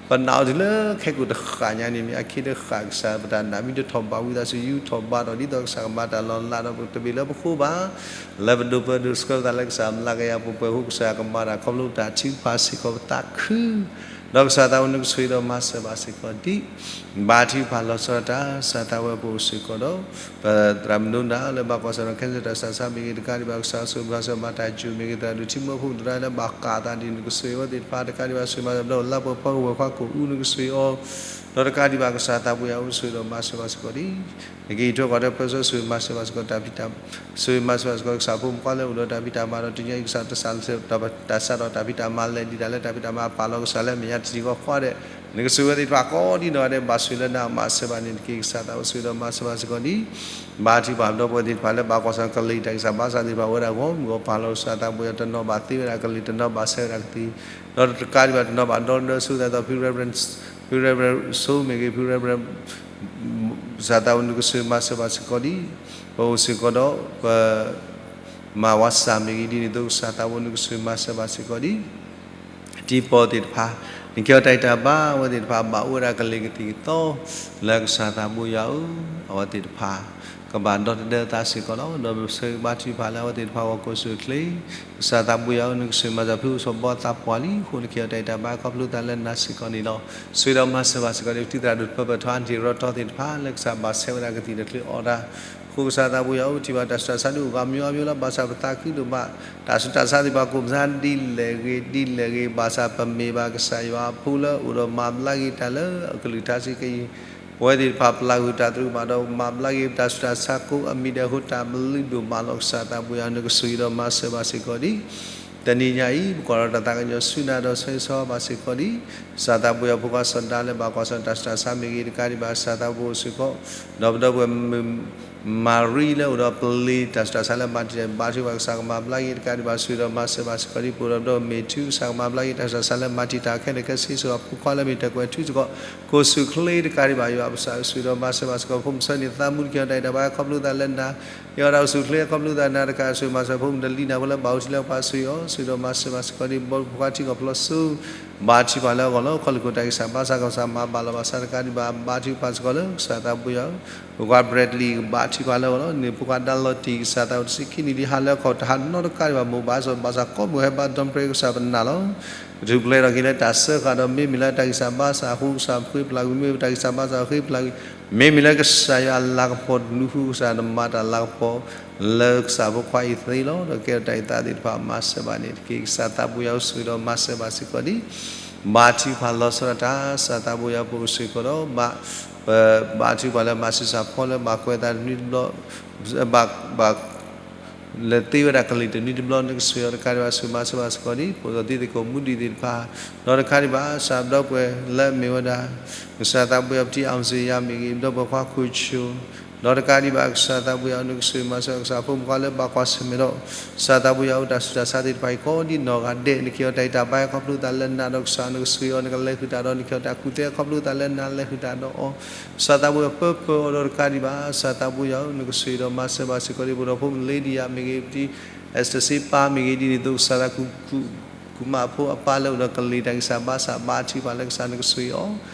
ပနာ်အီၤတုၤလၢခဲကိာ်တဃၣ်ညါန့ၣ်မ့ၢ် အခံတဃၣ် ကစၢ်ပတၢ်နာ်မ့ၢ်တထီၣ်ဘးဝံသးစူၤ ယူထီၣ်ဘးထီၣ် ဒ်သိးကစၢ်ကမၤတၢ်လီၤလးဒီး ပတမ့ၢ်လၢပဃိဘၣ် လၢပဒိးပၢဒိးဆှၢပသးလၢကစၢ်အမျးကယၤပူၤ ပှဲၤဃိ ကစၢ်ကမၤတၢ်ခီဖျိတၢ်ထုကဖၣ်စ့ၢ်ကီးပသးခု ဒီးကစၢ်သးဘိနကဆိၣ်ဂ့ၤဒီးမၤစၢၤဘၣ်စ့ၢ်ကီးဒံး ဘါထုကဖၣ်လီၤဆီဒၣ်တၢ် ကစၢ်သးဘိပအိၣ်စ့ၢ်ကီးဒီး ပသရၣ်မုၣ်ဒိနၤလၢဘၣ်ကွၢ်ဆၢၣ်နီၤ cancer တၢ်ဆူးတၢ်ဆါမ့ၢ်ဂ့ၤတကးဒံးဘၣ် ကစၢ်ဆိၣ်ဂ့ၤမၤစၢၤမၤတၢ်စူၤမ့ၢ်ဂ့ၤ သရၣ်ဒိၣ်ထံမီဖိသရၣ်လၢဘၣ်ကးသးဒ်န့ၣ် နကဆိၣ်ဂ့ၤအဝဲသ့ၣ်တဖၣ်တကးဒံးဘၣ် ဆိၣ်ဂ့ၤမၤစၢၤဒီးလါပှဲၤဖီကဝဲၤခွါကိၣ်အူနကဆိၣ်ဂ့ၤအီၤ ဒီးတကးဒံးဘၣ် ကစၢ်သးဘိယွၤဧၢ ဆိၣ်ဂ့ၤဒီးမၤစၢၤဘၣ်စ့ၢ်ကီးဒံး နကဟံးထီၣ်ကွၢ်ထွဲပၢဆှၢ ဆိၣ်ဂ့ၤမၤစၢၤဘၣ်စ့ၢ်ကီးတၢ်ဖံးတၢ် ဆိၣ်ဂ့ၤမၤစၢၤဘၣ်စ့ၢ်ကီး ကစၢ်ဖိမုၣ်ဖိခွါလၢအိၣ်ဒီးတၢ်ဖံးတၢ်မၤဒီး တနံၤညါအံၤ ကစၢ်တၢ်ဆါဒီးတၢ်ဖံးတၢ်မၤလဲၤဒံးတၢ်လၢတၢ်ဖံးတၢ်မၤအပာ်လီၤ ကစၢ်လၢမဲာ်ညါတံၤသကိးဃီဒဲး နကဆိၣ်ဂ့ၤဝဲသ့ၣ်တဖၣ်ကိးဒ်နီၢ်ဂၤဒဲး ဘၣ်ဆိၣ်လၢနၤမၤစၢၤဘၣ်န့ၣ်တက့ၢ် ကစၢ်သးဘိ ဆိၣ်ဂ့ၤဒီးမၤစၢၤဘၣ်စ့ၢ်ကီးဒံး ဘါထုကဖၣ်ဒီပုၢ်ဝဲၢ်သ့ၣ်တဖၣ်လၢဘၣ်ကွၢ်ဆၢၣ်ကလံၤတၢ်ဂံၢ်စၢ်ဘါစၢ်သ့ၣ်တဖၣ် အိၣ်ဝဲဒၣ်ဂီၢ်မုၢ်ဂီၢ်ပၤလီၤ ကစၢ်သးဘိယွၤ တနီၤဘၣ်သ့ဝဲဒၣ်ကလံၤ တနီၤဘၣ်ဆဲးဝဲဒၣ်ကသံၣ် ဒီးတကးဒံးဘၣ် တနီၤဘၣ်ဒီဒီဆူသးဒီး ဖု Reverend ဖု Reverend ဆိမ့ၢ်ဂ့ၤ ဖု Reverend ကစၢ်သးဘိ နကဆိၣ်ဂ့ၤမၤစၢၤဘၣ်စ့ၢ်ကီးဒံး ပအိၣ်စ့ၢ်ကီးဒီး ပ မၤဝါစၢ်မ့ၢ်ဂ့ၤ ဒ်န့ၣ်အသိး ကစၢ်သးဘိ နကဆိၣ်ဂ့ၤမၤစၢၤဘၣ်စ့ၢ်ကီးဒံး တံၤပီၢ်သ့ၣ်တဖၣ် နကဲအီၤတၢ်ဂံၢ်တၢ်ဘါ အဝဲသ့ၣ်တဖၣ် ဘၣ်အိၣ်ဝဲဒၣ်ကလံၤကသံၣ်ကသီ လၢကစၢ်သးဘိယွၤဧၢ အဝဲသ့ၣ်တဖၣ် ကဘၣ်ဒီသဒၢအသးစ့ၢ်ကီးလီၤ. ဒီးပဆၢဂ့ၤဘါထုကဖၣ်လၢအဝဲသ့ၣ်တဖၣ်အဂီၢ်ကိးဆူၣ်အိၣ်ချ့ ကစၢ်သးဘိယွၤဧၢ နကဆိၣ်ဂ့ၤမၤစၢၤဖုအိၣ်စီၤဘီသးပှၢ်လံအဃိ နကဲအီၤတၢ်ဂံၢ်တၢ်ဘါခီဖျိသးလၢနၤစ့ၢ်ကီးန့ၣ်လီၤ. ဆိၣ်ဂ့ၤဒီးမၤစၢၤဘၣ်စ့ၢ်ကီး ဒ်ပတံၤသရၣ်ဒိၣ်တဖၣ် ပထီအါထံၣ်ရီထီသ့ၣ်တဖၣ် လၢကစၢ်ဘၣ်ဆဲးဝဲဒၣ်ကသံၣ်တချုးအီၤတၢ် အဃိကစၢ်သးဘိယွၤဧၢ ထံၣ်ဘၣ်တၢ်ဆူးတၢ်ဆါဒ်အိၣ်ဂၤမံၤအါမံၤလီၤ ဘၣ်ဆၣ်ပသးခုဒိၣ်မး တၢ်ဆူးတၢ်ဆါသ့ၣ်တဖၣ်ကိးမုၢ်နံၤဒ်လဲၣ်ဂ့ၤ ဒ်လဲၣ်ဂ့ၤ ဘၣ်ဆၣ်ပမ့ၢ်ဘၣ်ကစၢ်ယွၤအဖိလၢအိၣ်ဒီးမၤဘျါက့ၤတၢ်လၢအကလုၢ်ကထါစ့ၢ်ကီး ပဝဲသ့ၣ်တဖၣ်ပျၢ်ကွံာ်တၢ်သရူးဘၣ်ဒီး မၤဘျါက့ၤပတၢ်ဆူးတၢ်ဆါကိးအမံၤဒဲးအဃိ တၢ်ဘျုးဒိၣ်မးလီၤ ကစၢ်သးဘိယွၤ နကဆိၣ်ဂ့ၤဒီးမၤစၢၤဘၣ်စ့ၢ်ကီးဒံး တနံၤညါအံၤ ပကွၢ်ဒီးတၢ်သးကညီၤဆူနၤဒီး ဆၢဂ့ၤဆၢဝါဘၣ်စ့ၢ်ကီးဒံး ကစၢ်သးဘိယွၤဖိခွါစီၤဒၤလၢဘၣ်ကွၢ်ဆၢၣ်တၢ်ဆူးတၢ်ဆါမ့ၢ်ဂ့ၤ တကးဒံးဘၣ် ကစၢ်သးဘိအိၣ်စ့ၢ်ကီး ဒီးပဒီပုၢ်ဝဲၢ်မုၣ် မၤရံလၢအိၣ်ဒီးပလံၤတၢ်ဆူးတၢ်ဆါလၢမၤတံာ်တာ် ဘါထုကဖၣ်ကစၢ်ကမၤဘျါက့ၤ တကးဒံးဘၣ် ဆိၣ်ဂ့ၤဒီးမၤစၢၤဘၣ်စ့ၢ်ကီးဒံး ပအိၣ်ဒီးပဒီပုၢ်ဝဲၢ်မ့ၢ်ထူ ကစၢ်ကမၤဘျါက့ၤ တၢ်ဆူးတၢ်ဆါလၢမၤတံာ်တာ်ခဲလၢာ်ခဲဆ့ ဆိၣ်ဂ့ၤအဖိခွါလၢမ့ၢ်တၢ်ကွဲးထူစ့ၢ်ကီး ကိးဆူၣ်အိၣ်ချ့ တကးဒံးဘၣ် ယွၤပကစၢ် ဆိၣ်ဂ့ၤဒီးမၤစၢၤဘၣ်စ့ၢ်ကီး ဖိမုၣ်ဆၢန့ၣ်သးမူတက့ၢ် တၢ်ဂံၢ်တၢ်ဘါခီဖျိသးလၢနၤ ယွၤတၢ်အိၣ်ဆူၣ်အိၣ်ချ့ခီဖျိသးနၤတကး ဆိၣ်ဂ့ၤမၤစၢၤဖိမုၣ်တလံၤနၤဖိလၢဘၣ်အိၣ်ထံလၢပှၤဆိၣ်ဂ့ၤအီၤ ဆိၣ်ဂ့ၤဒီးမၤစၢၤဘၣ်စ့ၢ်ကီးဒံး ဘီဖိခွါထံကီၢ်ဖျီစိ ဘါထုကဖၣ်လၢအဂီၢ်လီၤ ခီလ့ၣ်ခိၣ်တၢ်ဂံၢ်စၢ်ဘါစၢ် ကစၢ်မၤဘၣ်လီၤဘၣ်စးတကးဒံးဘၣ် ဘါထုကဖၣ်စ့ၢ်ကီးလၢကစၢ်သးဘိယွၤ ဖိခွါ Bradley ဘါထုကဖၣ်လၢအဂီၢ်လီၤ န့ၣ်ဖိခွါဒါလီၤတံၢ် ကစၢ်သးအိၣ်တဆံခံနံၣ်လံ ဟါလၢအခီၣ်တဟါနီတကးဒံးဘၣ် မိၢ်ဘၣ်စီၤဘၣ်စၢ်ကိးမုၢ်ဟဲဘါ ဒွန်ပြ့ ကစၢ်ပနာ်လီၤ ကထူၣ်ဖျဲးထီၣ်က့ၤလၢတၢ်စၢဃာ်ဒီး မ့မ့ၢ်လၢတၢ်ဂံၢ်စၢ်ဘါစၢ်အဃိ ကစၢ်ဃ့ပျၢ်ကွံာ် မ့မ့ၢ်တၢ်ဂံၢ်စၢ်ဘါစၢ်ဃ့ပျၢ်ကွံာ် မ့မ့ၢ်လၢကစၢ်ယွၤအလၤကပီၤနူဃု ကစၢ်နမၤတၢ်လၤကပီၤ လၢကစၢ်ဖိခွါအံၤသ့လီၤ ဒီးကဲထီၣ်တၢ်အုၣ်သးသ့ၣ်တဖၣ်မၤစၢၤဘၣ်န့ၣ်တက့ၢ် ကစၢ်သးဘိယွၤဧၢ ဆိၣ်ဂ့ၤဒီးမၤစၢၤဘၣ်စ့ၢ်ကီးဒံး ဘါထုကဖၣ်လီၤဆီဒၣ်တၢ် ကစၢ်သးဘိယွၤပအိၣ်စ့ၢ်ကီးဒီး ဘါ ပဘါထုကဖၣ်လၢမၤဆူၣ်စၢ်ဖီလၢဘၣ်ကွဲးသးတနွံတဘျီ ဘၣ် ဘၣ် လဲၤသ့ဝဲဒၣ်ကလံၤတနွံတဘျီ နကဆိၣ်ဂ့ၤအီၤတကးဒံးဘၣ် ဆိၣ်ဂ့ၤမၤစၢၤဘၣ်စ့ၢ်ကီးဒံး ပိာ်သီသံသကိးမူဒံးသ့ၣ်တဖၣ်, ဒီးတကးဒံးဘၣ် ကစၢ်ပဒီပုၢ်ဝဲၢ်လၢအမ့ၢ်ဝဲဒၣ် ကစၢ်သးပူၤယၤ ပတံၤအီၣ်စ့ယၤမ့ၢ်ဂ့ၤ ပဒီပုၢ်ဝဲၢ်ခွါခိၣ်ဆူၣ်, ဒီးတကးဒံးဘၣ် ကစၢ်သးပူၤယၤ နကဆိၣ်ဂ့ၤမၤစၢၤ ကစၢ်ဖိမုၣ်ခွါလၢဘၣ်ကွၢ်ဆၢၣ်မဲာ်ဒီး ကစၢ်သးပူၤယၤ အိၣ်တၢ်ဆူးတၢ်ဆါသ့ၣ်တဖၣ်အံၤ ကိးဒံနီၢ်ဂၤဒဲး နကဟ့ၣ်အီၤတၢ်အံးတၢ်ဘါခီဖျိသးလၢနၤဒီးကစၢ် နကဆိၣ်ဂ့ၤအီၤ နကလဲၤဃုာ်တၢ်ဒီး နကဟ့ၣ်အီၤတၢ်ကူၣ်သ့ခီဖျိသးလၢနၤ လဲၤဃုာ်တၢ်ဒီးအီၤ ကစၢ်သးပူၤယၤ ပၢပၢအီၤဒီးတကးဒံးဘၣ် ကစၢ်သးပူၤယၤဧၢ နကဆိၣ်ဂ့ၤဒီးမၤစၢၤဘၣ်စ့ၢ်ကီးဒံး ပဒီပုၢ်ဝဲၢ်ဖိမလ့ဒံယၤမ့ၢ်ဂ့ၤ ပတံၤ အဲစတၢ်စ့ပၢ်မ့ၢ်ဂ့ၤ ဒ်န့ၣ်အသိး ကစၢ်သးကူၣ် ကူၣ်မးဖိအပၢ်လၢအိၣ်ဒီးကလံၤတၢ်ဂံၢ်စၢ်ဘါစၢ် ဘါထုကဖၣ်လၢကစၢ်နကဆိၣ်ဂ့ၤအီၤ,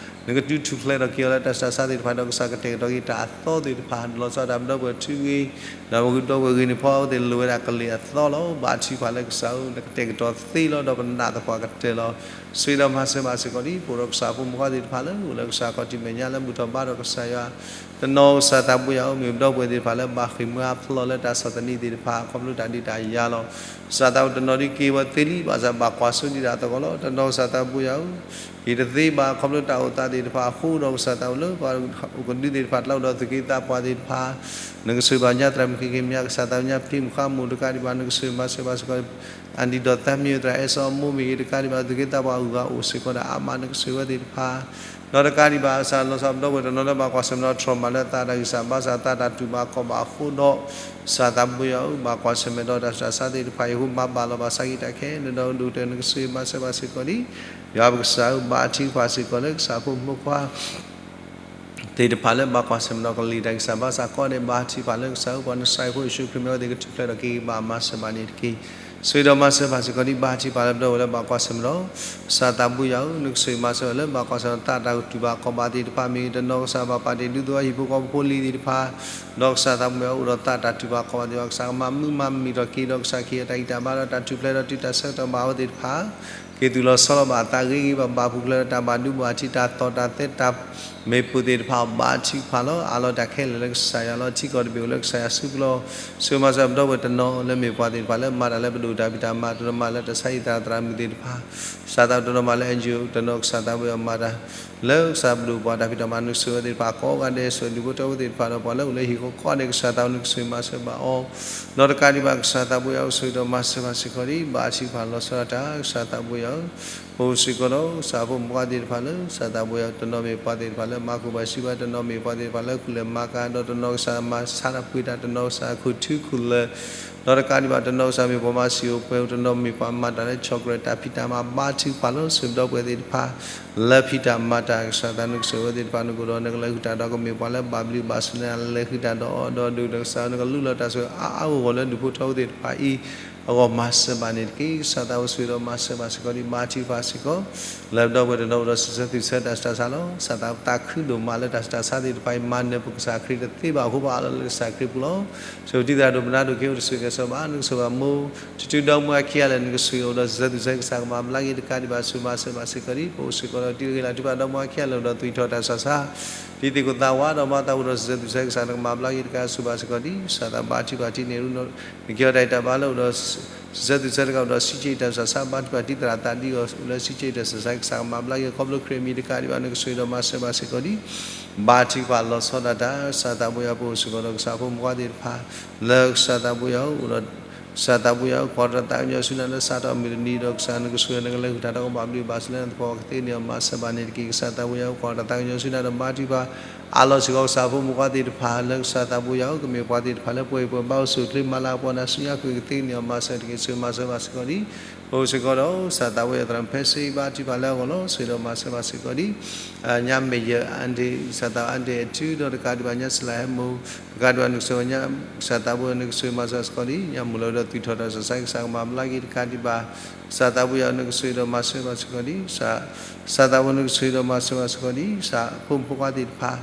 နကတုၤထူၣ်ဖျဲးထီၣ်က့ၤအီၤလၢတၢ်ဆူးတၢ်ဆါသ့ၣ်တဖၣ်ဒီး ကစၢ်ကတဲာ်ကတီၤက့ၤတၢ်အသီသ့ၣ်တဖၣ် လီၤဆီဒၣ်တၢ်ပဒီပုၢ်ဝဲၢ်ထံဂ့ၤ ဒီးပဒီပုၢ်ဝဲၢ်ဂ့ၤန့ၣ် ဖီအဝဲသ့ၣ်လိၣ်ဝဲဒၣ်ကလံၤအသီလီၤ. ဘါထုကဖၣ်လၢကစၢ်ဧၢ နကတဲာ်ကတီၤသ့လီၤ ဒီးပနာ်သပှၢ်ကတၢၢ်လီၤ. ဆိၣ်ဂ့ၤဒီးမၤစၢၤဘၣ်စ့ၢ်ကီးဒံး ပအိၣ်ဒီးကစၢ်ဖိမုၣ်ခွါသ့ၣ်တဖၣ်လၢ အိၣ်လၢကစၢ်ခီၣ်ထံးမဲာ်ညါလၢဘူၣ်ထီၣ်ဘါထီၣ်ကစၢ်ယွၤ တနီၤကစၢ်သးပူၤယၤဧၢ မ့ၢ်ပဒီပုၢ်ဝဲၢ်သ့ၣ်တဖၣ်လၢဘၣ်ဃ့ၢ်မှံဟးဖျိးလၢတၢ်ဆီၣ်သနံးသ့ၣ်တဖၣ် ခီဖျိတၢ်ဒုးတၢ်ယၤလီၤ. ကစၢ်သးပူၤတနီၤဒ်က့ၤဝဲသ့လံ ဘၣ်ဆၣ်ဘၣ်ကွၢ်စိဒံးတၢ်သကိးလီၤ. တနီၤကစၢ်သးပူၤယၤဧၢ က့ၤတသ့ဘၣ် ခီဖျိတၢ်အိၣ်သးသ့ၣ်တဖၣ်အဃိဒီး ကစၢ်သးပူၤလၢပှၤအိၣ်ကဒုသ့ၣ်တဖၣ် တၢ်အိၣ်ဒီးသူၣ်က့သးပှၢ်သ့ၣ်တဖၣ် နကဆိၣ်ဂ့ၤဘၣ်ညါသရၣ်မုၣ်ခံက့ၤမ့ၢ်ညါ ကစၢ်သးပူၤညါ ပတံၤမုၣ်ဃါမူးတကးဒံးဘၣ် နကဆိၣ်ဂ့ၤမၤစၢၤဘၣ်စ့ၢ်ကီး အၣ်ဒံၣ်ဒီးသးမံၤသရၣ်အဲၣ်စီအမိၢ်မ့ၢ်ဂ့ၤ တကးဒံးဘၣ် သူၣ်က့သးပှၢ်အဂၤအိၣ်စ့ၢ်ကီးဒၣ်အါမး နကဆိၣ်ဂ့ၤဝဲသ့ၣ်တဖၣ် ဒီးတကးဒံးဘၣ် ကစၢ်လီၤဆီဒၣ်တၢ်ပဒီပုၢ်ဝဲၢ်တနီၤလၢဘၣ်ကွၢ်ဆၢၣ်မဲာ်ဒီး trauma လၢသးတၢ်ဂံၢ်စၢ်ဘါစၢ် သးတၢ်တူၢ်ဘၣ်ခီၣ်ဘၣ်အဃိဒီး ကစၢ်သးပူၤယၤဧၢ ဘၣ်ကွၢ်ဆၢၣ်မဲာ်ဒီးတၢ်ဆူးတၢ်ဆါသ့ၣ်တဖၣ်အံၤအဃိ မၤဘၣ်လီၤဘၣ်စးက့ၤတၢ်ခဲလၢာ်ဒီး ဒိၣ်ကတၢၢ် နကဆိၣ်ဂ့ၤမၤစၢၤဘၣ်စ့ၢ်ကီးဒံး ယွၤပကစၢ်ဧၢ ဘါထုကဖၣ်စ့ၢ်ကီးလၢကစၢ်ဖိမုၣ်ဖိခွါ သ့ၣ်တဖၣ်လၢဘၣ်ကွၢ်ဆၢၣ်မဲာ်ဒီးကလံၤတၢ်ဂံၢ်စၢ်ဘါစၢ်ကိးဂၤဒဲး ဘါထုကဖၣ်လၢကစၢ်ဧၢ ပှၤနစၢ်အံၤဖိယ့ၣ်ၡူးခရံာ်မ့ၢ်ဝဲသ့ၣ်ကထူၣ်ဖျဲးထီၣ်က့ၤဘၣ်မၤစၢၤဘၣ်န့ၣ်တက့ၢ်. ဆိၣ်ဂ့ၤဒီးမၤစၢၤဘၣ်စ့ၢ်ကီးဒံး ဘါထုကဖၣ်လၢပဒီပုၢ်ဝဲၢ်လၢဘၣ်ကွၢ်ဆၢၣ်မဲာ်ဒီး ကစၢ်သးပူၤယၤဧၢ နကဆိၣ်ဂ့ၤမၤစၢၤလၢဘၣ်ကွၢ်ဆၢၣ်ဒီးသးတၢ်တူၢ်ဘၣ်ခီၣ်ဘၣ်သ့ၣ်တဖၣ်မ့ၢ်ဂ့ၤ တနီၤကစၢ်ဘၣ်ပာ်တ့ၢ်ဒူသဝီဟံၣ်ဖိဃီဖိလံၤသ့ၣ်တဖၣ် ဒီးကစၢ်သးပူၤယၤအိၣ်ဒီးသးတၢ်တူၢ်ဘၣ်ခီၣ်ဘၣ်သ့ၣ်တဖၣ် ကစၢ်ကမၤမုာ်မၤမံၤထီၣ်က့ၤဒီးကစၢ်ကဟ့ၣ်အတၢ်ဂံၢ်တၢ်ဘါဒီးတၢ်ထူၣ်ဖျဲးဒီးတုၤတၢ်ဆၢကတီၢ်ဘၣ်အဝဲသ့ၣ်တဖၣ် က့ၤသူၣ်လီၤဆီလီၤဘၣ်အသးဂ့ၤဂ့ၤဘၣ်ဘၣ် ပူၤဖျဲးဒီးတၢ်ဘၣ်ဒူဘၣ်ထံး တၢ်သီၣ်တၢ်သဲတၢ်မ့ၢ်ပိၢ်သ့ၣ်တဖၣ် ဘါထုကဖၣ်လီၤ. အးလီၤတၢ်ခဲလၢာ်လၢကစၢ်ယွၤလီၤ. ထံကီၢ်တဘ့ၣ်အိၣ်လၢကစၢ်ယွၤစုပူၤလီၤ. ဆိၣ်ဂ့ၤမၤစၢၤပဒီပုၢ်ဝဲၢ်တနီၤလၢမ့ၢ်ပှၤသ့ၣ်တဖၣ်လၢမၤတၢ်လၢပဒိၣ်တၢ်ဖံးတၢ်မၤတနီၤမးလၢတၢ်ဆါဟံၣ်သရၣ်သရၣ်မုၣ်သ့ၣ်တဖၣ် ကစၢ်သးပူၤတနီၤမးလၢ NGO တနီၤ ကစၢ်သးပူၤယၤမၤတၢ် လၢကစၢ်ပဒိၣ်ပှၤတၢ်ဖံးတၢ်မၤ နကဆိၣ်ဂ့ၤဝဲသ့ၣ်တဖၣ်ကိးဂၤဒဲး ဆိၣ်ဂ့ၤဒူဖိထၢဖိသ့ၣ်တဖၣ်ဒီး ပှၤလၢအိၣ်လၢဟံၣ်ဃီကိးဂၤဒဲး ကစၢ်သးပူၤနကဆိၣ်ဂ့ၤမၤစၢၤဘၣ်အီၤ ဒီးတကးဒံးဘၣ် ကစၢ်သးပူၤယၤဧၢ ဆိၣ်ဂ့ၤဒီးမၤစၢၤဘၣ်စ့ၢ်ကီးဒံး ဘါထုကဖၣ်လီၤဆီဒၣ်တၢ် ကစၢ်သးပူၤယၤဧၢ ပအိၣ်စ့ၢ်ကီးဒီး ကစၢ်ဖိမုၣ်ဖိခွါသ့ၣ်တဖၣ်လၢ ကစၢ်သးပူၤယၤ တနီၤမ့ၢ်ပှၤသ့ၣ်တဖၣ်လၢ မၤကူၣ်ဘၣ်စံးဘၣ် တနီၤမ့ၢ်ပှၤသ့ၣ်တဖၣ်လၢ မၤကူၣ်လဲၤမၤကၤ ဒီးတနီၤကစၢ်မၤဆါတၢ်ပှ့ၤတၢ် တနီၤကစၢ်ခိၣ်ထူခိၣ်လၢာ် ဒီးတကးဒံးဘၣ် တနီၤကစၢ်မ့ၢ်ပှၤမၤစံာ်အိၣ်ပှဲၤ တနီၤမ့ၢ်ပှၤမၤတၢ်လၢ chocolate တၢ်ဖံးတၢ်မၤ ဘါထုကဖၣ်လီၤ ဆိၣ်ဂ့ၤပဒီပုၢ်ဝဲၢ်သ့ၣ်တဖၣ် လၢဖံးတၢ်မၤတၢ် ကစၢ်သးနကဆိၣ်ဂ့ၤဝဲသ့ၣ်တဖၣ် နကအိၣ်ဒီးနကလဲၤဃုာ်တၢ်ဒီး ကမ့ၢ်ပှၤလၢဘၣ်ဘျုးဘၣ်ဆိၣ်ဂ့ၤ လဲၤဃုာ်တၢ်ဒီးအီၤ ဒီးဒိၣ်ဒီးကစၢ် နကလူလီၤတၢ်ဆိၣ်ဂ့ၤအါအါဂီၢ်ဂီၢ်လၢဒူၣ်ဖိထၢဖိသ့ၣ်တဖၣ်အံၤ အဂီၢ်မၤစၢၤဘၣ်န့ၣ်တက့ၢ်. ကစၢ်သးပူၤဆိၣ်ဂ့ၤဒီးမၤစၢၤဘၣ်စ့ၢ်ကီးဒံး ဘါထုကဖၣ်စ့ၢ်ကီး လၢပဒီပုၢ်ဝဲၢ်တနီၤအိၣ်ဒီးစံးဆၢသူၣ်ဆၢတၢ်ဆူးတၢ်ဆါလီၤ. ကစၢ်သးပူၤသးခုဒိၣ်မးလၢတၢ်ဆူးတၢ်ဆါသ့ၣ်တဖၣ်အံၤ မၤနၢၤပကစၢ်ခရံာ်တသ့ဘၣ်အဃိ ပအၢၣ်လီၤလၢကစၢ်ခရံာ်ပူၤလီၤ. ဆိၣ်ဂ့ၤပတံၤသရၣ်ဒိၣ်ပနါဒိၣ် ကဟ့ၣ်အိၣ်တၢ်ဆိၣ်ဂ့ၤကဲဆိၣ်ဘၣ် နကဆိၣ်ဂ့ၤဘၣ်မိၢ် တတုၤဒီမါဝၤခံဂၤလၢာ် နကဆိၣ်ဂ့ၤအိၣ်ဒီးစံးဆၢသူၣ်ဆၢ ကစၢ်ကမၤဘျါက့ၤ တကးဒံးဘၣ် ဆိၣ်ဂ့ၤမၤစၢၤဘၣ်စ့ၢ်ကီးဒံး ပအိၣ်စ့ၢ်ကီးဒီးတံၤဂ့ၤလၢ် တုၤဘၣ်ဒီမါဝၤခံဂၤလၢာ် အိၣ်ဒီးသွံၣ်ထီၣ်တၢ်ဆူးတၢ်ဆါ ဒ်သ့ၣ်ခိၣ်သးဝးဒီးမၤသးအိၣ်ဒီးစံးဆၢသူၣ်ဆၢ ကစၢ်နကမၤဘျါက့ၤ တကးဆိၣ်ဘၣ်စ့ၢ်ကီးဒံး ကစၢ်သးဘါထုကဖၣ်ထံၣ်န့ၣ် နကဟ့ၣ်အီၤတၢ်အံးတၢ်ဘါလၢအိၣ်ဒီး စံးဆၢသူၣ်ဆၢတကးအိၣ်ဒီး စံးဆၢတၢ်ဆူးတၢ်ဆါ ဘါထုကဖၣ်တံၤသရၣ်သးဒ်အံၤ အိၣ်လၢစံးဆၢတၢ်ဆူးတၢ်ဆါ ကစၢ်ကမၤဘျါက့ၤ ခီဖျိခရံာ်အမံၤတကးဒံးဘၣ် နကဆိၣ်ဂ့ၤဒီးမၤစၢၤဘၣ်စ့ၢ်ကီးဒံး ဘါထုကဖၣ်လီၤဆီဒၣ်တၢ် ကစၢ်သးပူၤယၤ ပအိၣ်စ့ၢ်ကီးဒီးကစၢ်ဖိမုၣ်ဖိခွါသ့ၣ်တဖၣ် လၢကစၢ်သးပူၤယၤအိၣ်ဒီး ကစၢ်သးပူၤယၤ ကွၢ်တၢ်သးကညီၤဆူနၤလၢစးထီၣ်မုၢ်တနံၤဒီး ကစၢ်နကဆိၣ်ဂ့ၤ နကလဲၤဃုာ်တၢ်ဒီးကဘၣ်ဘျုးဘၣ်ဆိၣ်ဂ့ၤလၢနသကိးကသ့န့ၣ် မၤစၢၤဘၣ်န့ၣ်တက့ၢ်. ကစၢ်သးပူၤယၤ ကွၢ်တၢ်သးကညီၤဆူနၤဒီး ဘါထုကဖၣ် အးလီၤစ့ၢ်ကီး ကစၢ်ဖိမုၣ်ဖိခွါသ့ၣ်တဖၣ် လၢကစၢ်သးပူၤယၤ ကမ့ၢ်ပှၤသ့ၣ်တဖၣ်လၢပှဲၤပှဲၤဘါအိၣ်ဆိၣ်ချ့ မၤလၤကပီၤနၤဆူညါကွံာ်ကသ့န့ၣ် မၤစၢၤတက့ၢ်. ဆိၣ်ဂ့ၤမၤစၢၤဘၣ်စ့ၢ်ကီးဒံး ပအိၣ်စ့ၢ်ကီးဒီး ကစၢ်သးပူၤယၤသရၣ်ဖဲစ့ဘါထုကဖၣ်လၢအဂီၢ်လီၤ. ဆိၣ်ဂ့ၤဒီးမၤစၢၤဘၣ်စ့ၢ်ကီးဒံး ညါမ့ၢ်ယၤ အါဒ့ၣ် ကစၢ်သးအါဒ့ၣ်အထု ဒီးတကးဒံးဘၣ် ညါစလၢဟဲမိၢ် တကးဒံးဘၣ် နကဆိၣ်ဂ့ၤညါ ကစၢ်သးပူၤယၤ နကဆိၣ်ဂ့ၤမၤစၢၤစ့ၢ်ကီးဒံး ညါမုၢ်လီၤဒီးသွံၣ်ထီၣ်တၢ်ဆူးတၢ်ဆါ ကစၢ်ကမၤဘျါက့ၤ တကးဒံးဘၣ် ကစၢ်သးပူၤယၤ နကဆိၣ်ဂ့ၤဒီးမၤစၢၤဘၣ်စ့ၢ်ကီးဒံး ကစၢ်သးပူၤ နကဆိၣ်ဂ့ၤဒီးမၤစၢၤဘၣ်စ့ၢ်ကီးဒံး ကစၢ်ဖိမုၣ်ဖိခွါသ့ၣ်တဖၣ်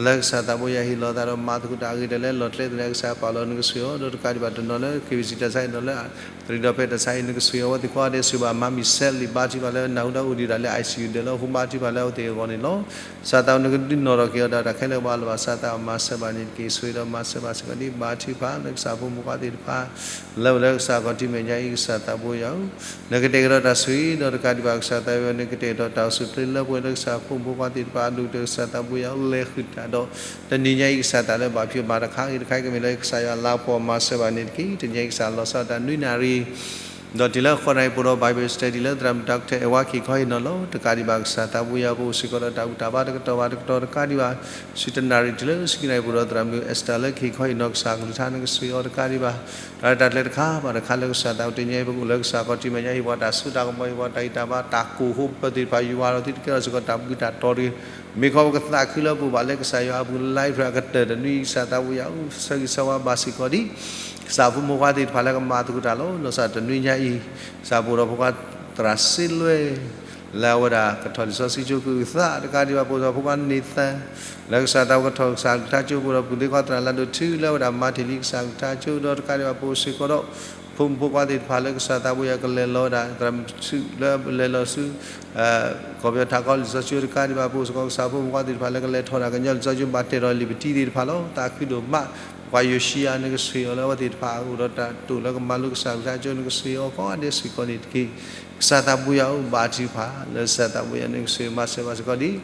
လၢကစၢ်သးပူၤယၤဟ့ၣ်လီၤသးဒီးမၤသကိးတၢ်အဂ့ၤတၢ်လၢလီၤကျဲသ့ၣ်တဖၣ် ကစၢ်ပာ်လီၤ နကဆိၣ်ဂ့ၤအီၤ ဒီးတကးဒံးဘၣ်တနီၤလၢ KBC တၢ်ဆါဟံၣ် နီၤလၢ သရံးဒီးဖဲတၢ်ဆါဟံၣ် နကဆိၣ်ဂ့ၤအီၤဝဲသ့ၣ်ကိးဂၤဒဲး ဆိၣ်ဂ့ၤဘၣ်မၤမံၤစဲးလံာ် ဘါထုကဖၣ်လၢနၢ်ဟူတၢ်အိၣ်ဒံးတၢ်လၢ ICU ဒၢးလၢအဃိ ဘါထုကဖၣ်လၢအဝဲသ့ၣ်အဂီၢ်န့ၣ်လီၤ. ကစၢ်သးပူၤ နကဒုးနီၣ်ထီၣ်က့ၤအီၤဒီး တၢ်ခဲလၢာ်ကဘၣ်လီၤဘၣ် ကစၢ်သးမၤစၢၤဘၣ်န့ၣ်တက့ၢ်. ဆိၣ်ဂ့ၤဒီးမၤစၢၤဘၣ်စ့ၢ်ကီးဒံး ဘါထုကဖၣ်လၢကစၢ်ဖိမုၣ်ဖိခွါသ့ၣ်တဖၣ် လၢအိၣ်လၢကစၢ်ခီၣ်ထံးမဲာ်ညါအံၤ ကစၢ်သးပူၤယၤဧၢ နကတဲာ်ကတီၤတၢ်ဆိၣ်ဂ့ၤ ဒီးတကးဒံးဘၣ် ကစၢ်သးပူၤယၤ နကတဲာ်ကတီၤတၢ်အိၣ်ဆူၣ်အိၣ်ချ့လၢပှဲၤလၢကစၢ်ဖိမုၣ်ဖိခွါသ့ၣ်တဖၣ် အဒိၣ်ကတၢၢ် ကစၢ်သးပူၤယၤဧၢ လဲၤဃုာ် တၢ်ဒီး တနံၤညါအံၤကစၢ်သးလၢဘၣ်ဖံးမၤတခါဂ့ၤတခါအံၤ ကမ့ၢ်လၢကစၢ်ယွၤလၤကပီၤမၤစၢၤဘၣ်န့ၣ်တက့ၢ်. တနံၤညါအံၤကစၢ်လီၤဆီဒၣ်တၢ်နွံနၣ်ရံၣ် ဒီးတုၤလၢဃိးနၣ်ရံၣ်ပူၤဒီး Bible study လၢသရၣ်မုၣ် Doctor အဲၣ်ဝါကဟ့ၣ်ခီဟ့ၣ်နီၤလီၤတကးဒံးဘၣ် ကစၢ်သးဘိယွၤ ပအိၣ်စ့ၢ်ကီးဒီးတၢ်ဘူၣ်တၢ်ဘါတကတီၢ်ဘၣ်တကတီၢ်တကးဒံးဘၣ်, ဆူတနၣ်ရံၣ်တုၤလၢဆံနၣ်ရံၣ်ပူၤဒီး သရၣ်မုၣ် Esther လၢကဟ့ၣ်ခီဟ့ၣ်နီၤကစၢ်ကလုၢ်ကထါ နကစၢ်အီၤတကးဒံးဘၣ်, တၢ်လၢတၢ်ကျဲတခါဘၣ်တခါလၢကစၢ်သးအိၣ်တနံၤညါအံၤ ပကအိၣ်လၢကစၢ်ခီၣ်ထံးမဲာ်ညါ ဟ့ၣ်ပှၤတၢ်စိတၢ်ကမီၤ ဟ့ၣ်ပှၤတၢ်ဂံၢ်တၢ်ဘါ တၢ်ကိၢ်ဟိပၢၤသ့ၣ်တဖၣ် ယွၤဒီးသုတကဲထီၣ်စ့ၢ်ကီးတၢ်ဘှံးတၢ်တီၤတဂ့ၤ, မ့ၢ်ခီပကသးခုလၢပအိၣ်ဘၣ်လၢကစၢ်ယွၤအပူၤ life အကတၢၢ်တနွံ ကစၢ်သးဘိယွၤအိၣ်ဆၢဂ့ၤဆၢဝါဘၣ်စ့ၢ်ကီးဒံး ကစၢ်ဖိမုၣ်ဖိခွါသ့ၣ်တဖၣ်လၢကမၤသကိးတၢ်လီၤ. လီၤစၢ်တနွံညါအံၤ ကစၢ်ပအိၣ်ဒီးဖိခွါသရၣ်စ့လွဲ လၢအဝဲဒၣ်ကထီၣ်လံာ်စီဆှံကၠိ ကအုၣ်သးတကးဒံးဘၣ် ပအိၣ်ဒီးဖိခွါန့ၣ်သၢ လၢကစၢ်သးကထီၣ်ကစၢ်ကလုၢ်ကထါကၠိ ပအိၣ်ဒီးပုၢ်သ့ခွါသရၣ်လၢဒိၣ်ထူ လၢအဝဲဒၣ်မၤတ့ၢ်လံကစၢ်ကလုၢ်ကထါကၠိ ဒီးတကးဒံးဘၣ် ပအိၣ်စ့ၢ်ကီးဒီး ဖိမုၣ်ဖိခွါသ့ၣ်တဖၣ်လၢကစၢ်သးဘိယွၤကလဲၤလီၤဝဲဒၣ် သရၣ်မုၣ်ထူလၢလဲၤလီၤဆူ ကီၢ်ပယီၤထးခီလံာ်စီဆှံကၠိတကးဒံးဘၣ် ပအိၣ်စ့ၢ်ကီးကစၢ်ဖိမုၣ်ဖိခွါသ့ၣ်တဖၣ်လၢ ကလဲၤထီၣ်တၢ်ကညီလံာ်စီဆှံ ဘၣ်တ့ၢ်ဒီးလံာ်ပတံသ့ၣ်တဖၣ်လီၤ. သးခုဒိၣ်မး ပှၤယိၤၡံယၤ နကဆိၣ်ဂ့ၤအီၤလၢအဝဲသ့ၣ်တဖၣ်အိၣ်ဒီးတၢ်တိာ်လၢကမၤလိကစၢ်ကလုၢ်ကထါကၠိ နကဆိၣ်ဂ့ၤအီၤကိးဂၤဒဲးစ့ၢ်ကီးန့ၣ်တက့ၢ်. ကစၢ်သးဘိယွၤအိၣ်ဘါထုကဖၣ် လၢကစၢ်သးဘိယွၤ နကဆိၣ်ဂ့ၤမၤစၢၤဘၣ်စ့ၢ်ကီး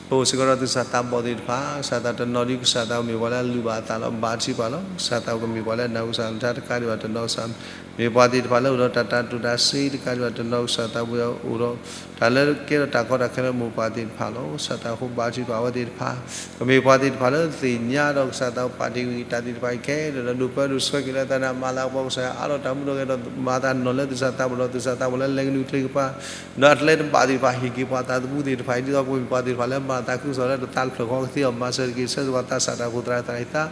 ဒံး ပအိၣ်စ့ၢ်ကီးဒီးသူၣ်စၢ်သးဘီၣ်သ့ၣ်တဖၣ် ကစၢ်သးတနီၤဒံး ကစၢ်သးကမ့ၢ်ပှၤလၢအလုၢ်ဘၣ်အသးလီၤ ဘါထုကဖၣ်လီၤ. ကစၢ်သးကမ့ၢ်ပှၤလၢအနၢ်ဟူကစၢ်ကလုၢ်ကထါတကးဒံးဘၣ်တနီၤ ကစၢ်မ့ၢ်ပှၤသ့ၣ်တဖၣ်လၢအိၣ်ဒီးတၢ်တၤတိာ်တၤစ့တကးဒံးဘၣ်တနီၤ ကစၢ်သးဘိယွၤအိၣ်ဒီး တၢ်လၢကဲထီၣ်တၢ်ကီတၢ်ခဲလၢမိၢ်ပၢ်သ့ၣ်တဖၣ်လီၤ. ကစၢ်သးဃိဘါထုကဖၣ်အဝဲသ့ၣ်တဖၣ် ကမ့ၢ်ပှၤသ့ၣ်တဖၣ်လၢသ့ၣ်ညါဒီးကစၢ်သးပာ်တ့ၢ်ဝံၤတၢ်သ့ၣ်တဖၣ်အံၤခဲလၢာ်ဒီး ဒိၣ်ပၢဒိၣ်ဆှၢက့ၤလၢသးန့ၣ် မၤလၤကပီၤကစၢ်ယွၤအါထီၣ်တၢ်မူထီၣ်ဂဲၤထီၣ် မၤသးနီၢ်လၢသူၣ်စၢ်သးဘီၣ်ဒီး သူၣ်စၢ်သးဘီၣ်လၢလဲၤကနုာ်ချ့ကပၤ ဒီးအတလဲတဘၣ်သ့ၣ်တဖၣ် ဟ့ၣ်က့ၤပှၤသးသမူသ့ၣ်တဖၣ်အံၤ ဒ်သိးပမ့ၢ်ပှၤသ့ၣ်တဖၣ်လၢမၤသးခုကစီၣ်လၢတသးတဖျၢၣ်ဃီကသ့အီၤ မၤစၢၤတက့ၢ်. ဆၢဂ့ၤပှၤသးစၢ်တၢ်အိၣ်ဖှိၣ်သရၣ်သရၣ်ဟံသး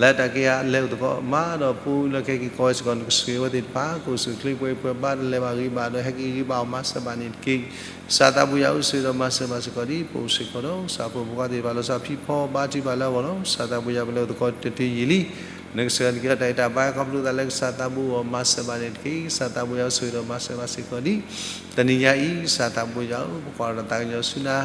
လၢတၢ်က့ၤအလဲၤအိၣ်သကိးမၤဒီး ပူလၢခဲက့ၤကီၢ်ဝဲစ့ၢ်ကီး နကဆိၣ်ဂ့ၤအဝဲသ့ၣ်တဖၣ် ကအိၣ်ဆူၣ်ချ့ပှဲၤပှဲၤဘါတလဲၤဘၣ်ဂ့ၤဘၣ်ဒီး ဟဲက့ၤဂ့ၤဘၣ်အီၤ မၤစၢၤဘၣ်န့ၣ်တက့ၢ်. ကစၢ်သးဘိယွၤအိၣ်ဆိၣ်ဂ့ၤဒီးမၤစၢၤဘၣ်စ့ၢ်ကီးဒံး ပအိၣ်စ့ၢ်ကီးဒီး ကစၢ်ဖိမုၣ်ဖိခွါသ့ၣ်တဖၣ် လီၤဆီဖံးဖီဘါထုကဖၣ်လၢအဂီၢ်လီၤ. ကစၢ်သးဘိယွၤ ပလဲၤအိၣ်သကိးတထံယံာ်လံ နကစၢ်ယွၤကဲထီၣ်တၢ်အံၤတၢ်ဘါ ခီဖျိသးလၢကစၢ်သးဘိအီၤ မၤစၢၤဘၣ်န့ၣ်တက့ၢ်. ကစၢ်သးဘိယွၤအိၣ်ဆိၣ်ဂ့ၤဒီးမၤစၢၤဘၣ်စ့ၢ်ကီးဒံး တနံၤညါအံၤ ကစၢ်သးဘိယွၤဧၢ ပကွၢ်ဒီးတၢ်သးကညီၤဆူနၤ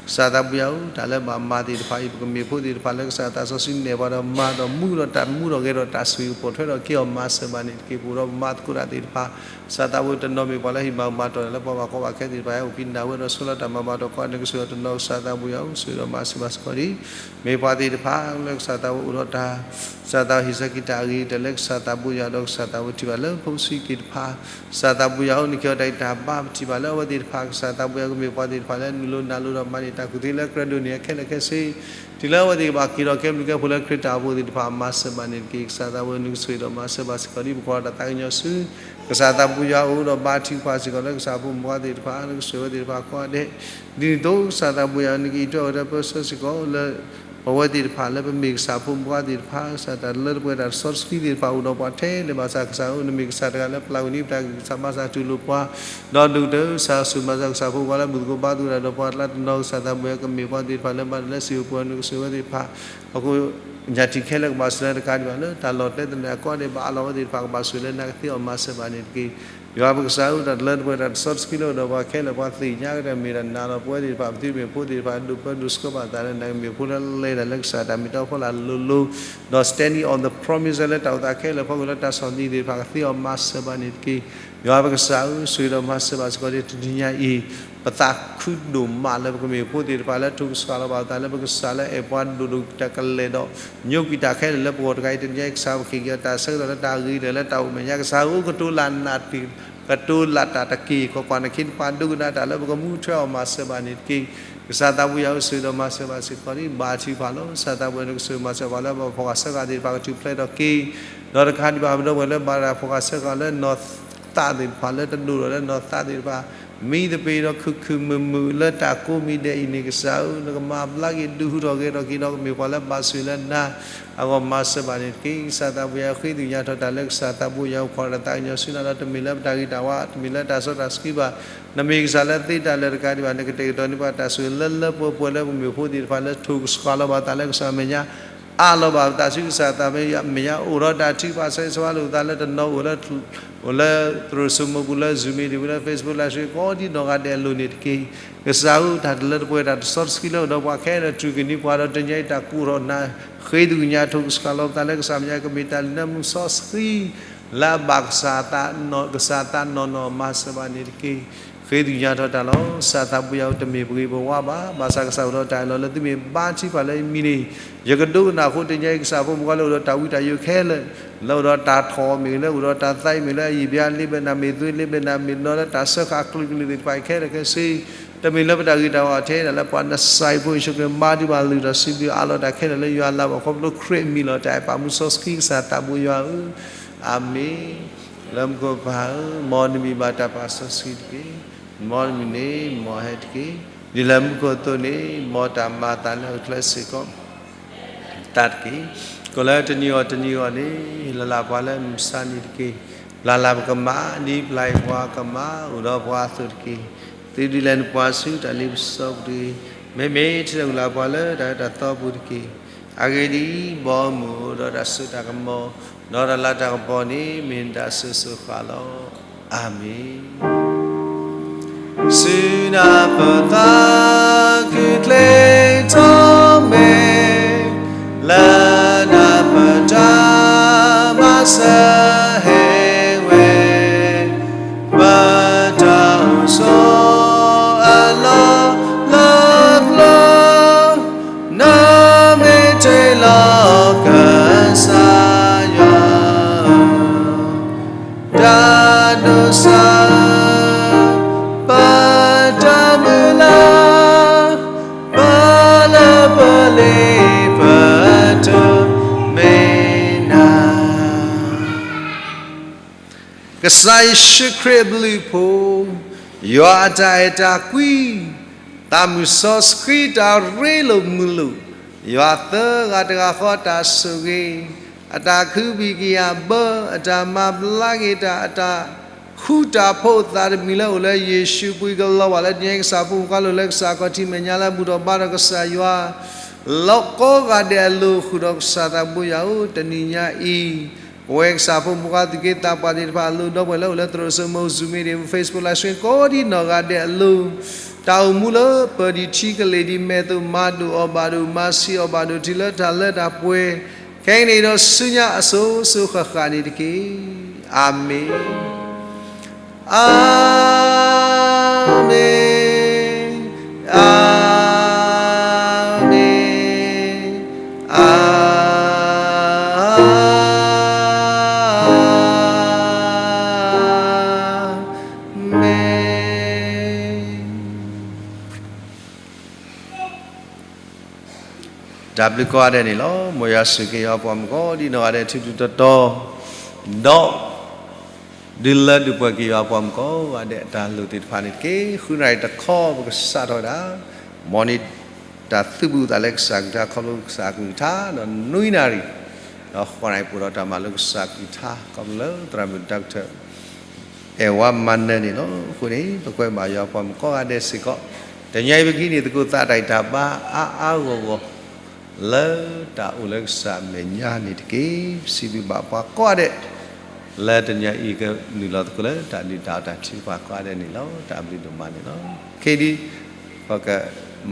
ကစၢ်သးဘိယွၤဧၢ တၢ်လၢဘၣ်မၤသ့ၣ်တဖၣ်အံၤ ပကမ့ၢ်ဖိသ့ၣ်တဖၣ်လၢကစၢ်သးစီဆှံနဲၣ်ပှၤဒီးမၤဒီးမူဒီးတၢ်မူထီၣ်ဂဲၤထီၣ် တၢ်ဆိၣ်ဂ့ၤကပိာ်ထွဲထီၣ်က့ၤအီၤ မၤစၢၤဘၣ်န့ၣ်တက့ၢ်. ပအိၣ်ဒီးပမၤသကိးတၢ်သ့ၣ်တဖၣ် ကစၢ်သးဘိတနီၤမ့ၢ်ပှၤလၢဟံၣ်မၤမၤတီၢ်တၢ်လၢပှၤဘၣ်ကီဘၣ်ခဲသ့ၣ်တဖၣ် ဟဲအိၣ်ဖဲနၤဝဲဒီးဆိလၢတၢ်မၤဘၣ်တီၢ်ကီ နကဆိၣ်ဂ့ၤအီၤတနီၤ ကစၢ်သးဘိယွၤဧၢ ဆိၣ်ဂ့ၤဒီးမၤစၢၤဘၣ်စ့ၢ်ကီးဒံး မ့ၢ်ပှၤသ့ၣ်တဖၣ်လၢကစၢ်သးဘိအိၣ်ဒီးတၢ် ကစၢ်သးဟ့ၣ်ဆၢက့ၤတၢ်အဂ့ၤကတၢၢ်လၢကစၢ်သးဘိယွၤဒီးကစၢ်သးဘိထံၣ်ဘၣ်လၢဖိဆံးသ့ၣ်တဖၣ် ကစၢ်သးဘိယွၤဧၢ နကဲထီၣ်တၢ်အံၤတၢ်ဘါ ပထံၣ်ဘၣ်လၢအဝဲသ့ၣ်တဖၣ် ကစၢ်သးဘိယွၤ ကမ့ၢ်ပှၤသ့ၣ်တဖၣ်လၢနုာ်လီၤနၢ်လီၤဒီးမၤန့ၢ်တၢ်ကူၣ်သ့လၢကြၢးဒိးန့ၢ်အခဲလၢာ်ခဲဆ့ တုၤလၢအဝဲသ့ၣ်ကဘၣ်က့ၤထီၣ်ကဲဘျုးကဲဖှိၣ်လၢခရံာ်တၢ်အိၣ်ဖှိၣ်သ့ၣ်တဖၣ် မၤစၢၤဘၣ်န့ၣ်တက့ၢ်. ကစၢ်သးဘိ နကဆိၣ်ဂ့ၤဒီးမၤစၢၤဘၣ်စ့ၢ်ကီးဒ်ပကွၢ်ဒီးတၢ်သးကညီၤဆူ ကစၢ်သးဘိယွၤအိၣ်ဒီးဘါထုကဖၣ်စ့ၢ်ကီးလၢကစၢ်ဖိမုၣ်ဖိခွါသ့ၣ်တဖၣ် နကဆိၣ်ဂ့ၤအဝဲသ့ၣ်တဖၣ်ကိးဂၤဒဲး ဒ်န့ၣ်အသိး ကစၢ်သးဘိယွၤ နကအံးထွဲအီၤဒီးပၢဆှၢစ့ၢ်ကီးလၢ ပဝဲသ့ၣ်တဖၣ်လၢပမ့ၢ်ကစၢ်ဖိမုၣ်ဖိခွါသ့ၣ်တဖၣ် ကစၢ်တၢ်လၢတပှဲၤတၢ်တစီတဆှံသ့ၣ်တဖၣ်အိၣ်ဒီးပှၤထဲလဲၣ်ဘၣ်ဆၣ် ကစၢ်ဧၢ နမ့ၢ်ကစၢ်တဂၤလၢပျၢ်ကွံာ်န့ၢ်ပတၢ်ဂံၢ်စၢ်ဘါစၢ်တူၢ်လိာ်ပှၤ ဒီးဒိၣ်ကတၢၢ် ကစၢ်ဆိၣ်မၤစၢ်ကစၢ်ဖိခွါလၢမုၢ်သကိးဘါသကိးတၢ်ဒီးပှၤကျါတနီၤ ကစၢ်သးဘိယွၤ ကမ့ၢ်ပှၤသ့ၣ်တဖၣ်လၢမၤတၢ်လၢစံာ်အိၣ်ပှဲၤ နကဆိၣ်ဂ့ၤအဝဲသ့ၣ်တဖၣ် အဃိ ညၣ်ထံးခဲလၢာ်ကဘၣ်ဆိၣ်လၢတကးဒံးဘၣ်လၢ တၢ်လီၢ်ကျဲသနၢၣ်ကိးဂၤဒဲး ဘၣ်အါလီၤဝဲသ့ၣ်တဖၣ် ကဘၣ်ဆိၣ်လၢနၤကသ့အီၤ မၤစၢၤဘၣ်န့ၣ်တက့ၢ်. ယွၤပကစၢ်ဧၢ တၢ်လၢတပှဲၤတၢ်တစီတဆှံလၢအိၣ်ဒီးပှၤခဲလၢာ် ပှၤသ့ၣ်ညါကတၢၢ် မ့ၢ်တၢ်နာ်လီၤပဝဲသ့ၣ်တဖၣ် ပသုတမ့ၢ်ဖိသ့ၣ်တဖၣ် ဒိၣ်ပၢဒိၣ်ဆှၢဘၣ်သးလၢ နကမ့ၢ်ဖိလၢလဲၤတၢ်လၢကစၢ်တၢ်မ့ၢ်တၢ်ဖီလာ်လိၤလိၤ ဒီး standing on the promise လၢတၢ်အိၣ်သးခဲလၢာ်အဖီခိၣ်လၢတၢ်ဆီၣ်သနံးသ့ၣ်တဖၣ် ကသ့အီၤ မၤစၢၤဘၣ်န့ၣ်တက့ၢ်. ယွၤပကစၢ်ဧၢ ဆိၣ်ဂ့ၤဒီးမၤစၢၤဘၣ်စ့ၢ်ကီးဒ်တနံၤညါအံၤ ပသးခုဒိၣ်မးလၢပကမ့ၢ်ဖိသ့ၣ်တဖၣ်လၢထူကဆှီလီၤဘၣ်ပသးလၢပကစၢ်လၢအဲၣ်ပှၤဒိၣ်ဒိၣ်တၢ်ကလဲာ်ဒီး ညိကွံာ်တၢ်ခဲလၢာ်လၢပဂီၢ်တဂၤအံၤ တနံၤညါအံၤ ကစၢ်ပက့ၤက့ၤအီၤ တၢ်ဆၢကတီၢ်လၢတၢ်ဂ့ၤတၢၢ်လၢတၢ်အိၣ်မဲာ်ညါ ကစၢ်ဧၢ ကတိၤလၢ်နးတ့ၢ် ကတိၤလၢ်တၢ်တက့ၢ် ကွၢ်ကွၢ် နခ့နပှၤဒိကနၣ်တၢ်လၢပကမူထွဲအီၤ မၤစၢၤဘၣ်န့ၣ်တက့ၢ်. ကစၢ်သးဘိယွၤဧၢ ဆိၣ်ဂ့ၤဒီးမၤစၢၤဘၣ်စ့ၢ်ကီးဒ် ဘါထုကဖၣ်လီၤ. ကစၢ်သးဘိယွၤ နကဆိၣ်ဂ့ၤမၤစၢၤပှၤလၢပှၤဖီၣ်ဃာ်ဆှၢဃာ်သ့ၣ်တဖၣ် ကထူၣ်ဖျဲးထီၣ်က့ၤ ဒီးတကးဒံးဘၣ် ပဒီပုၢ်ဝဲၢ်လၢဘၣ်တၢ်ဖီၣ်ဃာ်ဆှၢဃာ်လၢနီၢ်သးသ့ၣ်တဖၣ် လၢတဒိၣ်ထီၣ်လၢနီၢ်သးသ့ၣ်တဖၣ် မံသပ့ၤဒီးခုၣ်ခုၣ်မုာ်မုာ်လၢတၢ်ကိးမံၤဒဲးအံၤန့ၣ် ကစၢ်ဧၢ နကမၤဘျါက့ၤဒုးဟူးထီၣ်ဂဲၤထီၣ်က့ၤဒီး ကမ့ၢ်ပှၤလၢဘၣ်ဆိၣ်ဂ့ၤလၢနၤအဂီၢ် မၤစၢၤဘၣ်န့ၣ်တက့ၢ်. ကစၢ်သးဘိယွၤ ဃ့သ့ၣ်ညါထီၣ်တၢ်လၢကစၢ်သးဘိယွၤ အိၣ်ခိးဒီးတၢ်သးကညီၤဆူနၤဒီး တမ့ၢ်လၢပတၢ်ဂ့ၤတၢ်ဝါ တမ့ၢ်လၢတၢ်စီတၢ်ဆှံဘၣ်. နမ့ၢ်ကစၢ်လၢသ့တၢ်လၢာ်တကးဒံးဘၣ် နကတဲာ်ကတီၤန့ၢ်ပှၤတၢ်ဆိၣ်ဂ့ၤလၢလၢပှဲၤပှဲၤလၢပကမ့ၢ်ဖိသ့ၣ်တဖၣ်လၢ ထူၣ်ကဆှီလီၤဘၣ်သးလၢကစၢ်မဲာ်ညါ အးလီၤဘၣ်ပသးဆူကစၢ်သးမဲာ်ညါ အိၣ်ဒီးတၢ်ထုကဖၣ်ဆၢဂ့ၤဆၢဝါလိာ်ပသးလၢတနီၤ အိၣ်လၢ အိၣ်လၢသရိာ်စိမိၢ်ပူၤလၢ Zoom meeting ပူၤလၢ Facebook Live Stream ကိးဒ်နီၢ်ဂၤဒဲးအလိၤန့ၣ်တက့ၢ်. ကစၢ်ဧၢ တၢ်တလၢတပှဲၤတၢ်တစီတဆှံလၢအိၣ်ဒီးပှၤခဲလၢာ် ထုၣ်က့ၤန့ၢ်ပှၤဒီးတနံၤညါအံၤ တၢ်ကူၣ်ထီၣ်နၤ ဃ့သကွံာ်ညါ ထူၣ်ကဆှီလီၤပသးလၢကစၢ်မဲာ်ညါ ကမ့ၢ်တၢ်လံၤနၢမူစီဆှံ လၢအဘၣ်ကစၢ်သးနီၢ်နီၢ် မၤစၢၤဘၣ်န့ၣ်တက့ၢ်. ဃ့ကညးထီၣ်တၢ်လီၤ. ကစၢ်သးဘိယွၤဧၢ, တမ့ၢ်ပဂ့ၤပဝါဘၣ်, ဘၣ်ဆၣ်ကစၢ်အိၣ်ဒီးတၢ်အၢၣ်လီၤလၢသုမ့ၢ်ဘါထုကဖၣ်လၢယမံၤန့ၣ်, ယကဒိကနၣ်အဃိ တနံၤအံၤ ကစၢ်ဖိမုၣ်ဖိလၢအိၣ်ဒီးတၢ်ဝံတၢ်ယိးခဲလၢာ်, လၢအိၣ်ဒီးတၢ်ထီၣ်မ့ၢ်ဂ့ၤ, လၢအိၣ်ဒီးတၢ်သးအံၤမ့ၢ်ဂ့ၤ, လၢအယံာ်ဘၣ်လ့ဘၣ်နၤမ့ၢ်ဂ့ၤ, လ့ဘၣ်နၤမ့ၢ်ဂ့ၤ, လၢတၢ်စၢဃာ်အကလုာ်ကလုာ်သ့ၣ်တဖၣ်အံၤခဲလၢာ်ခဲဆ့, တမ့ၢ်လၢပတၢ်ဂ့ၤတၢ်ဝါထဲဒၣ်လၢပှၤနစၤအံၤဖိယ့ၣ်ၡူးခရံာ် မၤဒံးဘၣ်လုၢ်တၢ်စံးဘျုးအးလီၤတၢ်ခဲလၢာ်လၢယွၤလၤဘၣ်ခီဖျိခရံာ်အမံၤလီၤ. တၢ်အဲၣ်ပာ်မူစီဆှံကစၢ်သးဘိယွၤဧၢ, အၤမ့ၣ်. လၢမူခိၣ်ပၢ်ဧၢ, မ်နမံၤဘၣ်တၢ်ပာ်စီဆှံတက့ၢ်. မ်နမံၤန့ၣ်မ်ဟဲတက့ၢ်. ဒ်လၢမူခိၣ်အသိးန့ၣ် မ်တၢ်မၤအသးလၢဟီၣ်ခိၣ်ချၢစ့ၢ်ကီး တၢ်တက့ၢ်. ကီၢ်လၢတနံၤအံၤတနံၤအံၤန့ၣ် လၢ်လၢ်ပှၤလၢမုၢ်မဆါနံၤတက့ၢ်. ပျၢ်လၢ်ပကမၣ်, ဒ်ပျၢ်အံၤပှၤကမၣ်အိၣ်ဒီးပှၤအသိးတက့ၢ်. သုဒုးလဲၤနပှၤဆူတၢ်လ့ပစီပူၤတဂ့ၤ. မ့မ့ၢ်ထဲလၢ်လၢ်ပှၤလၢတၢ်အၢတၢ်သီပူၤတက့ၢ်. အဂ့ၢ်ဒ်အံၤ, ဘီမုၢ်အိၣ်ဒီးတၢ်စိတၢ်ကမီၤ, ဒီးတၢ်လၤတၢ်ကပီၤန့ၣ် မ့ၢ်နတၢ်အစိၤစိၤဃၣ်လီၤ. အၤမ့ၣ်. ဆူနၢ်ပၢၢ်သးခုချ့ထီၣ်မဲာ်, လၢနၢ်ပၢၢ်တၢ်မၤစၢၤဟဲဝဲ, ပတၢ်အိၣ်ဆိးအလီၢ်လၢပျၢၤ, နမ့ၢ်တ့ၢ်လီၤကစၢ်ယွၤ တၢ်ဒိးစၢ်, ပတၢ်မုၢ်လၢ်, ပလၢပလ့ပတမ့ၢ်နၤ. ကစၢ်ယ့ၣ်ၡူးခရံာ်အဘျုးအဖှိၣ်, ယွၤအတၢ်အဲၣ်တၢ်ကွံ, သးမုၢ်စီဆှံတၢ်ရ့လိာ်မုာ်လိာ်, ယွၤသၢဂၤတဂၤဃီတၢ်ဆိၣ်ဂ့ၤ, အတၢ်ခုဘံၣ်ကယာ်ဘၢ, အတၢ်မၤဘျါက့ၤတၢ်, အတၢ်ဃူတၢ်ဖိးသးတမံၤလၢအိၣ်လၢယ့ၣ်ၡူးပူၤကလီၤဘၣ်လၢတနံၤအံၤ ကစၢ်ဖိမုၣ်ဖိလၢကစၢ်ခီၣ်ထံးမဲာ်ညါလၢဘူၣ်ထီၣ်ဘါထီၣ်ကစၢ်ယွၤ လီၤကိးဂၤဒဲးအလိၤဃုာ်ဒီးကစၢ်သးဘိယွၤဧၢ, တနံၤညါအံၤ ပဝဲကစၢ်ဖိမုၣ်ဖိသုးက့သးပှၢ်သ့ၣ်တဖၣ်အလိၤ ဒီပုၢ်ဝဲၢ်လၢအိၣ်လၢသရိာ်စိမိၤ Zoom meeting, Facebook live stream ကိးဒံနီၢ်ဂၤဒဲးအလိၤ, တၢ်အိၣ်မူလၢပဒုးထံကလ့ၢ်ဒ်မဲာ်သိး မၤဒိၣ်အီၤဘၣ်ဒိၣ် မၤဆံးအီၤဘၣ်ဒိၣ် တုၤလၢတၢ်လၢတၢ်ပှဲၤ ခဲကနံၣ်အံၤဒီးဆူညါအစိၤစိၤဃၣ်ဃၣ်န့ၣ်တက့ၢ်. အၤမ့ၣ်. အၤမ့ၣ်, အၤမ့ၣ်, အၤမ့ၣ်. တၢ်ဘျုးကိးဂၤဒဲးန့ၣ်လီၤ. မ်ယွၤဆိၣ်ဂ့ၤက့ၤယွၤပှၤမုၣ်ကိးဒံနီၢ်ဂၤဒဲး ထူထူတီတီ, ဒီး ဒုးလၢဒုးပှဲၤက့ၤယွၤပှၤမုၣ်ကိးဂၤဒဲး အတၢ်လိၣ်သ့ၣ်တဖၣ်န့ၣ်တက့ၢ်. ဃုနၣ်ရံၣ်တခီ ပကစးထီၣ်ဝဲဒၣ် မ်န့ၣ် တၢ်သုးဘူးသးလၢကစၢ်အကလုၢ်ကထါ ခီဖျိကစၢ်အကလုၢ်ကထါ, ဒီးနွံနၣ်ရံၣ် ဒီးဃိးနၣ်ရံၣ် ပအိၣ်ဒီးတၢ်မၤလိကစၢ်အကလုၢ်ကထါ ခီဖျိလၢသရၣ်မုၣ်တၢ်ကထၢၣ် အဲၣ်ဝဲမၤနၢၤန့ၣ်လီၤ. အဃိန့ၣ် ပကွဲမုာ်ယွၤပှၤမုၣ်ကိးဂၤဒဲးစ့ၢ်ကီး, တနံၤအံၤပကဟံးန့ၢ်သကိးသးတၢ်အံၣ်တၢ်ဘါ အါအါဂီၢ်ဂီၢ် လၢတၢ်အိၣ်လၢကစၢ်အမဲာ်ညါန့ၣ်တက့ၢ်. ပစံးဘျုးဘၣ်ပှၤကိးဂၤဒဲး လၢတနံၤအံၤကနုာ်လီၤသကိးလၢတၢ်ဒုးတၢ်အီၣ်တၢ်ထံပှၤကိးဂၤဒဲးန့ၣ်လီၤ. တၢ်ဘျုးဒိၣ်မးန့ၣ်လီၤ. ခဲအံၤဒ် ပက